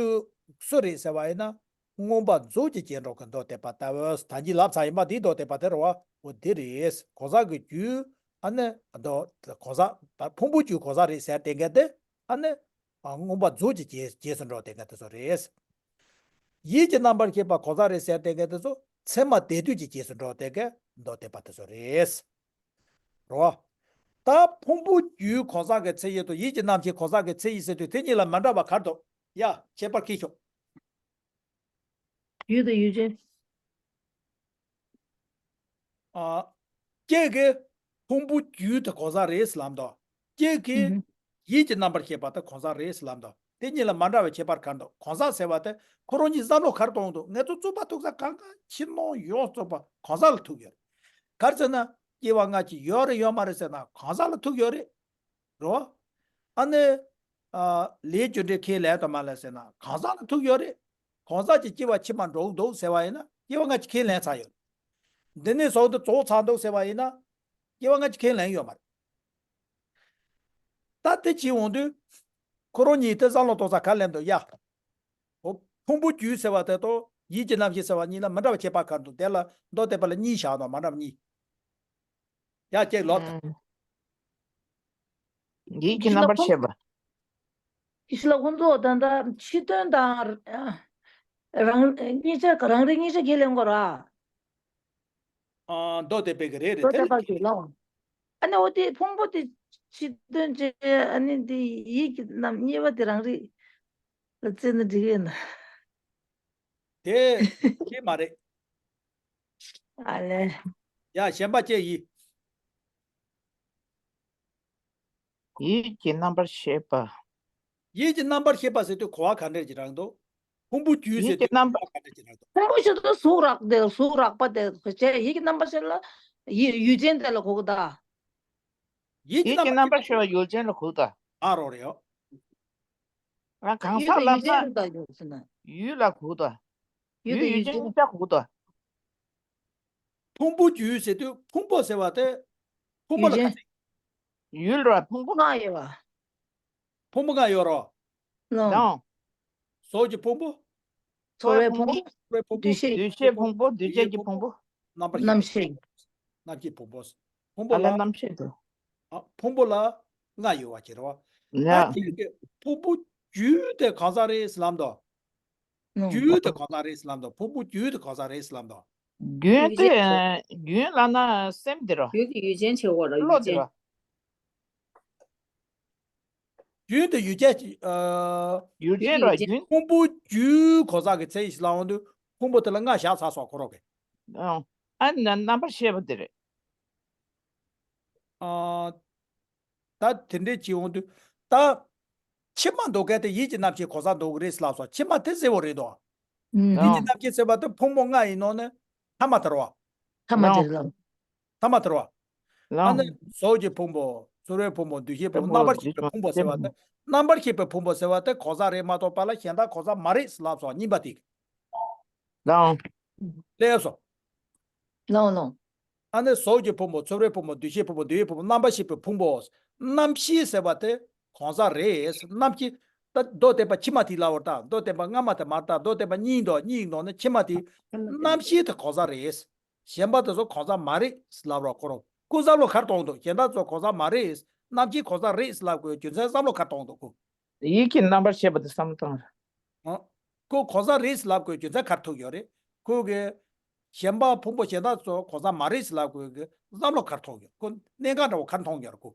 སུ་རེད་ཟེར་བ་ཡིན་ན། མངོན་པ་རྫོགས་ཀྱི་རྗེས་འགྲོ་གི་མདོ་སྡེ་པ་ལྟ་བུ། ད་གིན་ལབ་ཚར་ཡིན་པ་འདི་མདོ་སྡེ་པ་དེ་རེད་བ། འོ་འདི་རེད། གང་ཟག་གི་རྒྱུ། ཨ་ནི་མདོ་གང་ཟག་ཕུང་པོ་རྒྱུ་གང་ཟག་རེད་ཟེར་བསྟན་མཁན་དེ། ཨ་ནི། ཨ། མངོན་པ་རྫོགས་ཀྱི་རྗེས་རྗེས་སུ་འགྲོ་བསྡད་མཁན་དེ་ཚོ་རེད། ཡིད་ཀྱི་རྣམ་པར་ཤེས་པ་གང་ཟག་རེད་ཟེར་བསྡད་མཁན་དེ་ཚོ་མཚན་མ་སྡེ་བསྡུས་ཀྱི་རྗེས་སུ་འགྲོ་བསྡད་མཁན་མདོ་སྡེ་པ་དེ་ཚོ་རེད། རོ། ད་ཕུང་པོ་རྒྱུའི་གང་ཟག་གི་མཚན་ཉིད་དང་ཡིད་ཀྱི་རྣམ་ཤེས་གང་ཟག་གི་མཚན་ཉིད་ཟེར་དུས་དེ་གཉིས་ལ་མི་འདྲ་བ་ག་རེ་འདུག་ཡ། ཁྱད་པར་ཁྱེར་ཤོག་ཡུལ་དང་ཡུལ་ཅན། ཨ། ཁྱེད་ཀྱིས་ཕུང་པོ་རྒྱུ་དེ་གང་ཟག་རེད་ལབ་འདུག་ཁྱེད་ཀྱིས་ཨུ་ཧུ། ཡིད་ཀྱི་རྣམ་པར་ཤེས་པ་དེ་གང་ཟག་རེད་ལབ་འདུག་དེ་གཉིས་ལ་མ་འདྲ་བའི་ཁྱད་པར་ག་རེ་འདུག་གང་ཟག་ཟེར་བ་དེ་ཁོ་རང་གཉིས་བསམ་བློ་ག་རེ་གཏོང་འདུག་ང་ཚོ་རྩོད་པ་ཐུག་ས་གང་ག་ཕྱི་ནང་ཡོངས་རྩོད་པ་གང་ཟག་ལ་ཐུག་ཡོད་རེད། ག་རེ་ཟེར་ན་སྐྱེ་བ་སྔ་ཕྱི་ཡོད་རེད་ཡོད་མ་རེད་ཟེར་ན་གང་ཟག་ལ་ཐུག་ཡོད་རེད། རོ། ཨ་ནི། ཨ། ལས་རྒྱུ་འབྲས་ཁས་ལེན་དང་མ་ལེན་ཟེར་ན་གང་ཟག་ལ་ཐུག་ཡོད་རེད། གང་ཟག་གི་སྐྱེ་བ་ཕྱི་མ་འགྲོ་གི་འདུག་ཟེར་བ་ཡིན་ན་སྐྱེ་བ་སྔ་ཕྱི་ཁས་ལེན་ཚར་ཡོད། འདི་ནས་བཟུང་སྟེ་རྫོགས་ཚར་འདུག་ཟེར་བ་ཡིན་ན་སྐྱེ་བ་སྔ་ཕྱི་ཁས་ལེན་ཡོད་མ་རེད། ད་དེ་བྱེད་འོང་དུས་ཁོ་རང་གཉིས་དེ་བསམ་བློ་གཏོང་ས་ག་རེ་སླེབས་འདུག་ཡ། འོ། ཕུང་པོ་རྒྱུ་ཟེར་བ་དེ་དང་ཡིད་ཀྱི་རྣམ་ཤེས་ཟེར་བ་གཉིས་ལ་མི་འདྲ་བའི་ཁྱད་པར་ག་རེ་འདུག་དེ་ལ་མདོ་སྡེ་པ་ལ་གཉིས་བཞག་འདུག་མ་འདྲ་བ་གཉིས། ཡ་ཅེས་ལོ། ཨང་། ཡིད་ཀྱི་རྣམ་པར་ཤེས་པ། ཡིད་ལ་ཁོང་ཚོ་ད་ལྟ་ཕྱི་དོན་དང་། ཨ། རང་གཉིས་ཆ་རང་རིག་གཉིས་ཆ་ཁས་ལེན་དགོས་ར། ཨ། མདོ་སྡེ་པའི་གི་རེད་རེད་མདོ་དེ་ལ་སྡེ་པ་གི་ལ། ཨ་ནི་འོ་དེ་ཕུང་པོ་དེ་ཕྱི་དོན་བྱས། ཨ་ནི་དེ་ཡིད་ཀྱི་རྣམ་གཉིས་པ་དེ་རང་རིག་ལ་བརྩིས་ན་འགྲིག་གི་ཡིན་ན། དེ་དེ་མ་རེད། ཨ་ལས། ཡ་གཞན་པ་ཅི་ཡིན། ཡིད་ཀྱི་རྣམ་པར་ཤེས་པ། ཡིད་ཀྱི་རྣམ་པར་ཤེས་པ་ཟེར་དུས་གོ་བ་ག་འདྲ་ཅིག་རང་འདུག་ཕུང་པོ་རྒྱུད་ཡིད་ཟེར་དུས་ཀྱི་རྣམ་པ། ག་འདྲ་ཅིག་རེད་དོ། ཕུང་པོ་ཞེས་དུས་གཟུགས་རགས་དེ་གཟུགས་རགས་པ་དེ་བྱས། ཡིད་ཀྱི་རྣམ་པར་ཤེས་ལ་ཡིད་ཡུལ་ཅན་དེ་ལ་གོ་གི་ད། ཡིད་ཀྱི་ཡིད་ཀྱི་རྣམ་པར་ཤེས་པ་ཡུལ་ཅན་ལ་གོ་གི་ད། ཨ་རོ་རེད་ཡོ། ང་གང་ཟག་ལབ་ན་ཡུལ་ཅན་ལ་གོ་གི་ད། ཡུལ་ལ་གོ་གི་ད། ཡུལ་དེ་ཡུལ་ཅན་ཡུལ་ཅན་ལ་གོ་གི་ད། ཕུང་པོ་རྒྱུད་ཟེར་དུས་ཕུང་པོ་ཟེར་བ་དེ་ཕུང་པོ་ལ་ཡུལ་ཅན། ག་ཚོད། ཡུལ་ར་ཕུང་པོ། ལྔ་ཡོད་པ། ཕུང་པོ་ལྔ་ཡོད་རོ། ལོ། ལོ། གཟུགས་ཀྱི་ཕུང་པོ། ཚོར་བའི་ཕུང་པོ། ཚོར་བའི་ཕུང་པོ། འདུ་ཤེས། འདུ་ཤེས་ཕུང་པོ། འདུ་བྱེད་ཀྱི་ཕུང་པོ། རྣམ་པར་ཤེས། རྣམ་ཤེས། རྣམ་ཤེས་ཕུང་པོ། ཕུང་པོ་ལ། ཨ་ལ་རྣམ་ཤེས་དོ། ཨ་ཕུང་པོ་ལ་ལྔ་ཡོད་པ་ཅིག་རེད་བ། ཡ། ད་དེ་གི་ཕུང་པོ་རྒྱུད་དེ་གང་ཟག་རེད་ཟེར་ལབ་དོ། ལོ། རྒྱུད་དེ་གང་ཟག་རེད་ཟེར་ལབ་དོ། ཕུང་པོ་རྒྱུད་དེ་གང་ཟག་རེད་ཟེར་ལབ་དོ། རྒྱུན་དེ་རྒྱུན་ལབ་ན་སེམས་དེ་རོ། རྒྱུན་དེ་ཡུལ་ཅན་བྱེད་དགོས་ར། བློ་ཡུལ་དེ་ཅན། རོ། རྒྱུན་དེ་ཡུལ་ཅན་གྱི། ཨ། ཡུལ་ཅན་ར་རྒྱུན། ཕུང་པོ་རྒྱུད་གང་ཟག་གི་མཚན་ཡིན་ལབ་འོང་དུས་ཕུང་པོ་དེ་ལ་ལྔ་བཞག་ཚར་སོང་ཁོ་རང་གིས། ཨང་། ཨ་ན་རྣམ་པར་ཤེས་པ་དེ་རེད། ཨ། ད་དེ་འདྲས་བྱེད་འོང་དུས་ད་ཕྱི་མ་འདོགས་མཁན་དེ་ཡིད་ཀྱི་རྣམ་ཤེས་གང་ཟག་འདོགས་ཀྱི་རེད་ལབ་སོང་། ཕྱི་མ་དེ་གསལ་བོ་རེད་དོ། ཨང་། ཡིད་ཀྱི་རྣམ་ཤེས་ཟེར་བ་དེ་ཕུང་པོ་ལྔ་ཡིན་ནོ་ནི་ཐ་མ་དེ་རེད་བ། ཐ་མ་དེ་རེད་ལ། ཐ་མ་དེ་རེད་བ། ལ། ཨ་ནི་གཟུགས་ཀྱི་ཕུང་པོ། ཚོར་བའི་ཕུང་པོ། འདུ་ཤེས་ཕུང་པོ། ཕུང་པོ། རྣམ་པར་ཤེས་པའི་ཕུང་པོ་ཟེར་བ་དེ། རྣམ་པར་ཤེས་པའི་ཕུང་པོ་ཟེར་བ་དེ་གང་ཟག་རེད་མ་གཏོགས་པ་ལ་གཞན་དག་གང་ཟག་མ་རེད་ལབ་སོང་། གཉིས་པ་དེ། ལའང་། ལེགས་སོ། ལའང་ལའང་། ཨ་ནི་གཟུགས་ཀྱི་ཕུང་པོ། ཚོར་བའི་ཕུང་པོ། འདུ་ཤེས་ཕུང་པོ། འདུ་བྱེད་ཕུང་པོ། རྣམ་པར་ཤེས་པའི་ཕུང་པོ། རྣམ་ཤེས་ཟེར་བ་དེ་གང་ཟག་རེད། རྣམ་ཤེས། ད་མདོ་སྡེ་པ་ཕྱི་མ་དེ་ལབ་པ་རེད་ད། མདོ་སྡེ་པ་སྔ་མ་དེ་མ་རེད་ད། མདོ་སྡེ་པ་གཉིས་འདུག་གཉིས་ནང་ནས་ཕྱི་མ་དེ། རྣམ་ཤེས་དེ་གང་ཟག་རེད། གཞན་པ་དེ་ཚོ་གང་ཟག་མ་རེད་ལབ་རོགས་ཁོ་རང་། ཁོ་བསམ་བློ་ག་རེ་གཏོང་འདུག་གཞན་དག་ཚོ་གང་ཟག་མ་རེད། རྣམ་ཤེས་གང་ཟག་རེད་ལབ་དགོས་རྒྱུ་མཚན་བསམ་བློ་ག་རེ་གཏོང་འདུག་ཁོ། ཡིད་ཀྱི་རྣམ་པར་ཤེས་པ་དེ་བསམ་བློ་བཏང་། ཨ། ཁོ་གང་ཟག་རེད་ལབ་དགོས་རྒྱུ་མཚན་ག་རེ་ཐུག་ཡོད་རེད། ཁོ་གི་གཞན་པ་ཕུང་པོ་གཞན་དག་ཚོ་གང་ཟག་མ་རེད་ལབ་དགོས་ཀྱི་བསམ་བློ་ག་རེ་ཐོག་ཡོད། ཁོ་གནད་འགག་འདྲ་བོ་ག་རེ་མཐོང་ཡོད་རེད་ཁོ།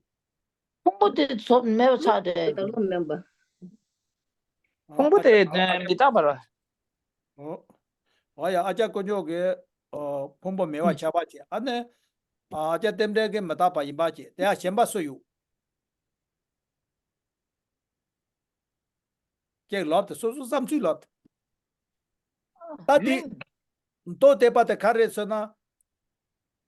ཕུང་པོ་དེ་ཚོ་མེད་པ་ཆགས་རེད། བདག་མེད་པ། ཕུང་པོ་དེ་མི་རྟག་པ་རེད། ཨོ། ཨོ་ཡ། ཨ་ཅག་དཀོན་མཆོག་གིས་ཨོ་ཕུང་པོ་མེད་པ་ཆགས་པ་བྱས། ཨ་ནི་ཨ་ཅག་རྟེན་འབྲེལ་གྱི་མི་རྟག་པ་ཡིན་པ་བྱས། དེ་ཡང་གཞན་པ་སུ་ཡོད། ཀྱེ་ལབ་དེ་སོ་སོ་བསམ་ཚུལ་ལབ་དེ། ད་དེ་མདོ་སྡེ་པ་དེ་ག་རེ་ཟེར་ན།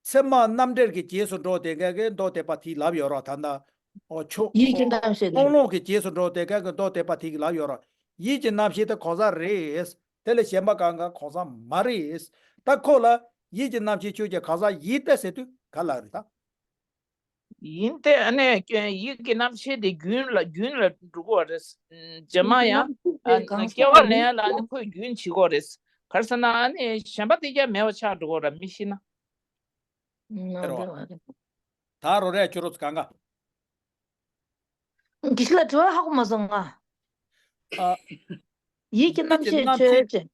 ཚད་མ་རྣམ་འགྲེལ་གྱི་རྗེས་སུ་འགྲོ་བསྡད་མཁན་གྱི་མདོ་སྡེ་པ་དེས་ལབ་ཡོད་རོགས། ད་ལྟ་ཨོ་ཆོས་ཡིད་ཀྱི་རྣམ་ཤེས་དེ། སྟོང་ལོག་གི་རྗེས་སུ་འགྲོ་བསྡད་མཁན་གྱི་མདོ་སྡེ་པ་དེས་ལབ་ཡོད་རོགས། ཡིད་ཀྱི་རྣམ་ཤེས་དེ་གང་ཟག་རེད། དེ་ལས་གཞན་པ་གང་གང་གང་ཟག་མ་རེད། ད་ཁོ་ལ་ཡིད་ཀྱི་རྣམ་ཤེས་ཁྱོད་ཀྱི་གང་ཟག་ཡིན་ཏེ་ཟེར་དུས་ག་ལ་རེད་ད། ཡིན་ཏེ་ཨ་ནི་ཡིད་ཀྱི་རྣམ་ཤེས་དེ་རྒྱུན་ལ་རྒྱུན་ལ་འགྲོ་གི་རེད། རྗེས་མ་ཡང་ཨ་སྐྱེ་བ་ལེན་ཡ་ལ་ཨ་ནི་ཁོས་རྒྱུན་བྱེད་ཀྱི་རེད། ག་རེ་ཟེར་ན་ཨ་ནི་གཞན་པ་དེ་ཀྱང་མེད་པ་ཆགས་འགྲོ་གི་རེད་མི་ཤི་ན། ད་རོ་རེ་ཁྱོད་རོ་ཚོ་གང་ག་དགེ་བཤེས་ལགས་དྲི་བ་ཧ་གོ་མ་སོང་ང་། ཨ། ཡིད་ཀྱི་རྣམ་ཤེས་ཆོས་ཅན།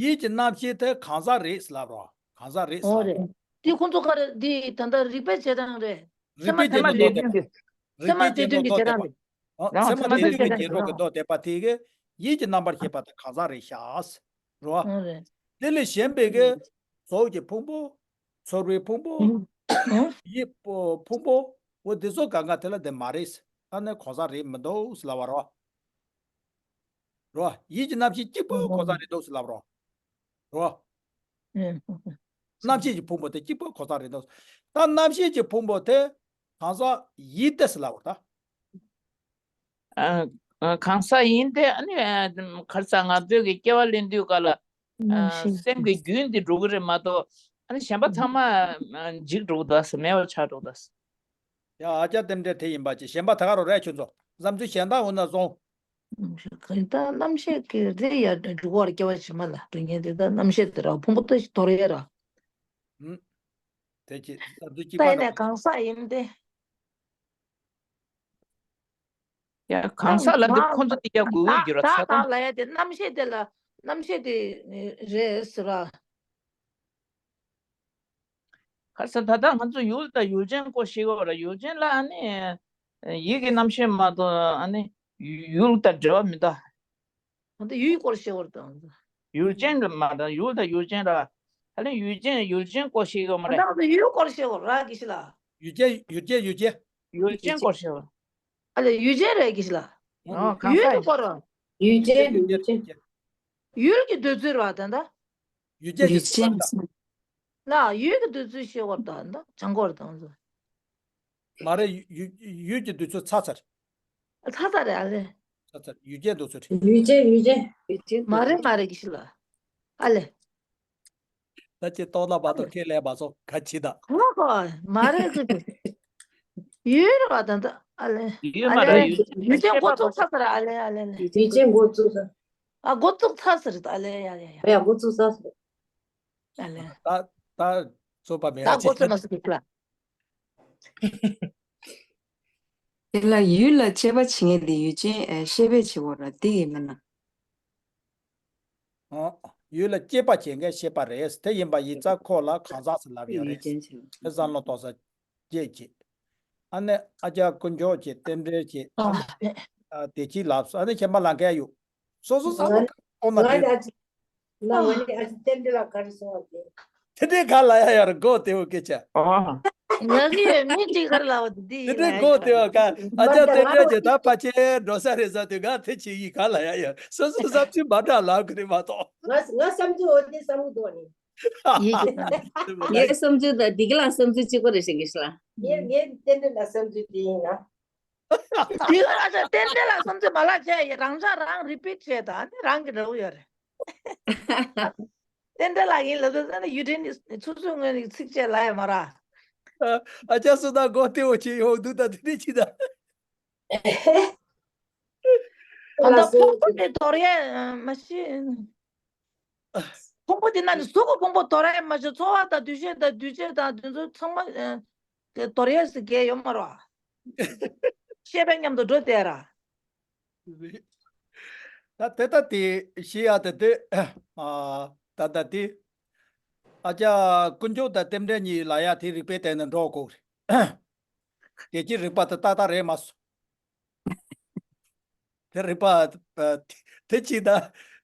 ཡིད་ཀྱི་རྣམ་ཤེས་དེ་གང་ཟག་རེད་ལབ་རོགས། གང་ཟག་རེད་ལབ་རོགས། དེ་ཁོང་ཚོ་ག་རེ་འདི་ད་ལྟ་རིགས་པའི་རྗེས་འབྲང་རེད། རིགས་པའི་ཚད་མ་རྗེས་འབྲང་མདོ་སྡེ་པ། ཚད་མ་རྗེས་འབྲང་མདོ་སྡེ་པ། ཨ། ཚད་མ་རྗེས་འབྲང་གི་རྗེས་འགྲོ་གི་མདོ་སྡེ་པ་དེ་གིས་ཡིད་ཀྱི་རྣམ་པར་ཤེས་པ་དེ་གང་ཟག་རེད་ཤག་རོ། དེ་ལས་གཞན་པའི་གི་གཟུགས་ཀྱི་ཕུང་པོ། ཚོར་བའི་ཕུང་པོ། ཡིད་ཕུང་པོ། འོ་དེ་ཚོ་གང་ག་དེ་ལ་དེ་མ་རེད། ཨ་ནི་གང་ཟག་རེད་མི་འདུག་ཟེར་ལབ་པ་རོ། རོ། ཡིད་ཀྱི་རྣམ་ཤེས་གཅིག་པོ་གང་ཟག་རེད་འདུག་ཟེར་ལབ་པ་རོ། རོ། རྣམ་ཤེས་ཀྱི་ཕུང་པོ་དེ་གཅིག་པོ་གང་ཟག་རེད་འདུག་ད་རྣམ་ཤེས་ཀྱི་ཕུང་པོ་དེ་གང་ཟག་ཡིན་ཏེ་ཟེར་ལབ་པ་རོ་ད། ཨ། ཨ། གང་ཟག་ཡིན་ཏེ་ཨ་ནི་ཨ། ག་རེ་ཟེར་ང་ཚོའི་གི་སྐྱེ་བ་ལེན་དུས་ག་ལ་ཨ། སེམས་ཀྱི་རྒྱུན་དེ་འགྲོ་གི་རེད་མ་གཏོགས་ཨ་ནི་གཞན་པ་ཚང་མ་ཨ། འཇིག་འགྲོ་གི་འདུག་ཟེར་མེད་པ་ཆགས་འགྲོ་གི་འདུག་ཟེར། ཡ། ཨ་ཅག་རྟེན་འབྲེལ་དེ་ཡིན་པ་ཅིག་གཞན་པ་ད་ག་རོ་རེད་ཁྱོད་ཚོ་བསམ་ཚུལ་གཞན་དག་འོ་ན་བཟུང་། གང་ལྟར་རྣམ་ཤེས་ཀྱི་རེད་ཡ། འགྲོ་བར་སྐྱེ་བ་ཕྱི་མ་ལ་འགྲོ་མཁན་དེ་ད་རྣམ་ཤེས་དེ་ར་ཕུང་པོ་ལྟ་ཞིག་དོར་ཡ་ར། ཨུམ། དེ་ཅི་བསམ་ཚུལ་གཅིག་པ་ལྟ་ཡིན་ནས་གང་ཟག་ཡིན་ཏེ། ཡ། གང་ཟག་ལ་འདི་ཁོ་ཚོ་དེ་ཡ་དགོས་ཀྱི་རེད་ས་དང་། ལ་ཡ་དེ་རྣམ་ཤེས་དེ་ལ་རྣམ་ཤེས་དེ་རེད་ཟེར་བ། ག་རེ་ཟེར་ད་ལྟ་ང་ཚོ་ཡུལ་དང་ཡུལ་ཅན་སྐོར་ཤེས་ཀྱི་ཡོད་རེད། ཡུལ་ཅན་ལ་ཨ་ནི་ཡིད་ཀྱི་རྣམ་ཤེས་མ་གཏོགས་ཨ་ནི་ཡུལ་དང་འབྲེལ་བ་མི་འདུག་ད་ལྟ་ཡུལ་སྐོར་ཤེས་ཀྱི་ཡོད་རེད་ད། ཡུལ་ཅན་ལ་མ་ད་ཡུལ་དང་ཡུལ་ཅན་ལ་ད་ལྟ་ཡུལ་ཅན་ཡུལ་ཅན་སྐོར་ཤེས་ཀྱི་ཡོད་མ་རེད། ད་ལྟ་ཡུལ་སྐོར་ཤེས་ཀྱི་ཡོད་རེད་དགེ་བཤེས་ལགས། ཡུལ་ཅན་ཡུལ་ཅན་ཡུལ་ཅན། ཡུལ་ཅན་སྐོར་ཤེས་ཀྱི་ཡོད་རེད། ཨ་ལས་ཡུལ་ཅན་རེད་དགེ་བཤེས་ལགས། ཨོ་གང་ཡུལ་ཟེར་དུ་སྐོར་རོ། ཡུལ་ཅན་ཡུལ་ཅན། ཡུལ་གྱི་འདོད་ཚུལ་རེད་བ་ད་ལྟ། ཡུལ་ཅན་གྱི་ཡུལ་ཅན་ཚུལ་ལ། ཡུལ་གྱི་འདོད་ཚུལ་ཤེས་དགོས་རེད་ད་ལྟ་སྦྱང་དགོས་རེད་ད་ང་ཚོ། མ་རེད། ཡུལ་ཡུལ་ཡུལ་གྱི་འདོད་ཚུལ་ཚར་ཚར། ཚར་ཚར་རེད་ཨ་ལེ། ཚར་ཚར་ཡུལ་ཅན་འདོད་ཚུལ་རེད། ཡུལ་ཅན་ཡུལ་ཅན། ཡུལ་ཅན་མ་རེད་མ་རེད་གི་ཤི་ལ། ཨ་ལེ། ད་ཅི་ཏོག་ལ་མ་གཏོགས་ཁས་ལེན་མ་སོང་ག་ཅི་ད། ཧོ་ཧོ། མ་རེད་ཟེར་གི། ཡུལ་རེད་བ་ད་ད་ཨ་ལེ། ཡུལ་ཨ་མ་ལེ། རེད་ཡུལ་ཅན་ཡུལ་ཅན་འགོ་བཙུགས་ཚར་ཚར་ཨ་ལེ་ཨ་ལེ་ཨ་ལེ། ཡུལ་ཅན་འགོ་བཙུགས་ཚར། ཨ་འགོ་བཙུགས་ཚར་ཚར་ཨ་ལེ་ཡ་ཡ་ཡ། ཡ་འགོ་བཙུགས་ཚར་ཚར། ཨ་ལེ། ད་ད་ཚོད་པ་མེད་ད་ཨ་ཅེ། འགོ་བཙུགས་མ་སོང་གི་ལ། དེ་ལ་ཡུལ་ལ་དཔྱད་པ་བྱེད་མཁན་དེ་ཡུལ་ཅན་ཨེ་ཤེས་པས་བྱེད་དགོས་ར་དེ་ཡིན་མིན་ན། ཨོ། ཡུལ་ལ་དཔྱད་པ་བྱེད་མཁན་ཤེས་པ་རེད། དེ་ཡིན་པ་ཡིན་ཙང་ཁོ་ལ་གང་ཟག་ཟེར་ལབ་ཡོད་རེད། ཡུལ་ཅན་བྱེད་དགོས། དེ་བསམ་བློ་གཏོང་ས་བྱེད་ཅིག་ཨ་ནི་ཨ་ཅག་དཀོན་མཆོག་གིས་རྟེན་འབྲེལ་གྱི་ཨ་ནི་ཨ་དེ་ཅིག་ལབ་སོང་། ཨ་ནི་གཞན་པ་ལ་མཁན་ཡོད། སོ་སོ་བསམ་བློ་གཏོང་ན་ང་འགྲིག་ནི་ཨ་ཅག་ན་ང་ནི་ཨ་ཅག་རྟེན་འབྲེལ་ལ་ག་རེ་གསུངས་པ་དེ། དེ་འདྲའི་ག་ལ་ཡ་ཡར་མགོ་བདེ་བོ་སྐད་ཆ། ཨོ། ང་གི་མི་གཅིག་གར་ལ་བ་དེ་དེ་འདྲའི་མགོ་བདེ་བོ་ག་ཨ་ཅག་རྟེན་འབྲེལ་གྱི་ད་ཕ་ཆེ་འགྲོ་ས་རེད་ཟེར་དུས་ག་དེ་ཆེ་ཡིག་ག་ལ་ཡ་ཡ་སོ་སོ་བསམ་ཚུལ་མ་འདྲ་ལབ་གི་རེད་མ་གཏོགས། ང་ང་བསམ་ཚུལ་འོ་དེ་བསམ་གི་འདུག་ནི། ཡིག་གི་ངའི་བསམ་ཚུལ་དང་འདི་ག་ལ་བསམ་ཚུལ་གཅིག་པ་རེད་ཤག་གི་ཤ། ངའི་ངའི་རྟེན་འབྲེལ་ལ་བསམ་ཚུལ་དེ་ཡིན་ན། དེ་ལ་ཨ་ཅག་རྟེན་འབྲེལ་ལ་བསམ་ཚུལ་མ་ལབ་བྱས་ཡ་རང་ཅག་རང་རི་པིཊ་བྱས་ད་ནི་རང་གི་འདྲ་བོ་ཡོད་རེད། རྟེན་འབྲེལ་ལ་ཡིན་ལབ་དུས་ཙང་ནི་ཡུལ་ཕྲན་ནི་ཆུ་ཚོད་སྔོན་ནས་ཚིགས་བཅད་ལ་ཡ་མ་ར། ཨ་ཅག་སུ་དང་མགོ་བདེ་བོ་བྱེད་ཡོང་འདུག་ད་དེ་ནི་ཅི་ད། ད་ལྟ་ཕུང་པོ་དེ་དོར་ཡས་མ་ཤེས། ཕུང་པོ་དེ་ན་ནི་གཟུགས་ཀྱི་ཕུང་པོ་དོར་ཡས་མ་ཤེས། ཚོར་བ་དང་འདུ་ཤེས་དང་འདུ་བྱེད་དང་དེ་ཚོ་ཚང་མ་དེ་དོར་ཡས་སུ་གས་ཡོད་མ་རེད། ཤེས་པའི་མཉམ་དུ་འགྲོ་བསྡད་ར། ད་དེ་ལྟ་དེ་ཤེས་ཡ་དེ་དེ་ཨ་ད་ལྟ་དེ་ཨ་ཅག་དཀོན་མཆོག་དང་རྟེན་འབྲེལ་གཉིས་ལ་ཡ་དེ་རིགས་པའི་སྟེང་ནས་འགྲོ་དགོས་རེད། དེ་ཅི་རིགས་པ་དེ་ཏག་ཏག་རེད་མ་སོང་། དེ་རིགས་པ་དེ་ཅི་ད་དེ་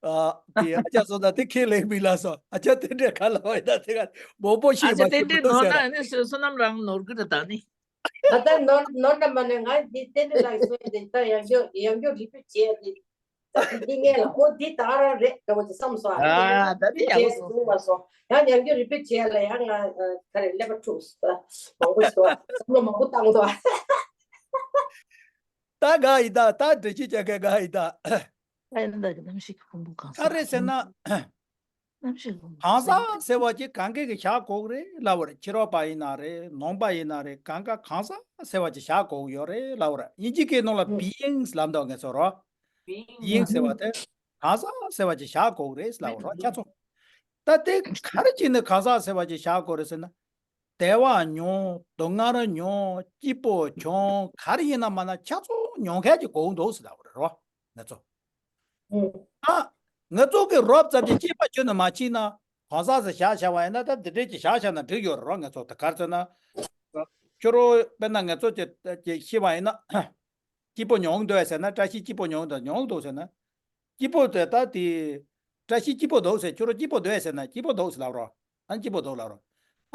ཨ་ཅག་སོང་ད་དེ་ཁས་ལེན་མི་ལ་སོང་། ཨ་ཅག་རྟེན་འབྲེལ་ག་ལ་བ་ཡིན་ད་དེ་ག་མང་པོ་ཤེས་མ་ཤེས་རྟེན་འབྲེལ་མི་ནོར་ཟེར་ན་ཨ་ནི་བསོད་ནམས་རང་ནོར་གི་རེད་ད་ནི། ད་ལྟ་ནོར་ནོར་ན་མ་ནས་ང་འདི་རྟེན་འབྲེལ་ལ་སོང་ཡ་དེ་ད་ཡང་བསྐྱར་ཡང་བསྐྱར་རི་པིཊ་བྱས་ཏེ། ད་དེ་འདི་ངས་ལ་ཨོ་འདི་ད་ག་རང་རེད་འདྲ་བོ་དེ་བསམ་སོང་། ཨ་ད་དེ་ཡག་པོ་སོང་། བྱས་སོང་མ་སོང་། ཡང་ཡང་བསྐྱར་རི་པིཊ་བྱས་ལ་ཡང་ང་ག་རེ་ཀླད་པ་འཁྲུགས་སོང་། མང་པོ་ཞིག་བསམ་བློ་མང་པོ་བཏང་སོང་། ད་ག་ཡིན་ད་ད་འདྲི་ཅི་བྱ་ག་ག་ཡིན་ད། ཨ་ཡིན་ད་གི་ནམ་ཞིག་གི་ཕུང་པོ་གང་ས་ག་རེ་ཟེར་ན། གང་ཟག་ཟེར་བ་ཅིག་གང་གས་ཀྱི་བཞག་དགོས་རེད་ལབ་པ་རེད། ཕྱི་རོལ་པ་ཡིན་ན་རེད། ནང་པ་ཡིན་ན་རེད། གང་ག་གང་ཟག་ཟེར་བ་ཅིག་བཞག་དགོས་ཡོད་རེད་ལབ་པ་རེད། དབྱིན་ཇི་སྐད་ནང་ལ་beings ལབ་འདུག་ངས་ཚོར་བ། beings ཟེར་བ་དེ་གང་ཟག་ཟེར་བ་ཅིག་བཞག་དགོས་རེད་ལབ་པ་རེད་ཁྱེད་ཚོ། ད་དེ་ག་རེ་བྱས་ནས་གང་ཟག་ཟེར་བ་ཅིག་བཞག་དགོས་རེད་ཟེར་ན། བདེ་བ་མྱོང་། སྡུག་བསྔལ་མྱོང་། སྐྱིད་པོ་བྱུང་། ག་རེ་ཡིན་ན་མ་ན་ཁྱེད་ཚོ་མྱོང་མཁན་གྱི་གོ་འདུག་ཟེར་ལབ་པ་རེད་རོ། ང་ཚོ། ཨ། ང་ཚོ་གི་རོབ་ཙམ་གྱི་སྐྱེས་པ་ཁྱོན་ནས་མ་ཕྱིན་ན་གང་ཟག་ཟེར་བཞག་བྱ་བ་ཡིན་ན་ད་འདི་འདྲས་ཀྱི་བཞག་བྱ་ན་འགྲིག་ཡོད་རེད་རོ། ང་ཚོ་ད་ག་རེ་ཟེར་ན། ཁྱོད་རོ་དཔེར་ན་ང་ཚོ་གྱི་གྱི་ཤི་བ་ཡིན་ན། སྐྱིད་པོ་མྱོང་འདུག་ཟེར་ན། བཀྲ་ཤིས་སྐྱིད་པོ་མྱོང་འདུག་མྱོང་འདུག་ཟེར་ན། སྐྱིད་པོ་དེ་ད་དེ། བཀྲ་ཤིས་སྐྱིད་པོ་འདུག་ཟེར། ཁྱོད་རང་སྐྱིད་པོ་འདུག་ཟེར་ན་སྐྱིད་པོ་འདུག་ཟེར་ལབ་རོགས། ཨ་ནི་སྐྱིད་པོ་འདུག་ལབ་རོགས།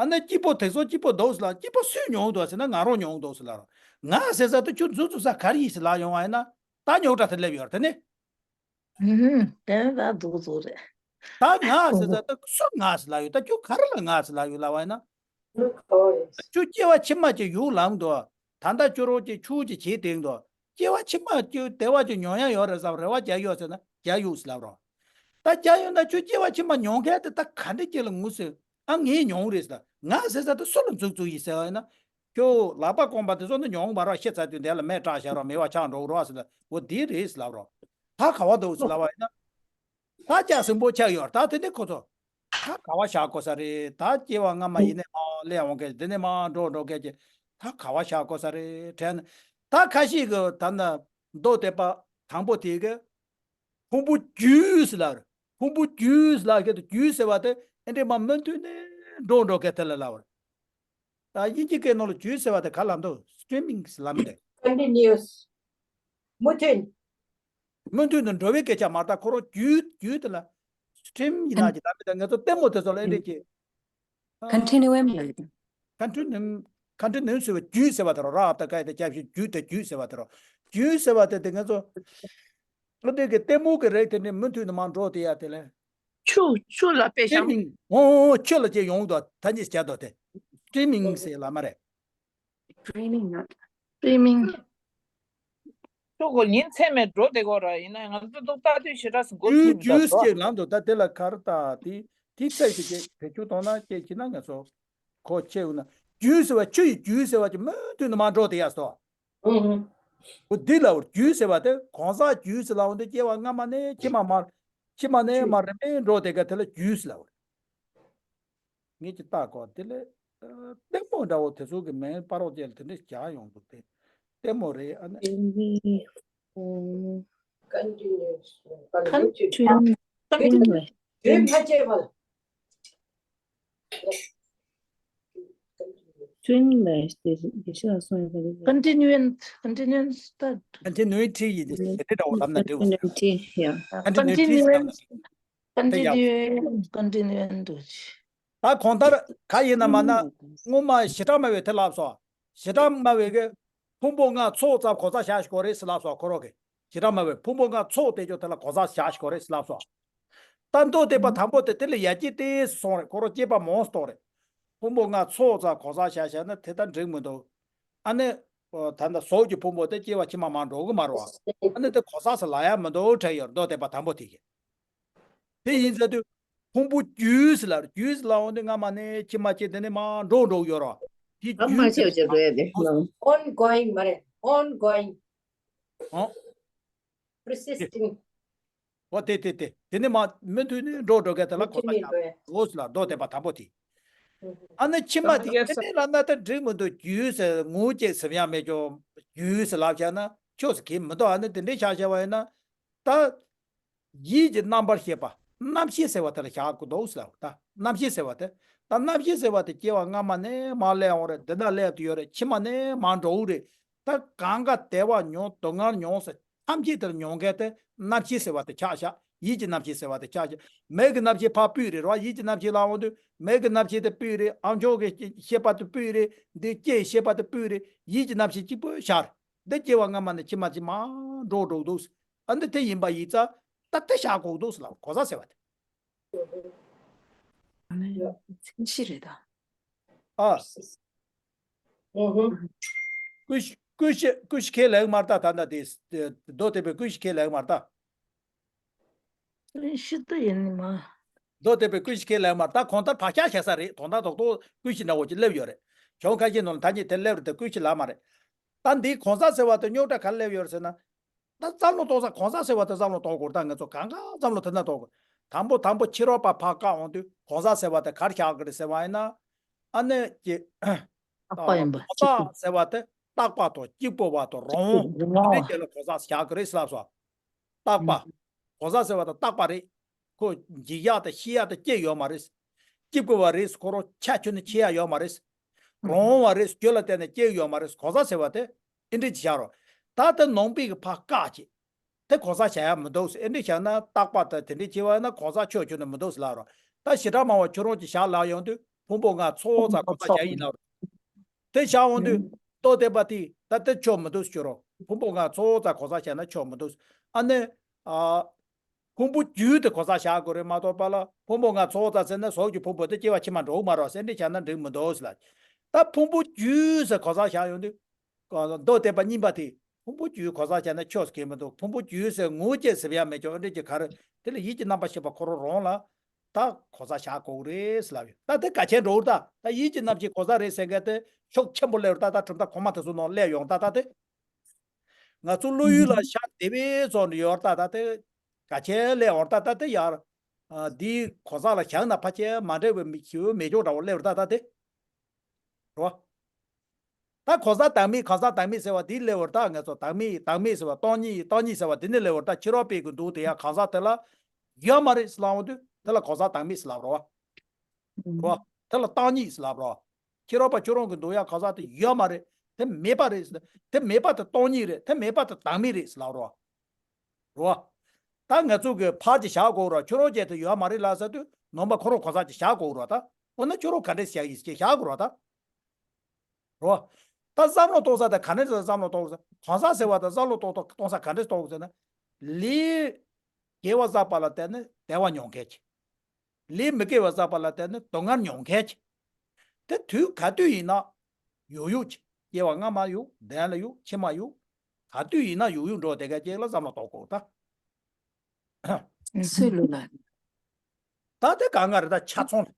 ཨ་ནི་སྐྱིད་པོ་དེ་ཚོ་སྐྱིད་པོ་འདུག་ཟེར་ལབ། སྐྱིད་པོ་སུས་མྱོང་འདུག་ཟེར་ན་ང་རང་མྱོང་འདུག་ཟེར་ལབ་རོགས། ང་ཟེར་ས་དེ་ཁྱོད་འཛུལ་འཛུལ་ས་ག་རེ་ཡིན་ཟེར་ལབ་ཡོང་བ་ཡིན་ན། ད་རྙོག་དྲ་དེ་སླེབས་ཡོད་རེད་དེ་ནི། ཨུ་ཧུམ། དེ་ནི་ད་འདུག་འདུག་རེད། ད་ང་ཟེར་ས་དེ་སུ་ང་ཟེར་ལབ་ཡོད། ད་ཁྱོད་ག་རེ་ལ་ང་ཟེར་ལབ་ཡོད་ལབ་པ་ཡིན་ན། ཁྱོད་སྐྱེ་བ་ཕྱི་མ་ཅིག་ཡོང་ལབ་འདུག་ད་ལྟ་ཁྱོད་རང་ཅིག་ཆུང་ཅིག་བྱེད་དེ་འདུག་སྐྱེ་བ་ཕྱི་མ་ཅིག་བདེ་བ་ཅིག་མྱོང་ཡ་ཡོད་རེད་བསམ་རེ་བ་རྒྱག་ཡོད་ཟེར་ན་རྒྱག་ཡོད་ཟེར་ལབ་རོགས། ད་རྒྱག་ཡོད་ན་ཁྱོད་སྐྱེ་བ་ཕྱི་མ་མྱོང་མཁན་དེ་ད་ག་འདྲ་ཅིག་ལ་ངུ་ཟེར། ཨ་ངས་མྱོང་རེད་ཟེར། ང་ཟེར་ས་དེ་སུ་ལ་འཛུགས་འཛུགས་ཡིན་ཟེར་བ་ཡིན་ན། ཁྱོད་ལག་པ་སྐོམ་པ་དེ་ཚོ་ནི་མྱོང་བ་རོགས། ཤི་ཚར་དུས་འདི་ལ་མེ་སྲེག་བྱ་རོགས། མེ་བ་ཆགས་འགྲོ་རོགས་ཟེར་ལ་འོ་འདི་རེད་ཟེར་ལབ་རོགས། ད་ག་བ་འདུག་ཟེར་ལབ་པ་ཡིན་ན། ད་ལྕགས་སྲིན་པོ་ཆགས་ཡོད། ད་དེ་ནི་ཁོ་ཚོ། ད་ག་བ་བཞག་དགོས་ས་རེད། ད་སྐྱེ་བ་སྔ་མ་ཡིན་ནའི་མ་སླེབས་འོང་མཁན་འདི་ནས་མ་འགྲོ་འགྲོ་མཁན་གྱི་ད་ག་བ་བཞག་དགོས་ས་རེད་དྲན། ད་ཁ་ཤས་ཀྱི་ད་ན་མདོ་སྡེ་པ་དང་པོ་དེ་གི་ཕུང་པོ་རྒྱུད་ཟེར་ལབ་རེད། ཕུང་པོ་རྒྱུད་ཟེར་ལབ་མཁན་དེ་རྒྱུད་ཟེར་བ་དེ་ཨེ་འདྲས་མ་མུ་མཐུད་ནས་འགྲོ་འགྲོ་མཁན་དེ་ལ་ལབ་པ་རེད། ད་དབྱིན་ཇི་སྐད་ནང་ལ་རྒྱུད་ཟེར་བ་དེ་ག་ལབ་འདུག streaming ཟེར་ལབ་མི་འདུག Continuous. མུ་མཐུད། མུ་མཐུད་དུ་འགྲོ་བའི་སྐད་ཆ་མ་རེད། ད་ཁོ་རང་རྒྱུད་རྒྱུད་དེ་ལ་stream ཡིན་ན་ཅི་ལབ་མི་འདུག་ང་ཚོ་ལྟད་མོ་དེ་ཚོ་ལ་ཨེ་འདྲས་ཀྱི། Continuum ལབ་ཡོད། Continuum། Continuum ཟེར་བ་རྒྱུད་ཟེར་བ་དེ་རོ། ར་ཨ་བཏགས་ཀ་ཡ་བཏགས་སྐྱ་བཞི་རྒྱུད་དེ་རྒྱུད་ཟེར་བ་དེ་རོ། རྒྱུད་ཟེར་བ་དེ་དེ་ང་ཚོ། ཨ་དེ་གི་ལྟད་མོ་གི་རིགས་དེ་འདྲའི་མུ་མཐུད་ནས་མར་འགྲོ་དེ་ཡ་དེ་ལས། ཆུ་ཆུ་ལ་དཔེ་བཞག་སི་ཊི་རི་མིང་། ཨོ་ཆུ་ལ་ཅེས་ཡོང་དོ་ད་ཉིས་བྱ་དོ་དེ། སི་ཊི་རི་མིང་ཟེར་ལ་མ་རེད། སི་ཊི་རི་མིང་། ཆུ་གོ་ཉིན་མཚན་མེད་འགྲོ་དེ་གོ་ར་ཡིན་ན་ང་ཚོ་ཏོག་ལྟ་དུས་ཞེ་དྲག་སི་འགོ་རྒྱུས་ཚུགས་མི་རྒྱུས་འདུག་ཅེས་ལམ་དུ་ད་དེ་ལ་གར་ལྟ་དེ་དེ་ཚད་ཀྱི་ཅེས་བེད་སྤྱོད་གཏོང་ན་ཅེས་ཁྱི་ན་ང་ཚོ་གོ་ཆེ་འུ་ན་རྒྱུས་ཟེར་བ་ཆུ་ཡི་རྒྱུས་ཟེར་བ་ཅིག་མུ་མཐུད་ནས་མར་འགྲོ་དེ་ཡ་སོ། འོ་འདི་ལ་འོ་རྒྱུས་ཟེར་བ་དེ་གང་ཟག་རྒྱུས་ཟེར་ལ་འོ་འདི་སྐྱེ་བ་སྔ་མ་ནས་ཕྱི་མ་མར་ཕྱི་མ་ནས་མར་རིམ་པས་འགྲོ་དེ་ག་དེ་ལ་རྒྱུས་ཟེར་ལ་འོ། ངེད་ཀྱི་ལྟ་གོ་དེ་ལས་ལྟད་མོ་འདྲ་བོ་དེ་ཚོ་གི་མིང་པ་རོགས་ཅན་དེ་འདྲས་རྒྱག་ཡོང་འདུག་སྟེ་ལྟད་མོ་རེད་ཨ་ནི། Continuous. Continuous. Continuous. Continuous. Continuity ཡིན་དེ་འདྲ་བོ་ལབ་ན་འགྲིག་གོ། Continuity, yeah. Continuity ལབ་ན་འགྲིག Continuous, continuous འདུག་ད་གང་ལྟར་ག་ཡིན་ན་མ་ན་སྔོན་མ་ཞེ་དྲག་སྨྲ་བའི་དེ་ལབ་སོ། ཞེ་དྲག་སྨྲ་བའི་གི་ཕུང་པོ་ལྔ་ཚོགས་ཙམ་གོ་ས་བཞག་ཞིག་གོ་རེད་ཟེར་ལབ་སོ་ཁོ་རོ་གི། ཞེ་དྲག་སྨྲ་བའི་ཕུང་པོ་ལྔ་ཚོགས་དེ་ཅོ་དེ་ལ་གོ་ས་བཞག་ཞིག་གོ་རེད་ཟེར་ལབ་སོ། ད་མདོ་སྡེ་པ་དང་པོ་དེ་དེ་ལ་ཡ་གྱི་དེ་སོང་རེད་ཁོ་རོ་སྐྱེས་པ་མོངས་སྟོང་རེད། ཕུང་པོ་ལྔ་ཚོགས་ཙམ་གོ་ས་བཞག་བཞག་ན་དེ་ལྟར་འགྲིག་མི་འདུག་ཨ་ནི། ད་ལྟ་ཟོག་གི་ཕུང་པོ་དེ་སྐྱེ་བ་ཕྱི་མ་མ་འགྲོ་གི་མ་རོ། ཨ་ནི་དེ་གོ་ས་ཟེར་ལ་ཡ་མི་འདུག་དྲན་ཡོད་མདོ་སྡེ་པ་དང་པོ་དེ་གི། དེ་ཡིན་ཟེར་དུས་ཕུང་པོ་རྒྱུས་ལ་རྒྱུས་ལ་འོང་དུས་སྔ་མ་ནས་ཕྱི་མ་སྐྱེ་དེ་ནས་མ་འགྲོ་འགྲོ་ཡོད་རོ། དེ་ཨ་མ་རྒྱུས་ཆེ་ཟེར་བྱེད་དགོས་ཡ་དེ། Ongoing མ་རེད། Ongoing. ཨོ། Persisting. འོ་དེ་དེ་དེ་དེ་ནས་མ་མུ་མཐུད་ནས་འགྲོ་འགྲོ་ག་དེ་ལ་གོ་ས་ཡག་འོ་ཟེར་ལ་མདོ་སྡེ་པ་དང་པོ་དེ། ཨ་ནི་ཕྱི་མ་དེ་དེ་ནས་ལ་ན་དེ་འགྲིག་མི་འདུག་རྒྱུས་ཟེར་ངུ་སྐྱེ་ཟེར་ཡ་མེད་ཀྱང་རྒྱུས་ཟེར་ལབ་བྱས་ན་ཆོས་ཟེར་གི་མི་འདུག་ཨ་ནི་དེ་འདྲའི་ཆ་བྱས་པ་ཡིན་ན། ད། ཡིད་ཀྱི་རྣམ་པར་ཤེས་པ། རྣམ་ཤེས་ཟེར་བ་དེ་ལ་བཞག་དགོས་འདུག་ཟེར་ལ། ད་རྣམ་ཤེས་ཟེར་བ་དེ། ད་རྣམ་ཤེས་ཟེར་བ་དེ་སྐྱེ་བ་སྔ་མ་ནས་མར་སླེབས་ཡོང་རེད། འདི་ན་སླེབས་དུ་ཡོད་རེད། ཕྱི་མ་ནས་མར་འགྲོ་གི་རེད། ད་གང་ག་བདེ་བ་མྱོང་སྡུག་བསྔལ་མྱོང་ཟེར་ཐམས་ཅད་དེར་མྱོང་མཁན་དེ་རྣམ་ཤེས་ཟེར་བ་དེ་ཆགས་བཞག་ཡིད་ཀྱི་རྣམ་ཤེས་ཟེར་བ་དེ་ཆགས་བཞག་མིག་གི་རྣམ་ཤེས་ཕར་སྤུས་རེད་རོ། ཡིད་ཀྱི་རྣམ་ཤེས་ལ་འོང་དུས་མིག་གི་རྣམ་ཤེས་དེ་སྤུས་རེད། ཨ་མཆོག་གི་ཤེས་པ་དེ་སྤུས་རེད། འདི་ལྕེའི་ཤེས་པ་དེ་སྤུས་རེད། ཡིད་ཀྱི་རྣམ་ཤེས་གཅིག་པུ་ཤར། འདི་སྐྱེ་བ་སྔ་མ་ནས་ཕྱི་མ་ཅིག་མར་འགྲོ་འགྲོ་འདུག་ཨ་འདི་དེ་ཡིན་པ་ཡིན་ཙང་ད་དེ་བཞག་དགོས་འདུག་ཟེར་ལ་གོ་ས་ཟེར་བ་དེ། ཨ་ནི་མཚན་གཞི་རེད་ད། ཨ། ཀུ་ཤི་ཀུ་ཤི་ཀུ་ཤི་ཁས་ལེན་མར་ད་ད་ད་དེ་མདོ་སྡེ་པའི་ཀུ་ཤི་ཁས་ལེན་མར་ད། ཤི་ད་ཡིན་ནི་མ། མདོ་སྡེ་པའི་ཀུ་ཤི་ཁས་ལེན་མར་ད་གང་ལྟར་བག་ཆགས་བྱེད་ས་རེད། དོན་དག་རྡོག་རྡོག་ཀུ་ཤི་འདྲ་བོ་ཅིག་སླེབས་ཡོད་རེད། གྱོང་ཁ་ཤས་ནང་ལ་ད་ཉིད་དེ་སླེབས་རེད་དེ་ཀུ་ཤི་ལ་མ་རེད། ད་འདིའི་གང་ཟག་ཟེར་བ་དེ་རྙོག་དྲ་ག་ལ་སླེབས་ཡོད་རེད་ཟེར་ན། ད་བསམ་བློ་གཏོང་ས་གང་ཟག་ཟེར་བ་དེ་བསམ་བློ་གཏོང་དགོས། ད་ང་ཚོ་གང་ག་བསམ་བློ་དེ་ན་གཏོང་དགོས། དང་པོ་དང་པོ་ཕྱི་རོལ་པ་ཕར་བཀག་འོང་དུས་གང་ཟག་ཟེར་བ་དེ་གར་བཞག་གི་རེད་ཟེར་བ་ཡིན་ན། ཨ་ནི་ཀྱི། རྟག་པ་ཡིན་པ་གང་གཅིག་པུ། ཟག་ཟེར་བ་དེ་རྟག་པ་དང་གཅིག་པུ་བ་དང་རང་དབང་རང་དེ་དེ་ལ་གང་ཟག་བཞག་གི་རེད་ཟེར་ལབ་སོང་། རྟག་པ། གང་ཟག་ཟེར་བ་དེ་རྟག་པ་རེད། ཁོ་འཇིག་ཡག་དང་ཤི་ཡག་དང་སྐྱེ་ཡོད་མ་རེད། སྐྱིད་པོ་བ་རེད། ཁོ་རང་ཆ་ཁྱོན་ནས་ཆེ་ཡག་ཡོད་མ་རེད། རང་དབང་བ་རེད། རྒྱུ་ལ་བརྟེན་ནས་སྐྱེ་ཡོད་མ་རེད། གང་ཟག་ཟེར་བ་དེ་ཨེ་འདྲ་ཅིག་བྱ་རོགས། ད་དེ་ནང་པའི་གི་ཕར་བཀག་ཅིག་དེ་གང་ཟག་བྱ་ཡག་མི་འདུག་ཨེ་འདྲ་བྱས་ན་རྟག་པ་དང་དེ་འདྲ་བྱས་པ་ན་གང་ཟག་ཆོས་ཁྱོན་ནས་མི་འདུག་ལབ་རོགས། ད་ཞེ་དྲག་མང་བ་ཁྱོད་རང་གིས་བཞག་ལབ་ཡོང་དུས་ཕུང་པོ་ལྔ་ཚོགས་ཙམ་གང་ཟག་བྱ་ཡིན་ལབ་རོགས། དེ་བཞག་འོང་དུས་ལྟོ་ལྡན་པ་དེས་ད་དེ་ཆོག་མི་འདུག་ཟེར་རོགས། ཕུང་པོ་ལྔ་ཚོགས་ཙམ་གང་ཟག་བྱས་ན་ཆོག་མི་འདུག་ཨ་ནི། ཨ། ཕུང་པོ་རྒྱུད་དེ་གང་ཟག་བཞག་དགོས་རེད་མ་གཏོགས་པ་ལ་ཕུང་པོ་ལྔ་ཚོགས་ཙམ་ཟེར་ན་ཟོག་གི་ཕུང་པོ་དེ་སྐྱེ་བ་ཕྱི་མ་འགྲོ་གི་མ་རེད་ཟེར་འདི་བྱས་ན་འགྲིག་མི་འདུག་ཟེར་ལ། ད་ཕུང་པོ་རྒྱུད་ཟེར་གང་ཟག་བཞག་ཡོང་དུས། མདོ་སྡེ་པ་རྙིང་པ་དེས་ཕུང་པོ་རྒྱུད་གང་ཟག་བྱས་ན་ཆོག་གི་མི་འདུག་ཕུང་པོ་རྒྱུད་ཟེར་ངོ་བོ་སྐྱེ་ཟེར་ཡ་མེད་ཀྱང་འདྲ་གྱི་ག་རེ་དེ་ལ་ཡིད་ཀྱི་རྣམ་པར་ཤེས་པ་ཁོ་རང་རང་ལ་ད་གང་ཟག་བཞག་དགོས་རེད་ཟེར་ལབ་ཡོད། ད་དེ་ག་ཆེན་འགྲོ་ད་ད་ཡིད་ཀྱི་རྣམ་ཤེས་གང་ཟག་རེད་ཟེར་མཁན་དེ་ཤུགས་ཆེན་པོ་སླེབས་ད་ད་གྲུབ་མཐའ་གོང་མ་དེ་ཚོ་ནང་སླེབས་ཡོང་ད་ད་དེ། ང་ཚོ་བློ་ཡུལ་ལ་ཤར་དེ་བས་ཙམ་ཡོད་ད་ད་དེ། ག་ཆེན་སླེབས་འོང་ད་ད་དེ་ཡར། འདིའི་གང་ཟག་ལ་བཞག་ན་ཕལ་ཆེར་མ་འདྲ་བའི་མི་ཞིག་མེད་ཅོག་འདྲ་བོ་སླེབས་ད་ད་དེ། རོ། ད་གང་ཟག་བདག་མེད་གང་ཟག་བདག་མེད་ཟེར་བ་འདི་སླེབས་ད་ང་ཚོ་བདག་མེད་བདག་མེད་ཟེར་བ་སྟོང་ཉིད་སྟོང་ཉིད་ཟེར་བ་འདི་ནས་སླེབས་ད་ཕྱི་རོལ་པའི་གི་འདུག་དེ་ཡ་གང་ཟག་དེ་ལ་ཡོད་མ་རེད་ཟེར་ལབ་འོང་དུས་དེ་ལ་གང་ཟག་བདག་མེད་ཟེར་ལབ་རོ། རོ། དེ་ལ་སྟོང་ཉིད་ཟེར་ལབ་རོ། ཕྱི་རོལ་པ་ཁྱོད་རང་གི་འདུག་ཡ་གང་ཟག་དེ་ཡོད་མ་རེད། དེ་མེད་པ་རེད། དེ་མེད་པ་དེ་སྟོང་ཉིད་རེད། དེ་མེད་པ་དེ་བདག་མེད་རེད་ཟེར་ལབ་རོ། རོ། ད་ང་ཚོ་གི་ཕར་གྱི་བཞག་དགོས་རོ། ཁྱོད་རང་བྱས་དེ་ཡོད་མ་རེད་ལབ་ཟེར་དུས་ནང་པ་ཁོ་རང་གང་ཟག་གི་བཞག་དགོས་རོ་ད། འོ་ན་ཁྱོད་རང་ག་འདྲས་བཞག་ཡིན་ཟེར་བཞག་དགོས་རོ་ད། རོ། ད་བསམ་བློ་གཏོང་ས་དེ་ག་འདྲས་བསམ་བློ་གཏོང་ས་གང་ཟག་ཟེར་བ་དེ་བསམ་བློ་གཏོང་གཏོང་ས་ག་འདྲས་གཏོང་ཟེར་ན། ལས་དགེ་བ་བསགས་པ་ལ་བརྟེན་ནས་བདེ་བ་མྱོང་མཁན་གྱི། ལས་མི་དགེ་བ་བསགས་པ་ལ་བརྟེན་ནས་སྡུག་བསྔལ་མྱོང་མཁན་གྱི། དེ་དུས་ག་དུས་ཡིན་ན་ཡོང་ཡོང་གི། སྐྱེ་བ་སྔ་མ་ཡོང་། གདན་ལ་ཡོང་། ཕྱི་མ་ཡོང་། ག་དུས་ཡིན་ན་ཡོང་ཡོང་འགྲོ་བསྡད་མཁན་ཅིག་ལ་བསམ་བློ་གཏོང་དགོས་ད། སུས་ལོ་ལ། ད་དེ་ག་ང་རེད། ད་ཆ་ཚང་རེད།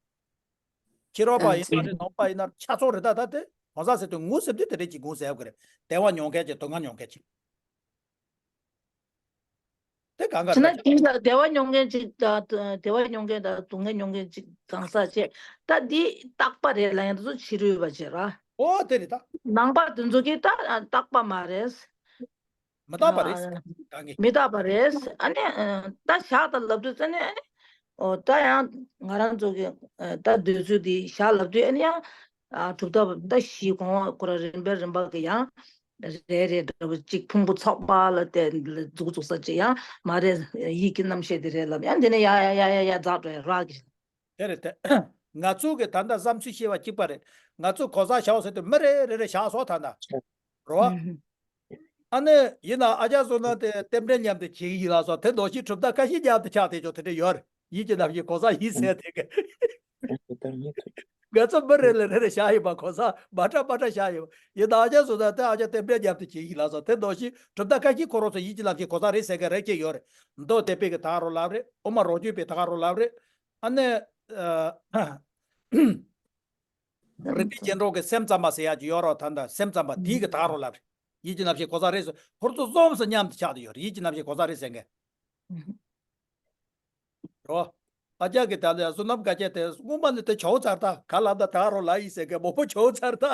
ཕྱི་རོལ་པ་ཡིན་ན་རེད། ནང་པ་ཡིན་ན་ཆ་ཚང་རེད། ད་ད་དེ་གང་ཟག་ཟེར་དུས་ངོ་ཟེར་དུས་དེ་འདྲས་ཅིག་ངོ་ཟེར་དགོས་རེད། བདེ་བ་མྱོང་མཁན་གྱི་སྡུག་བསྔལ་མྱོང་མཁན་ཅིག་དེ་གང་ག་བྱས་ན་རེད། དེ་ལ་བདེ་བ་མྱོང་མཁན་ཅིག་དང་བདེ་བ་མྱོང་མཁན་དང་སྡུག་བསྔལ་མྱོང་མཁན་ཅིག་གང་ཟག་བྱས། ད་འདི་རྟག་པ་རེད་ལབ་ཡང་དེ་ཚོ་ཕྱི་རོལ་པ་བྱས་ར། ཨོ་དེ་རེད་ད། ནང་པ་དེ་ཚོ་གིས་ད་རྟག་པ་མ་རེད། མི་རྟག་པ་རེད། ཨ་གང་གི། མི་རྟག་པ་རེད། ཨ་ནི་ཨ་ད་བཞག་དང་ལབ་དུས་ཙ་ནས་ཨ་ནི་ཨོ་ད་ཡང་ང་རང་ཚོ་གི་ཨ་ད་འདོད་ཚུལ་འདི་བཞག་ལབ་དུས་ཨ་ནི་ཡང་ཨ་གྲུབ་མཐའ་ད་བཞི་གོང་འོག་ཁོ་རང་རིམ་པས་རིམ་པ་གི་ཡང་རེ་རེ་འདྲ་བོ་གཅིག་ཕུང་པོ་ཚོགས་པ་ལ་བརྟེན་འཛུགས་འཛུགས་ས་ཅིག་ཡང་མ་རེད། ཡིད་ཀྱི་རྣམ་ཤེས་དེ་རེད་ལབ། ཡང་དེ་ནས་ཡ་ཡ་ཡ་ཡ་ཡ་འཛག་འགྲོ་ཡ་རག་གི། དེ་རེད་དེ། ང་ཚོ་གི་ད་ལྟ་བསམ་ཚུལ་བཤད་པ་གཅིག་པ་རེད། ང་ཚོ་གོ་ས་བཞག་ཟེར་དུས་མི་རེ་རེ་རེ་བཞག་སོང་ད་ལྟ། རེད་བ། ཨ་ནི་ཡིན་ན་ཨ་ཅག་བཟོ་ན་དེ་རྟེན་འབྲེལ་མཉམ་དུ་བྱེད་ཀྱི་ཡིན་ལབ་སོང་། དེ་འདོགས་ཤིག་གྲུབ་མཐའ་ཁ་ཤས་མཉམ་དུ་ཆགས་བསྡད་ཆོག་དེ་འདྲ་ཡོད་རེད། ཡིད་ཀྱི་རྣམ་ཤེས་གོ་ས་ཡིན་ཟེར་དེ་ག་ང་ཚོ་མི་རེ་ལ་རེ་རེ་བཞག་ཡོད་པ། གོ་ས་མ་འདྲ་མ་འདྲ་བཞག་ཡོད་པ་ཡིན་ན། ཨ་ཅག་བཟོ་ན་དེ་ཨ་ཅག་རྟེན་འབྲེལ་མཉམ་དུ་བྱེད་ཀྱི་ཡིན་ལབ་སོང་། དེ་འདོགས་ཤིག་གྲུབ་མཐའ་ཁ་ཤས་ཁོ་རང་ཚོ་ཡིད་ཀྱི་རྣམ་ཤེས་གོ་ས་རེད་ཟེར་མཁན་རེ་ཆེ་ཡོད་རེད། མདོ་སྡེ་པའི་གི་ད་ག་རང་ལབ་རེད། དབུ་མ་རང་རྒྱུད་པའི་ད་ག་རང་ལབ་རེད། ཨ་ནི། ཨ། རིགས་པའི་རྗེས་འགྲོ་གི་སེམས་ཙམ་པ་ཟེར་ཡག་ཅིག་ཡོད་རོགས། ད་ལྟ་སེམས་ཙམ་པ་དེའི་གི་ད་ག་རང་ལབ་རེད། ཡིད་ཀྱི་རྣམ་ཤེས་གོ་ས་རེད་ཟེར། ཁོ་ཚོ་གསུམ་སུ་མཉམ་དུ་ཆགས་བསྡད་ཡོད་རེད། ཡིད་ཀྱི་རྣམ་ཤེས་གོ་ས་རེད་ཟེར་མཁན། རོ། ཨ་ཅག་གི་ད་ལྟ་བསོད་ནམས་དཀར་ཆག་དེ་སྔོན་མ་ནས་དེ་བྱའོ་ཚར་ད། ག་ལ་ད་ད་ག་རང་ལབ་ཡིན་ཟེར་མཁན་མང་པོ་བྱའོ་ཚར་ད།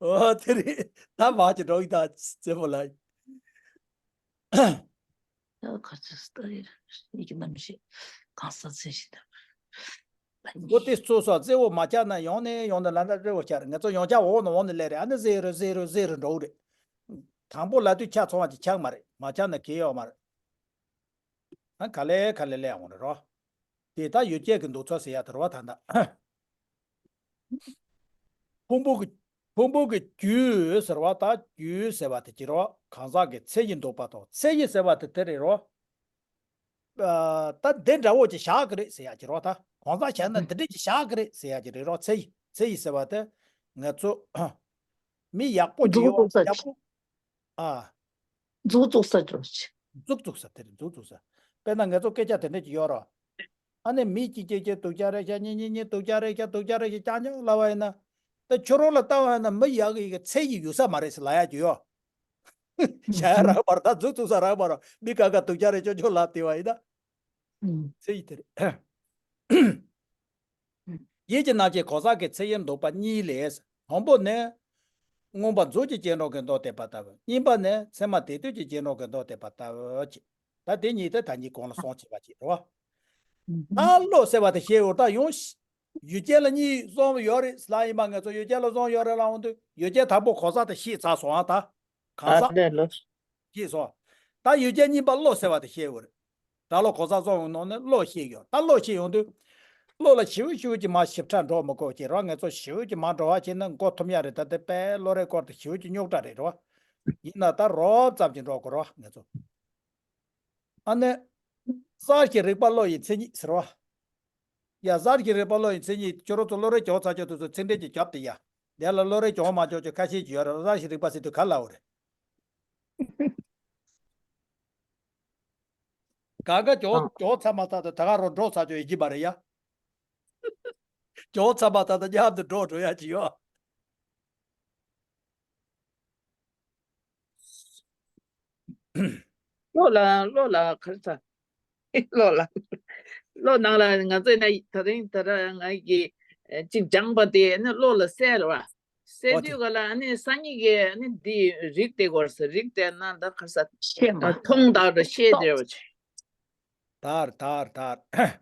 ཨོ་དེ་རེད། ད་མ་ཅིག་འགྲོ་ཡི་ད་རྩེ་མོ་ལ། ཡ་ག་ཚོད་ལྟ་ཡི་རེད། ཡིད་ཀྱི་རྣམ་ཤེས་གང་ཟག་མཚན་གཞི་ལྟ་བུ། མགོ་དེ་གཙོ་སོགས་རྩེ་བོ་མ་ཆགས་ན་ཡོང་ནས་ཡོང་ནས་ལ་ན་རྩེ་བོ་ཆགས་རེད། ང་ཚོ་ཡོང་ཆ་འོག་ནས་འོག་ནས་སླེབས་རེད། ཨ་ནི་ཟེར་རེད་ཟེར་རེད་ཟེར་རེད་འགྲོ་གི་རེད། དང་པོ་ལ་དུས་ཆ་ཚང་བ་ཅིག་ཆགས་མ་རེད། མ་ཆགས་ན་གལ་ཡོད་མ་རེད། ཨ་ག་ལེ་ག་ལེ་ལེ་འོང་རེད་རོ། དེ་ད་ཡུལ་སྐད་ཀྱི་འདུག་ཚོད་ཟེར་ཡ་དེ་རེད་བ་ད་ལྟ། ཕུང་པོ་གི་ཕུང་པོ་གི་རྒྱུ་ཟེར་བ་ད་རྒྱུ་ཟེར་བ་དེ་ཅི་རེད་བ། གང་ཟག་གི་མཚན་ཉིད་འདོགས་པ་དང་། མཚན་ཉིད་ཟེར་བ་དེ་དེ་རེད་རོ། ཨ་ད་འདི་འདྲ་བོ་ཅིག་བཞག་གི་རེད་ཟེར་ཡ་ཅིག་རོ། ད་གང་ཟག་བྱས་ན་འདི་འདྲ་ཅིག་བཞག་གི་རེད་ཟེར་ཡ་ཅིག་རེད་རོ། མཚན་ཉིད་མཚན་ཉིད་ཟེར་བ་དེ་ང་ཚོ་མི་ཡག་པོ་ཅིག་ཡོད་ཡག་པོ། ཨ། མཛུབ་བཙུགས་ས་འགྲོ་ཆེ། མཛུབ་བཙུགས་ས་དེ་རེད། མཛུབ་བཙུགས་ས། དཔེར་ན་ང་ཚོ་སྐད་ཆ་དེ་འདྲ་ཅིག་ཡོད་རོ། ཨ་ནི་མི་གཅིག་གཅིག་གཅིག་སྡུག་ཅག་རེད་ཤག་གཉིས་གཉིས་གཉིས་སྡུག་ཅག་རེད་ཤག་སྡུག་ཅག་རེད་ཤག་ཅང་ཅང་ལབ་པ་ཡིན་ན། ད་ཁྱོད་རང་ལ་ལྟ་བ་ཡིན་ན་མི་ཡག་གི་ཡི་གེ་ཚད་ཡིན་ཡོད་ས་མ་རེད་ཟེར་ལབ་ཡག་ཅིག་ཡོད། བྱ་ཡ་རག་མ་རེད། ད་མཛུབ་བཙུགས་ས་རག་མ་རེད། མི་ག་ག་སྡུག་ཅག་རེད་ཅོ་ཅོ་ལབ་བསྡད་པ་ཡིན་ན། ཚད་ཡིན་དེ་རེད། ཡིད་ཀྱི་རྣམ་ཤེས་གང་ཟག་གི་མཚན་ཉིད་འདོགས་པ་གཉིས་ལས། དང་པོ་ནི། མངོན་པ་མཛུབ་ཀྱི་སྐྱེ་འགྲོ་གི་མདོ་བསྟན་པ་ལྟ་བུ། གཉིས་པ་ནི་མཚན་མ་དེ་དུས་ཀྱི་སྐྱེ་འགྲོ་གི་མདོ་བསྟན་པ་ལྟ་བུ་ཅིག་ད་དེ་གཉིས་དེ་ད་གཉིས་གོང་ལ་སོང་བྱས་པ་ཅིག་རེད་བ། ད་བློ་ཟེར་བ་དེ་ཤེས་འོ་ད་ཡོང་། ཡུལ་ཅན་ལ་གཉིས་གསུམ་ཡོད་རེད་ལབ་ཡིན་པ། ང་ཚོ་ཡུལ་ཅན་ལ་གསུམ་ཡོད་རེད་ལབ་འོང་དུས་ཡུལ་ཅན་དང་པོ་གང་ཟག་དེ་ཤེས་ཚར་སོང་ཨ། ད་གང་ཟག་ཨ་ལས་ལོ། ཤེས་སོང་། ད་ཡུལ་ཅན་གཉིས་པ་བློ་ཟེར་བ་དེ་ཤེས་འོ་རེད། སྒྲ་བློ་གོ་ས་སོགས་ཀྱི་ནང་ནས་བློ་ཤེས་ཡོད། ད་བློ་ཤེས་ཡོང་དུས། བློ་ལ་ཞིབ་ཞིབ་ཀྱི་མ་ཞིབ་ཕྲ་འགྲོ་མི་དགོས་ཀྱི་རེད་བ། ང་ཚོ་ཞིབ་ཀྱི་མ་འགྲོ་བ་བྱས་ན་མགོ་འཐོམ་ཡ་རེད། ད་དེ་དཔེ་བློ་རིག་སྐོར་དེ་ཞིབ་ཀྱི་རྙོག་དྲ་རེད་རེད་བ། ཡིན་ན་ད་རོབ་ཙམ་གྱི་འགྲོ་དགོས་རེད་བ་ང་ཚོ། ཨ་ནི། གསར་ཞིག་རིག་པ་བློ་ཡི་མཚན་ཉིད་ཟེར་བ། ཡ་གསར་ཞིག་རིག་པ་བློ་ཡི་མཚན་ཉིད་ཁྱོད་རང་ཚོ་བློ་རིག་སྦྱོང་ཚར་ཆོག་དུས་ཚོད་ཚིག་འགྲེལ་གྱི་རྒྱབ་དེ་ཡ། དེ་ལ་བློ་རིག་སྦྱོང་མ་ཆོག་ཆོག་ཁ་ཤས་ཀྱི་ཡོད་རེད། གསར་ཞིག་རིག་པ་ཟེར་དུས་ག་ལ་འོ་རེད། གང་ག་ཇོ་ཨང་། ཇོ་ཚ་མ་ཚ་དང་ད་ག་རོ་འགྲོ་ཚ་ཇོ་ཡི་གི་མ་རེད་ཡ། ཇོ་ཚ་མ་ཚ་དང་མཉམ་དུ་འགྲོ་འགྲོ་ཡ་ཅི་ཡོད། བློ་ལ་བློ་ལ་གར་ཚ། བློ་ལ། བློ་ནང་ལ་ང་ཚོས་ན་ད་རིང་ད་ར་ང་གི་གཅིག་སྦྱངས་པ་དེ་ནི་བློ་ལ་གསལ་རེད་བ། གསལ་ཨོ་དུས་དེ། ག་ལ་ཨ་ནི་སང་ཉིན་གི་ཨ་ནི་འདི་རིགས་དེ་གོ་ར་ས་རིགས་དེ་ན་ད་གར་ས་ཤེས་མ་མཐོང་དག་ར་ཤེས་དེ་ར་བ་ཆེ། དར་དར་དར།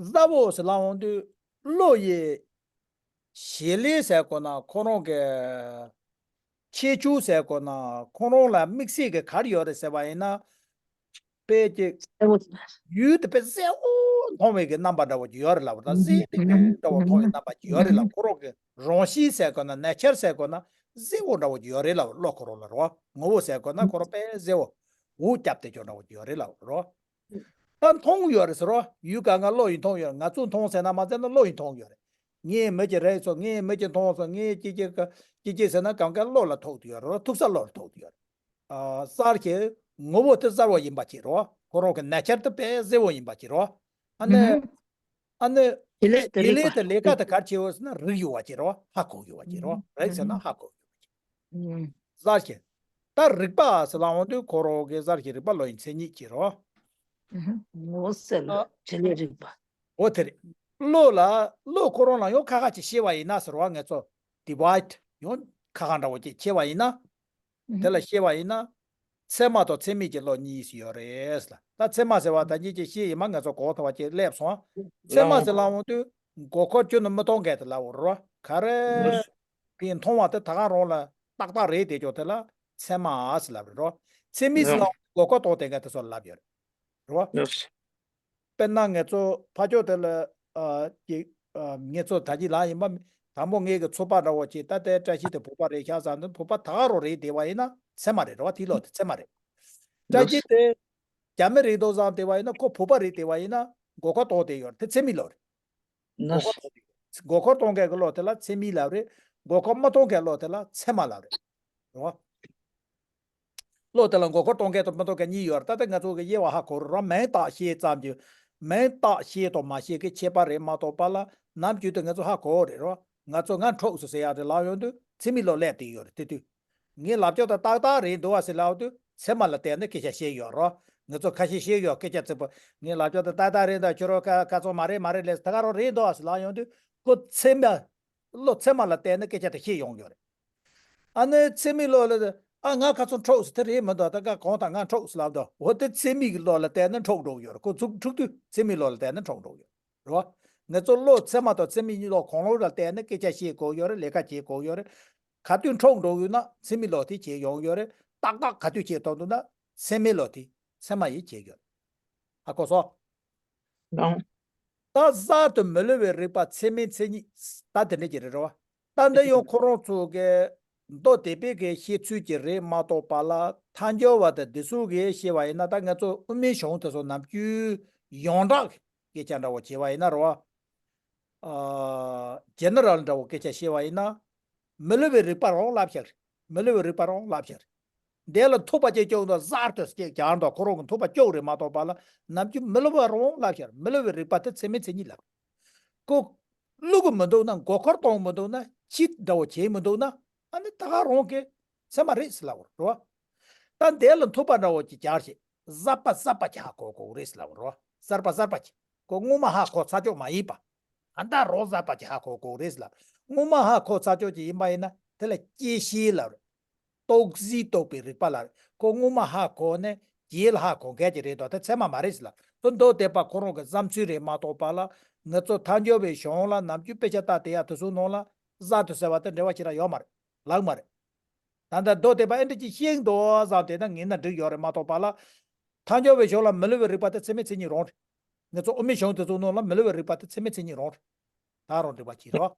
གཟའ་བོ་ཟེར་ལ་འོང་དུས་བློ་ཡི་ཞི་ལི་ཟེར་དགོས་ན་ཁོ་རང་གི་ཁྱད་ཆོས་ཟེར་དགོས་ན་ཁོ་རང་ལ་དམིགས་བསལ་གྱི་ག་རེ་ཡོད་རེད་ཟེར་བ་ཡིན་ན། དཔེ་ཅིག་ཡུལ་དེ་དཔེ་གསལ་བོ་མཐོང་བའི་གི་རྣམ་པ་འདྲ་བོ་ཅིག་ཡོད་རེད་ལབ། ད་གསལ་དེ་འདྲ་བོ་མཐོང་བའི་རྣམ་པ་ཅིག་ཡོད་རེད་ལབ། ཁོ་རང་གི་རང་བཞིན་ཟེར་དགོས་ན་ནེ་ཅར་ཟེར་དགོས་ན་གསལ་བོ་འདྲ་བོ་ཅིག་ཡོད་རེད་ལབ། བློ་ཁོ་རང་ལ་རེད་བ། ངོ་བོ་ཟེར་དགོས་ན་ཁོ་རང་དཔེ་གསལ་བོ། འུ་རྒྱབ་དེ་ཅོ་འདྲ་བོ་ཡོད་རེད་ལབ་རོ། ད་མཐོང་ཡོད་རེད་ཟེར་རོ། ཡུལ་ག་ང་བློ་ཡིས་མཐོང་ཡོད་རེད། ང་ཚོས་མཐོང་ཟེར་ན་མ་ཟེར་ན་བློ་ཡིས་མཐོང་ཡོད་རེད། ངས་མི་གཅིག་རེག་སོང་། ངས་མི་གཅིག་མཐོང་སོང་། ངས་ཅི་ཅི་ཅི་ཅི་ཟེར་ན་གང་ག་བློ་ལ་ཐུག་དུ་ཡོད་རེད་རོ། ཐུག་ས་བློ་ལ་ཐུག་དུ་ཡོད་རེད། ཨ་གསར་གྱི་ངོ་བོ་དེ་གསར་བ་ཡིན་པ་ཅིག་རོ། ཁོ་རང་གི་ནེ་ཅར་དེ་དཔེ་གསལ་བོ་ཡིན་པ་ཅིག་རོ། ཨ་ནི། ཨ་ནི། ཡིད་ལས་དེ་ཡིད་ལས་དེ་ལས་ཀ་དེ་ག་རེ་བྱེད་འོ་ཟེར་ན་རིག་ཡོད་པ་ཅིག་རོ། ཧ་གོ་ཡོད་པ་ཅིག་རོ། རིག་ཟེར་ན་ཧ་གོ་ཡོད་པ་ཅིག་གསར་ཞིག་ད་རིག་པ་ཟེར་ལབ་འོང་དུས་ཁོ་རང་གི་གསར་ཞིག་རིག་པ་བློ་ཡི་མཚན་ཉིད་ཅིག་རོ། ངོ་བོ་གསལ་ལ་ཨ། བྱེད་ལས་རིག་པ། འོ་དེ་རེད། བློ་ལ་བློ་ཁོ་རང་ལ་ཡང་ཁ་ཁ་ཅིག་ཤེས་པ་ཡིན་ན་ཟེར་བ་ངེད་ཚོ་divide ཡང་ཁ་ཁ་འདྲ་བོ་ཅིག་ཕྱེ་བ་ཡིན་ན། དེ་ལ་ཤེས་པ་ཡིན་ན། ཚད་མ་དང་ཚད་མིན་གྱི་བློ་གཉིས་སུ་ཡོད་རེད་ལ། ད་ཚད་མ་ཟེར་བ་ད་གིན་ཅིག་ཤེས་ཡིན་མ་ངེད་ཚོ་གོ་ཐུབ་པ་ཅིག་སླེབས་སོང་། ཚད་མ་ཟེར་ལབ་འོང་དུས་མགོ་འཁོར་ཁྱོན་ནས་མི་གཏོང་མཁན་དེ་ལབ་འོ་རོ། ག་རེ། དེ་མཐོང་བ་དེ་ད་ག་རང་ལ་ཏག་ཏག་རེད་དེ་ཅོ་དེ་ལ་ཚད་མ་ཟེར་ལབ་རེད་རོ། ཚད་མིན་ཟེར་ལབ་འོང་མགོ་འཁོར་གཏོང་བསྡད་མཁན་དེ་ཚོ་ལབ་ཡོད་རེད་རོ། དཔེར་ན་ངེད་ཚོ་ཕ་ཕྱོགས་དེ་ལ་ཨ་ཅིག་ཨ་ངེད་ཚོ་ད་ཅི་ལ་ཡིན་པ་དང་པོ་ངེད་ཀྱི་ཚོད་དཔག་འདྲ་བོ་ཅིག་ད་ལྟའི་བཀྲ་ཤིས་དེ་བོད་པ་རེད་ཤག་བསམ་དུས་བོད་པ་ད་ག་རང་རེད་བསྡད་པ་ཡིན་ན་ཚད་མ་རེད་རོ། དེའི་ལོག་དེ་ཚད་མ་རེད། བཀྲ་ཤིས་དེ་རྒྱ་མི་རེད་འདུག་བསམ་བསྡད་པ་ཡིན་ན་ཁོ་བོད་པ་རེད་བསྡད་པ་ཡིན་ན་མགོ་སྐོར་གཏོང་བསྡད་ཡོད་རེད། དེ་ཚད་མིན་བློ་རེད། མགོ་སྐོར་གཏོང་བསྡད་ཡོད་རེད། མགོ་སྐོར་གཏོང་མཁན་གྱི་བློ་དེ་ལ་ཚད་མིན་ལབ་རེད། མགོ་སྐོར་མ་གཏོང་མཁན་བློ་དེ་ལ་ཚད་མ་ལབ་རེད་རོ། བློ་དེ་ལ་མགོ་སྐོར་གཏོང་མཁན་དང་མི་གཏོང་མཁན་གཉིས་ཡོད་རེད། ད་ལྟ་ང་ཚོ་གི་དབྱེ་བ་ཧ་གོ་རེད་རོ། མིང་བཏགས་ཤེས་ཙམ་གྱི། མིང་བཏགས་ཤེས་དང་མ་ཤེས་ཀྱི་ཁྱད་པར་རེད་མ་གཏོགས་པ་ལ་ནམ་རྒྱུན་དུ་ང་ཚོ་ཧ་གོ་རེད་རོ། ང་ཚོ་ང་འཁྲུགས་སོང་ཟེར་ཡག་དེ་ལབ་ཡོང་དུས་ཚད་མིན་བློ་སླེབས་བསྡད་ཡོད་རེད། དེ་དུས་ངའི་ལབ་ཕྱོགས་དེ་ཏག་ཏག་རེད་འདུག་བ་ཟེར་ལབ་དུས་ཚད་མ་ལ་བལྟས་ནས་སྐད་ཆ་བཤད་ཡོད་རོ། ང་ཚོ་ཁ་ཤས་བཤད་ཡོད་སྐད་ཆ་རྩིག་པོ། ངའི་ལབ་ཕྱོགས་དེ་ཏག་ཏག་རེད་འདུག་ཁྱོད་རང་ཁ་ཁ་ཚོན་མ་རེད་མ་རེད་ལས་ད་ག་རང་རེད་འདུག་བ་ཟེར་ལབ་ཡོང་དུས་ཁོ་ཚད་མ། བློ་ཚད་མ་ལ་བལྟས་ནས་སྐད་ཆ་དེ་བཤད་ཡོང་ཡོད་རེད། ཨ་ནི་ཚད་མིན་བློ་ལ། ཨ་ང་ཁ་ཚོན་འཁྲུགས་སོང་དེ་རེད་མི་འདུག་ད་ཀ་གོང་དང་ང་འཁྲུགས་སོང་ལབ་འདུག་འོ་དེ་ཚད་མིན་གྱི་བློ་ལ་བལྟས་ནས་འཁྲུགས་འགྲོ་གི་ཡོད་རེད། ཁོ་ཚུགས་འཁྲུགས་དུས་ཚད་མིན་བློ་ལ་བལྟས་ནས་འཁྲུགས་འགྲོ་གི་ཡོད་རེད་བ། ང་ཚོ་བློ་ཚད་མ་དང་ཚད་མིན་གཉིས་བློ་གང་རུང་ལ་བལྟས་ནས་སྐད་ཆ་བཤད་དགོས་ཡོད་རེད། ལས་ཀ་བྱེད་དགོས་ཡོད་རེད། ག་དུས་འཁྲུགས་འགྲོ་ཡོད་ན་ཚད་མིན་བློ་དེ་བྱེད་ཡོང་ཡོད་རེད། ཏག་ཏག་ག་དུས་བྱེད་ཐུབ་འདུག་ན་ཚད་མིན་བློ་དེ་ཚད་མ་ཡིས་བྱེད་ཡོད་རེད། ཧ་གོ་སོང་། ལོང་། ད་གསར་དུ་མི་སླུ་བའི་རིག་པ་ཚད་མིན་མཚན་ཉིད། ད་དེ་འདྲ་ཅིག་རེད་རེད་བ། ད་འདི་ཡང་ཁོ་རང་ཚོ་གི་མདོ་སྡེ་པའི་གི་བཤད་ཚུལ་གྱི་རེད་མ་གཏོགས་པ་ལ་ཐལ་འགྱུར་བ་དང་འདི་ཚོ་གིས་བཤད་པ་ཡིན་ན། ད་ང་ཚོ་དབུ་མའི་གཞུང་དེ་ཚོ་ནམ་རྒྱུན་ཡོངས་གྲགས་ཀྱི་སྐད་ཆ་འདྲ་བོ་བྱས་པ་ཡིན་ན་རེད་བ། ཨ་ཇེ་ནེ་རལ་འདྲ་བོ་སྐད་ཆ་བཤད་པ་ཡིན་ན། མི་སླུ་བའི་རིག་པ་རང་ལབ་ཤག་མི་སླུ་བའི་རིག་པ་རང་ལབ་ཤག་དེ་ལ་མཐུག་པ་ཅིག་བཅུག་འདུག་གསར་དུ་སྐྱེ་རྒྱག་འདུག་ཁོ་རང་གི་མཐུག་པ་བཅུག་རེད་མ་གཏོགས་པ་ལ་ནམ་རྒྱུན་མི་སླུ་བ་རང་ལབ་ཤག་མི་སླུ་བའི་རིག་པ་དེ་ཚད་མིན་མཚན་ཉིད་ལབ། ཁོ་བླུག་གི་མི་འདུག་ན། མགོ་འཁོར་གཏོང་མི་འདུག་ན། ཅི་འདྲ་བོ་བྱེད་མི་འདུག་ན། ཨ་ནི་ད་ག་རང་གི་ཚད་མ་རེད་ཟེར་ལབ་རེད་བ། ད་དེ་ལ་མཐུག་པ་འདྲ་བོ་ཅིག་རྒྱག་ཞིག་གསར་པ་གསར་པ་ཅིག་ཧ་གོ་དགོས་རེད་ཟེར་ལབ་རེད་བ། གསར་པ་གསར་པ་ཅིག་ཁོ་སྔོན་མ་ཧ་གོ་ཚར་ཆོག་མ་ཡིན་པ། ད་ལྟ་རང་གསར་པ་ཅིག་ཧ་གོ་དགོས་རེད་ཟེར་ལབ། སྔོན་མ་ཧ་གོ་ཚར་ཆོག་ཅིག་ཡིན་པ་ཡིན་ན་དེ་ལ་དཔྱད་ཤེས་ལབ་རེད། རྟོགས་གཟིགས་རྟོགས་པའི་རིག་པ་ལ་ཁོ་སྔོན་མ་ཧ་གོ་ནས་རྗེས་ལ་ཧ་གོ་མཁན་གྱི་རེད་དོ། དེ་ཚད་མ་མ་རེད་ཟེར་ལ། དེ་མདོ་སྡེ་པ་ཁོ་རང་གི་བསམ་ཚུལ་རེད་མ་གཏོགས་པ་ལ། ང་ཚོ་ཐལ་འགྱུར་བའི་གཞུང་ལ་ནམ་རྒྱུན་དཔེ་ཆ་ལྟ་བསྡད་ཡ་དེ་ཚོའི་ནང་ལ་གསར་དུ་ཟེར་བ་དེ་འབྲེལ་བ་ཞེ་དྲག་ཡོད་མ་རེད། ལགས་མ་རེད། ད་ལྟ་མདོ་སྡེ་པ་ཨེ་འདྲ་ཅིག་བཤད་འདུག་བསམ་བསྡད་ན་ངེས་ན་འགྲིག་ཡོད་རེད་མ་གཏོགས་པ་ལ། ཐལ་འགྱུར་བའི་གཞུང་ལ་མི་སླུ་བའི་རིག་པ་དེ་ཚད་མིན་མཚན་ཉིད་རང་རེད། ང་ཚོ་དབུ་མའི་གཞུང་དེ་ཚོའི་ནང་ལ་མི་སླུ་བའི་རིག་པ་དེ་ཚད་མིན་མཚན་ཉིད་རང་རེད། ད་རང་འགྲིག་པ་ཅིག་རེད།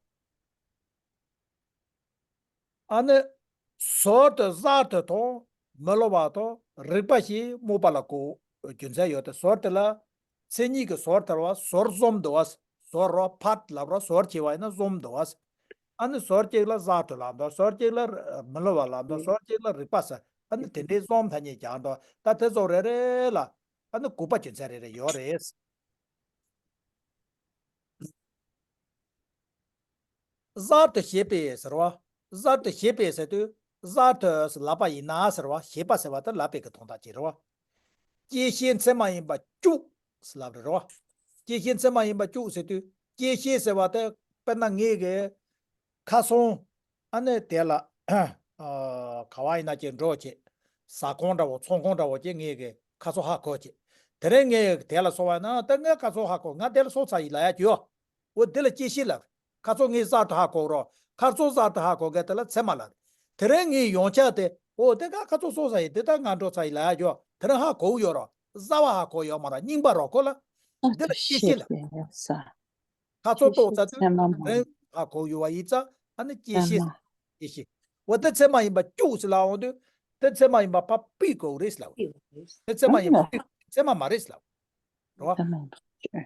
ཨ་ནི། ཟུར་དུ་གསར་དུ་དང་མི་སླུ་བ་དང་རིག་པ་ཞེས་དམིགས་པ་ལ་གོ་རྒྱུ་མཚན་ཡོད་དེ། ཟུར་དེ་ལ་མཚན་ཉིད་ཀྱི་ཟུར་དེ་ལ་བ་ཟུར་གསུམ་འདུག་བ། ཟུར་རོ་ཕར་ལབ་རོ་ཟུར་བྱས་པ་ཡིན་ན་གསུམ་འདུག་བ། ཨ་ནི་ཟུར་གཅིག་ལ་གསར་དུ་ལབ་འདུག་ཟུར་གཅིག་ལ་མི་སླུ་བ་ལབ་འདུག་ཟུར་གཅིག་ལ་རིག་པ་ཟེར། ཨ་ནི་དེ་འདྲའི་གསུམ་ཐ་སྙད་རྒྱག་འདུག་ད་དེ་ཚོ་རེ་རེ་ལ་ཨ་ནི་དགོས་པ་རྒྱུ་མཚན་རེ་རེ་ཡོད་རེད། གསར་དུ་བྱེད་པའི་ཟེར་བ། གསར་དུ་བྱེད་པའི་ཟེར་དུས་གསར་དུ་ལབ་པ་ཡིན་ན་ཟེར་བ། བྱེད་པ་ཟེར་བ་དེ་ལབ་པའི་གི་དོན་དག་ཅིག་རེད་བ། སྐྱེད་བྱེད་ཚད་མ་ཡིན་པ་བཅུ་ཟེར་ལབ་རེད་རེད་བ། སྐྱེད་བྱེད་ཚད་མ་ཡིན་པ་བཅུ་ཟེར་དུས་སྐྱེད་བྱེད་ཟེར་བ་དེ་དཔེར་ན་ངེད་ཀྱི་ཁ་སང་ཨ་ནི་དེ་ལ་ཨ་ག་བ་ཡིན་ན་ཅིག་འགྲོ་བྱེད། ཟ་ཁང་འདྲ་བོ་ཚོང་ཁང་འདྲ་བོ་ཅིག་ངེད་ཀྱི་ཁ་སང་ཧ་གོ་བྱེད། དེ་རིང་ངས་དེ་ལ་སོང་བ་ན་ད་ངས་ཁ་སང་ཧ་གོ། ང་དེ་ལ་སོང་ཚར་ཡིན་ལབ་ཡ་ཅིག་ཡོད། འོ་འདི་ལ་སྐྱེད་བྱེད་ལབ། ཁ་སང་ངས་གསར་དུ་ཧ་གོ་རོགས། ཁ་སང་གསར་དུ་ཧ་གོ་མཁན་དེ་ལ་ཚད་མ་ལབ། དེ་རིང་ངས་ཡོངས་ཁྱབ་དེ་འོ་དེ་ག་ཁ་སང་སོང་ས་ཡིན། དེ་ལྟར་ང་འགྲོ་ཚར་ཡིན་ལབ་ཡ་ཡོད། དེ་རིང་ཧ་གོ་ཡོད་རོགས། གསར་བ་ཧ་གོ་ཡོད་མ་རེད། རྙིང་པ་རོགས་ཁོ་ལ། འདི་ལ་སྐྱེད་བྱེད་ལབ། ཁ་སང་རྟོགས་ཚར་དུས་ཚད་མ་མ་རེད། རིང་ཧ་གོ་ཡོད་བ་ཡིན་ཙང་ཨ་ནི་སྐྱེད་བྱེད། ཚད་མ། སྐྱེད་བྱེད། འོ་དེ་ཚད་མ་ཡིན་པ་བཅུ་ཟེར་ལབ་འོང་དུས། དེ་ཚད་མ་ཡིན་པ་ཕར་སྤོས་དགོས་རེད་ལབ། དེ་ཚད་མ་ཡིན་པ་སྤོས་ཚད་མ་མ་རེད་ལབ། རེད་བ།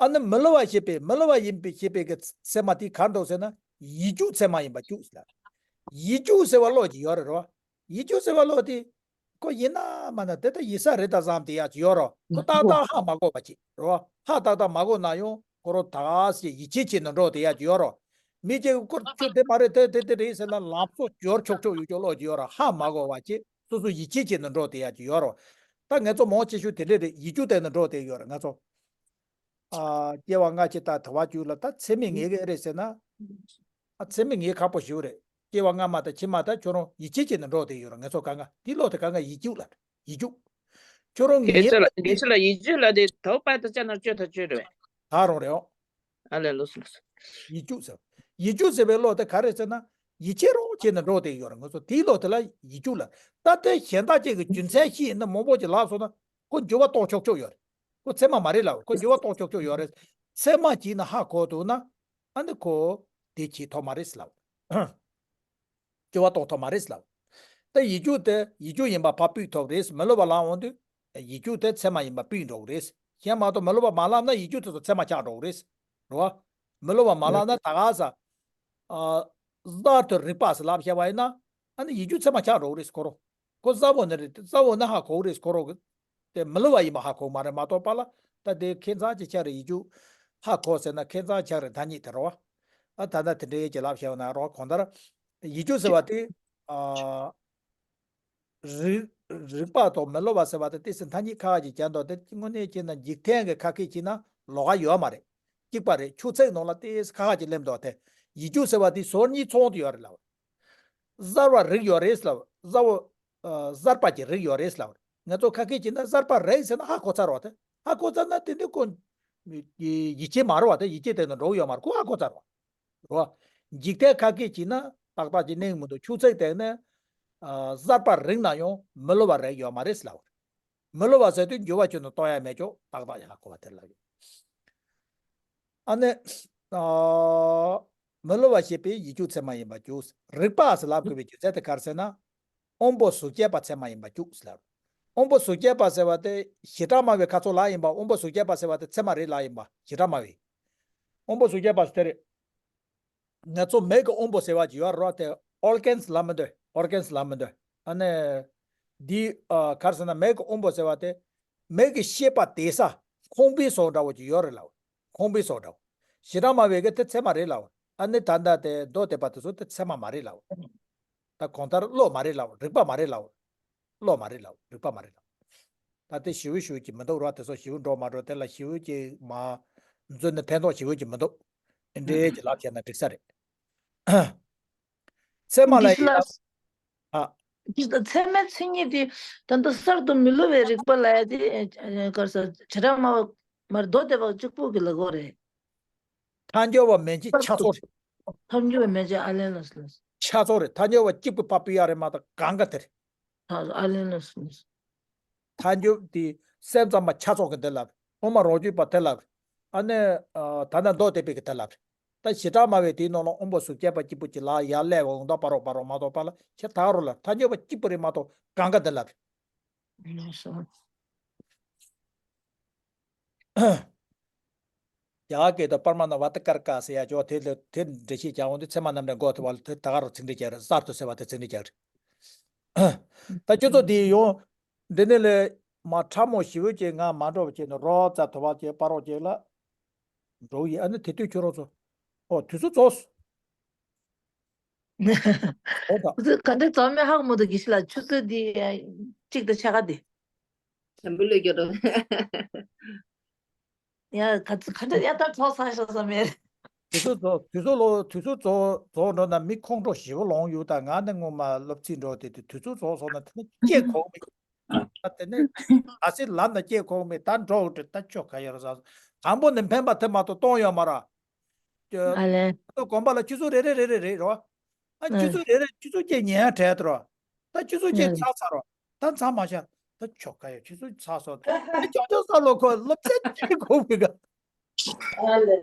ཨ་ནི་མི་སླུ་བ་ཞེས་པའི་མི་སླུ་བ་ཡིན་པའི་ཞེས་པའི་གི་ཚད་མ་དེ་ག་འདུག་ཟེར་ན། ཡིད་གཅུགས་ཚད་མ་ཡིན་པ་གཅུགས་ཟེར་ལ། ཡིད་གཅུགས་ཟེར་བ་བློ་ཅིག་ཡོད་རེད་རོ། ཡིད་གཅུགས་ཟེར་བ་བློ་དེ། ཁོ་ཡིན་ན་མ་ན་དེ་ལྟ་ཡིན་ས་རེད་ད་བསམ་དེ་ཡག་ཅིག་ཡོད་རོ། ཁོ་ཏག་ཏག་ཧ་མ་གོ་བ་ཅིག་རོ། ཧ་ཏག་ཏག་མ་གོ་ན་ཡང་ཁོ་རོ་ད་ཞེས་ཡིད་ཆེས་བྱེད་ནས་འགྲོ་དེ་ཡག་ཅིག་ཡོད་རོ། མི་གཅིག་གིས་ཁོ་ཁྱོད་དེ་མ་རེད་དེ་དེ་དེ་རེད་ཟེར་ན་ལམ་སང་སྦྱོར་ཆོག་ཆོག་ཡོད་ཅོག་བློ་ཅིག་ཡོད་རོ། ཧ་མ་གོ་བ་ཅིག་སོ་སོ་ཡིད་ཆེས་བྱེད་ནས་འགྲོ་དེ་ཡག་ཅིག་ཡོད་རོ། ད་ང་ཚོ་མང་ཆེ་ཤོས་དེ་འདྲས་རེད། ཡིད་གཅུགས་བསྡད་ནས་འགྲོ་དེ་ཡོད་རེད་ང་ཚོ། ཨ། སྐྱེ་བ་སྔ་ཕྱི་དང་དུ་བ་བཅུ་ལ་ད་ཚད་མས་ངེས་ཀྱི་རེད་ཟེར་ན། ཨ། ཚད་མས་ངེས་ཁག་པོ་ཞིག་རེད། སྐྱེ་བ་སྔ་མ་དང་ཕྱི་མ་དང་ཁྱོད་རང་ཡིད་ཆེས་བྱས་ནས་འགྲོ་བསྡད་ཡོད་རེད། ང་ཚོ་གང་ག་དེའི་བློ་དེ་གང་ག་ཡིད་གཅུགས་ལ་ཡིད་གཅུགས། ཁྱོད་རང་དགེ་ངེས་ཚུལ་ལ་དགེ་ཚུལ་ལ་ཡིད་གཅུགས་ལ་དེ་དོགས་པ་དང་བཅས་ན་གཅོད་ཐག་གཅོད་རེད། ད་རང་རེད་ཨོ། ཨ་ལས་ལོ་སོང་སོང་། ཡིད་གཅུགས་ཟེར། ཡིད་གཅུགས་ཟེར་བའི་བློ་དེ་ག་རེ་ཟེར་ན། ཡིད་ཆེས་རང་བྱས་ནས་འགྲོ་བསྡད་ཡོད་རེད། ང་ཚོ་དེའི་བློ་དེ་ལ་ཡིད་གཅུགས་ལ། ད་ལྟའི་གཞན་དག་ཅིག་གི་རྒྱུ་མཚན་ཤེས་ན་མང་པོ་ཅིག་ལབ་སོང་ན་ཁོ་འགྱུར་བ་གཏོང་ཆོག་ཆོག་ཡོད་རེད། ཁོ་ཚད་མ་མ་རེད་ལབ། ཁོ་འགྱུར་བ་གཏོང་ཆོག་ཆོག་ཡོད་རེད། ཚད་མ་གྱིས་ན་ཧ་གོ་འདུག་ན། ཨ་ནི་ཁོ་དེ་བྱེད་ཐུབ་མ་རེད་ལབ། སྐྱོ་བ་གཏོང་ཐུབ་མ་རེད་ལབ། ད་ཡིད་གཅུགས་དེ་ཡིད་གཅུགས་ཡིན་པ་ཕར་སྤོས་ཐུབ་རེད། མི་སླུ་བ་ལ་འོང་དུས་ཡིད་གཅུགས་དེ་ཚད་མ་ཡིན་པ་སྤོས་འགྲོ་གི་རེད། གཞན་མ་གཏོགས་མི་སླུ་བ་མ་ལབ་ན་ཡིད་གཅུགས་དེ་ཚོ་ཚད་མ་ཆགས་འགྲོ་གི་རེད། རེད་བ། མི་སླུ་བ་མ་ལབ་ན་ད་ག་ས། ཨ། གསར་དུ་རིག་པ་ཟེར་ལབ་བྱས་པ་ཡིན་ན། ཨ་ནི་ཡིད་གཅུགས་ཚད་མ་ཆགས་འགྲོ་གི་རེད་ཁོ་རང་། ཁོ་གསལ་པོ་ནི་རེད། གསལ་པོ་ནི་ཧ་གོ་གི་རེད་ཁོ་རང་གི། དེ་མི་སླུ་བ་ཡིན་པ་ཧ་གོ་མ་རེད་མ་གཏོགས་པ་ལ། ད་དེ་ཁེ་མཚང་ཅིག་ཆགས་རེད། ཡིད་གཅུགས་ཧ་གོ་ཟེར་ན་ཁེ་མཚང་ཆགས་རེད་ཐ་སྙད་དེ་རེད་བ། ཨ་ད་ལྟ་དེ་འདྲའི་ཅིག་ལབ་བྱས་ན་རོགས་གང་ལྟར། ཡིད་གཅུགས་ཟེར་བ་དེ། ཨ། རིག་རིག་པ་དང་མི་སླུ་བ་ཟེར་བ་དེ་ཏོག་ཙམ་ཐ་སྙད་ཁ་ཁ་ཅིག་བྱས་འདུག་དེ་དངོས་གནས་བྱས་ན་འཇིག་རྟེན་གྱི་ཁ་སྐད་བྱས་ན་ལོགས་ཀ་ཡོད་མ་རེད། གཅིག་པ་རེད། ཆུ་ཚད་ནང་ལ་ཏོག་ཙམ་ཁ་ཁ་ཅིག་སླེབས་འདུག་དེ་ཡིད་གཅུགས་ཟེར་བ་དེ་ཟུར་གཉིས་ཚང་དུ་ཡོད་རེད་ལབ། གསར་བ་རིག་ཡོད་རེད་ལབ། གསར་བ། ཨ། གསར་པ་གྱི་རིག་ཡོད་རེད་ལབ། ང་ཚོ་ཁ་སྐད་བྱས་ན་གསར་པ་རིག་ཟེར་ན་ཧ་གོ་ཚར་བ་དེ། ཧ་གོ་ཚར་ན་དེ་འདི་ཁོ། ཡིད་ཆེས་མ་རེད་བ་དེ། ཡིད་ཆེས་དེ་ནི་འགྲོ་གི་ཡོད་མ་རེད། ཁོ་ཧ་གོ་ཚར་བ། རེད་བ། འཇིག་རྟེན་ཁ་སྐད་བྱས་ན་ཏག་ཏག་ཅིག་གནས་མི་འདུག་ཆུ་ཚད་དེ་ནི། ཨ། གསར་པ་རིག་ན་ཡང་མི་སླུ་བ་རིག་ཡོད་མ་རེད་ལབ། མི་སླུ་བ་ཟེར་དུས་འགྱུར་བ་ཁྱོན་ནས་གཏོང་ཡ་མེད་ཅོག་ཏག་ཏག་ཡིན་ལ་གོ་བ་དེ་ལ་ཡོད། ཨ་ནི། ཨ། མི་སླུ་བ་ཞེས་པའི་ཡིད་གཅུགས་ཚད་མ་ཡིན་པ་གཅུགས། རིག་པ་ཟེར་ལབ་དགོས་པའི་རྒྱུ་མཚན་དེ་ག་རེ་ཟེར་ན། དབང་པོ་གཟུགས་བསྐྱེད་པ་ཚད་མ་ཡིན་པ་གཅུགས་ཟེར་ལབ། དབང་པོ་གཟུགས་བསྐྱེད་པ་ཟེར་བ་དེ་བྱེ་བྲག་སྨྲ་བའི་ཁ་ཚོན་ལ་ཡིན་པ། དབང་པོ་གཟུགས་བསྐྱེད་པ་ཟེར་བ་དེ་ཚད་མ་རེད་ལབ་ཡིན་པ། བྱེ་བྲག་སྨྲ་བའི། དབང་པོ་གཟུགས་བསྐྱེད་པ་ཟེར་དེ་རེད། ང་ཚོ་མིག་གི་དབང་པོ་ཟེར་བ་ཅིག་ཡོད་རེད་དེ། ཨོར་གན་སི་ལབ་མི་འདོད། ཨོར་གན་སི་ལབ་མི་འདོད། ཨ་ནི། འདི། ཨ། ག་རེ་ཟེར་ན་མིག་གི་དབང་པོ་ཟེར་བ་དེ། མིག་གི་ཤེས་པ་དེ་ས། ཁང་པའི་སོ་འདྲ་བོ་ཅིག་ཡོད་རེད་ལབ། ཁང་པའི་སོ་འདྲ་བོ། བྱེ་བྲག་སྨྲ་བའི་གི་དེ་ཚད་མ་རེད་ལབ། ཨ་ནི་ད་ལྟ་དེ་མདོ་སྡེ་པ་དེ་ཚོ་དེ་ཚད་མ་མ་རེད་ལབ། ད་གང་ལྟར་བློ་མ་རེད་ལབ། རིག་པ་མ་རེད་ལབ། བློ་མ་རེད་ལབ། རིག་པ་མ་རེད་ལབ། ད་དེ་ཞེ་པོ་ཞེ་པོ་ཅིག་མི་འདུག་ར། དེ་ཚོ་ཞེ་པོ་འགྲོ་མ་འགྲོ་དེ་ལ་ཞེ་པོ་ཅིག་མ་འཛུལ་ནས་ཕན་ཐོགས་ཞེ་པོ་ཅིག་མི་འདུག་ཨེ་འདྲའི་ཅིག་ལབ་བྱས་ན་འགྲིག་ས་རེད། ཚད་མ་ལ་ཡིན་ན། ཨ། ཚད་མའི་མཚན་ཉིད་དེ་ད་ལྟ་གསར་དུ་མི་སླུ་བའི་རིག་པ་ལ་ཡ་དེ་ག་རེ་ཟེར་བྱེ་བྲག་སྨྲ་བ་མར་མདོ་སྡེ་པ་གཅིག་པུ་གི་ལ་གོ་རེད། ཐལ་འགྱུར་བ་མན་ཆད་ཆ་ཚང་རེད། ཐལ་འགྱུར་བ་མན་ཆད་ཨ་ལན་ལ་སོང་། ཆ་ཚང་རེད། ཐལ་འགྱུར་བ་གཅིག་པུ་ཕར་སྤོས་ཡ་རེད་མ་གཏོགས་གང་ག་དེ་རེད། ཨ་ལན་ལ་སོང་། ཐལ་འགྱུར་དེ་སེམས་ཙམ་པ་ཆ་ཚང་གི་འདི་ལབ་རེད། དབུ་མ་རང་རྒྱུད་པ་དེ་ལབ་རེད། ཨ་ནི། ཨ། ད་ལྟ་མདོ་སྡེ་པའི་གི་དེ་ལབ་རེད། ད་བྱེ་བྲག་སྨྲ་བའི་དེའི་ནང་ལ་དབང་པོ་གཟུགས་བསྐྱེད་པ་གཅིག་པུ་གཅིག་ལ་ཡར་སླེབས་འོང་དང་བར་རོ་བར་རོ་མ་གཏོགས་པ་ལ་ཁྱེད་ད་རོ་ལ་ཐལ་འགྱུར་བ་གཅིག་པུ་རེད་མ་གཏོགས་གང་ག་འདི་ལབ་རེད། ལགས་སོ། རྒྱ་གར་སྐད་དུ་པར་མ་ན་བ་ཏི་ཀར་ཀ་ཟེར་ཡ་ཅོ་དེ་ལ་དེ་འགྲེལ་བཤད་རྒྱག་འོང་དུས་ཚད་མ་རྣམ་འགྲེལ་འགོ་ཐུབ་པ་ལ་དེ་ད་ག་རུ་ཚིག་འགྲེལ་རྒྱག་རེད། གསར་དུ་ཟེར་བ་དེ་ཚིག་འགྲེལ་རྒྱག་རེད། ད་ཁྱོད་ཚོ་དེ་ཡོང་འདི་ནས་ལས་མ་ཕྲ་མོ་ཞེ་པོ་ཅིག་ང་མ་འགྲོ་བ་བྱས་ནས་རོགས་རྩ་ཐུབ་པ་ཅིག་པར་རོགས་ཅིག་ལ་འགྲོ་ཡི། ཨ་ནི་དེ་དུས་ཁྱོད་རང་ཚོ་ཨོ་དུས་ཚོད་རྫོགས་སོང་། ཨོ་ད། ཁོ་ཚོས་ག་འདྲ་རྫོགས་མེད་ཧ་གོ་མི་འདུག་དགེ་བཤེས་ལགས། ཆུ་ཚོད་འདི་གཅིག་དང་ཕྱེད་ཀ་འདི། དམ་བུ་ལས་སྐྱོ་རུ། ཡ་ག་ཚོད་ག་འདྲ་ཡ་ད་ཚོགས་ཚར་ཤག་བསམ་མེད། དུས་ཚོད་རྫོགས་དུས་ཚོད་ལོ་དུས་ཚོད་རྫོགས་རྫོགས་འགྲོ་ན་མི་ཁོང་ཁྲོ་ཞེ་པོ་ལངས་ཡོད། ད་ང་ནི་སྔོན་མ་སློབ་ཚན་འགྲོ་དེ་དུས་ཚོད་རྫོགས་སོང་ན་དེ་ནི་སྐྱེ་ཁོག་མི། ད་དེ་ནི་ཨ་སི་ལམ་ན་སྐྱེ་ཁོག་མི་ད་འགྲོ་འགྲོ་ད་ཆོ་ག་ཡོད་ར་ས། དང་པོ་ནི་འཕེན་པ་དེ་མ་གཏོགས་གཏོང་ཡོད་མ་ར། ཨ་ལེ། ད་དགོན་པ་ལ་ཆུ་ཚོད་རེ་རེ་རེ་རེ་རེད་རོ། ཨ་ཆུ་ཚོད་རེ་རེ་ཆུ་ཚོད་སྐྱེ་ཉན་ཡ་བྲལ་དུ་རོ། ད་ཆུ་ཚོད་སྐྱེ་ཚར་ཚར་རོ། ད་མཚམས་མ་བཞག་ད་ཆོ་ག་ཡོད་ཆུ་ཚོད་ཚར་སོང་། ད་ཅོ་ཅོ་ས་ལོ་ཁོ་སློབ་ཚན་སྐྱེ་ཁོག་མི་ག་ཨ་ལེ།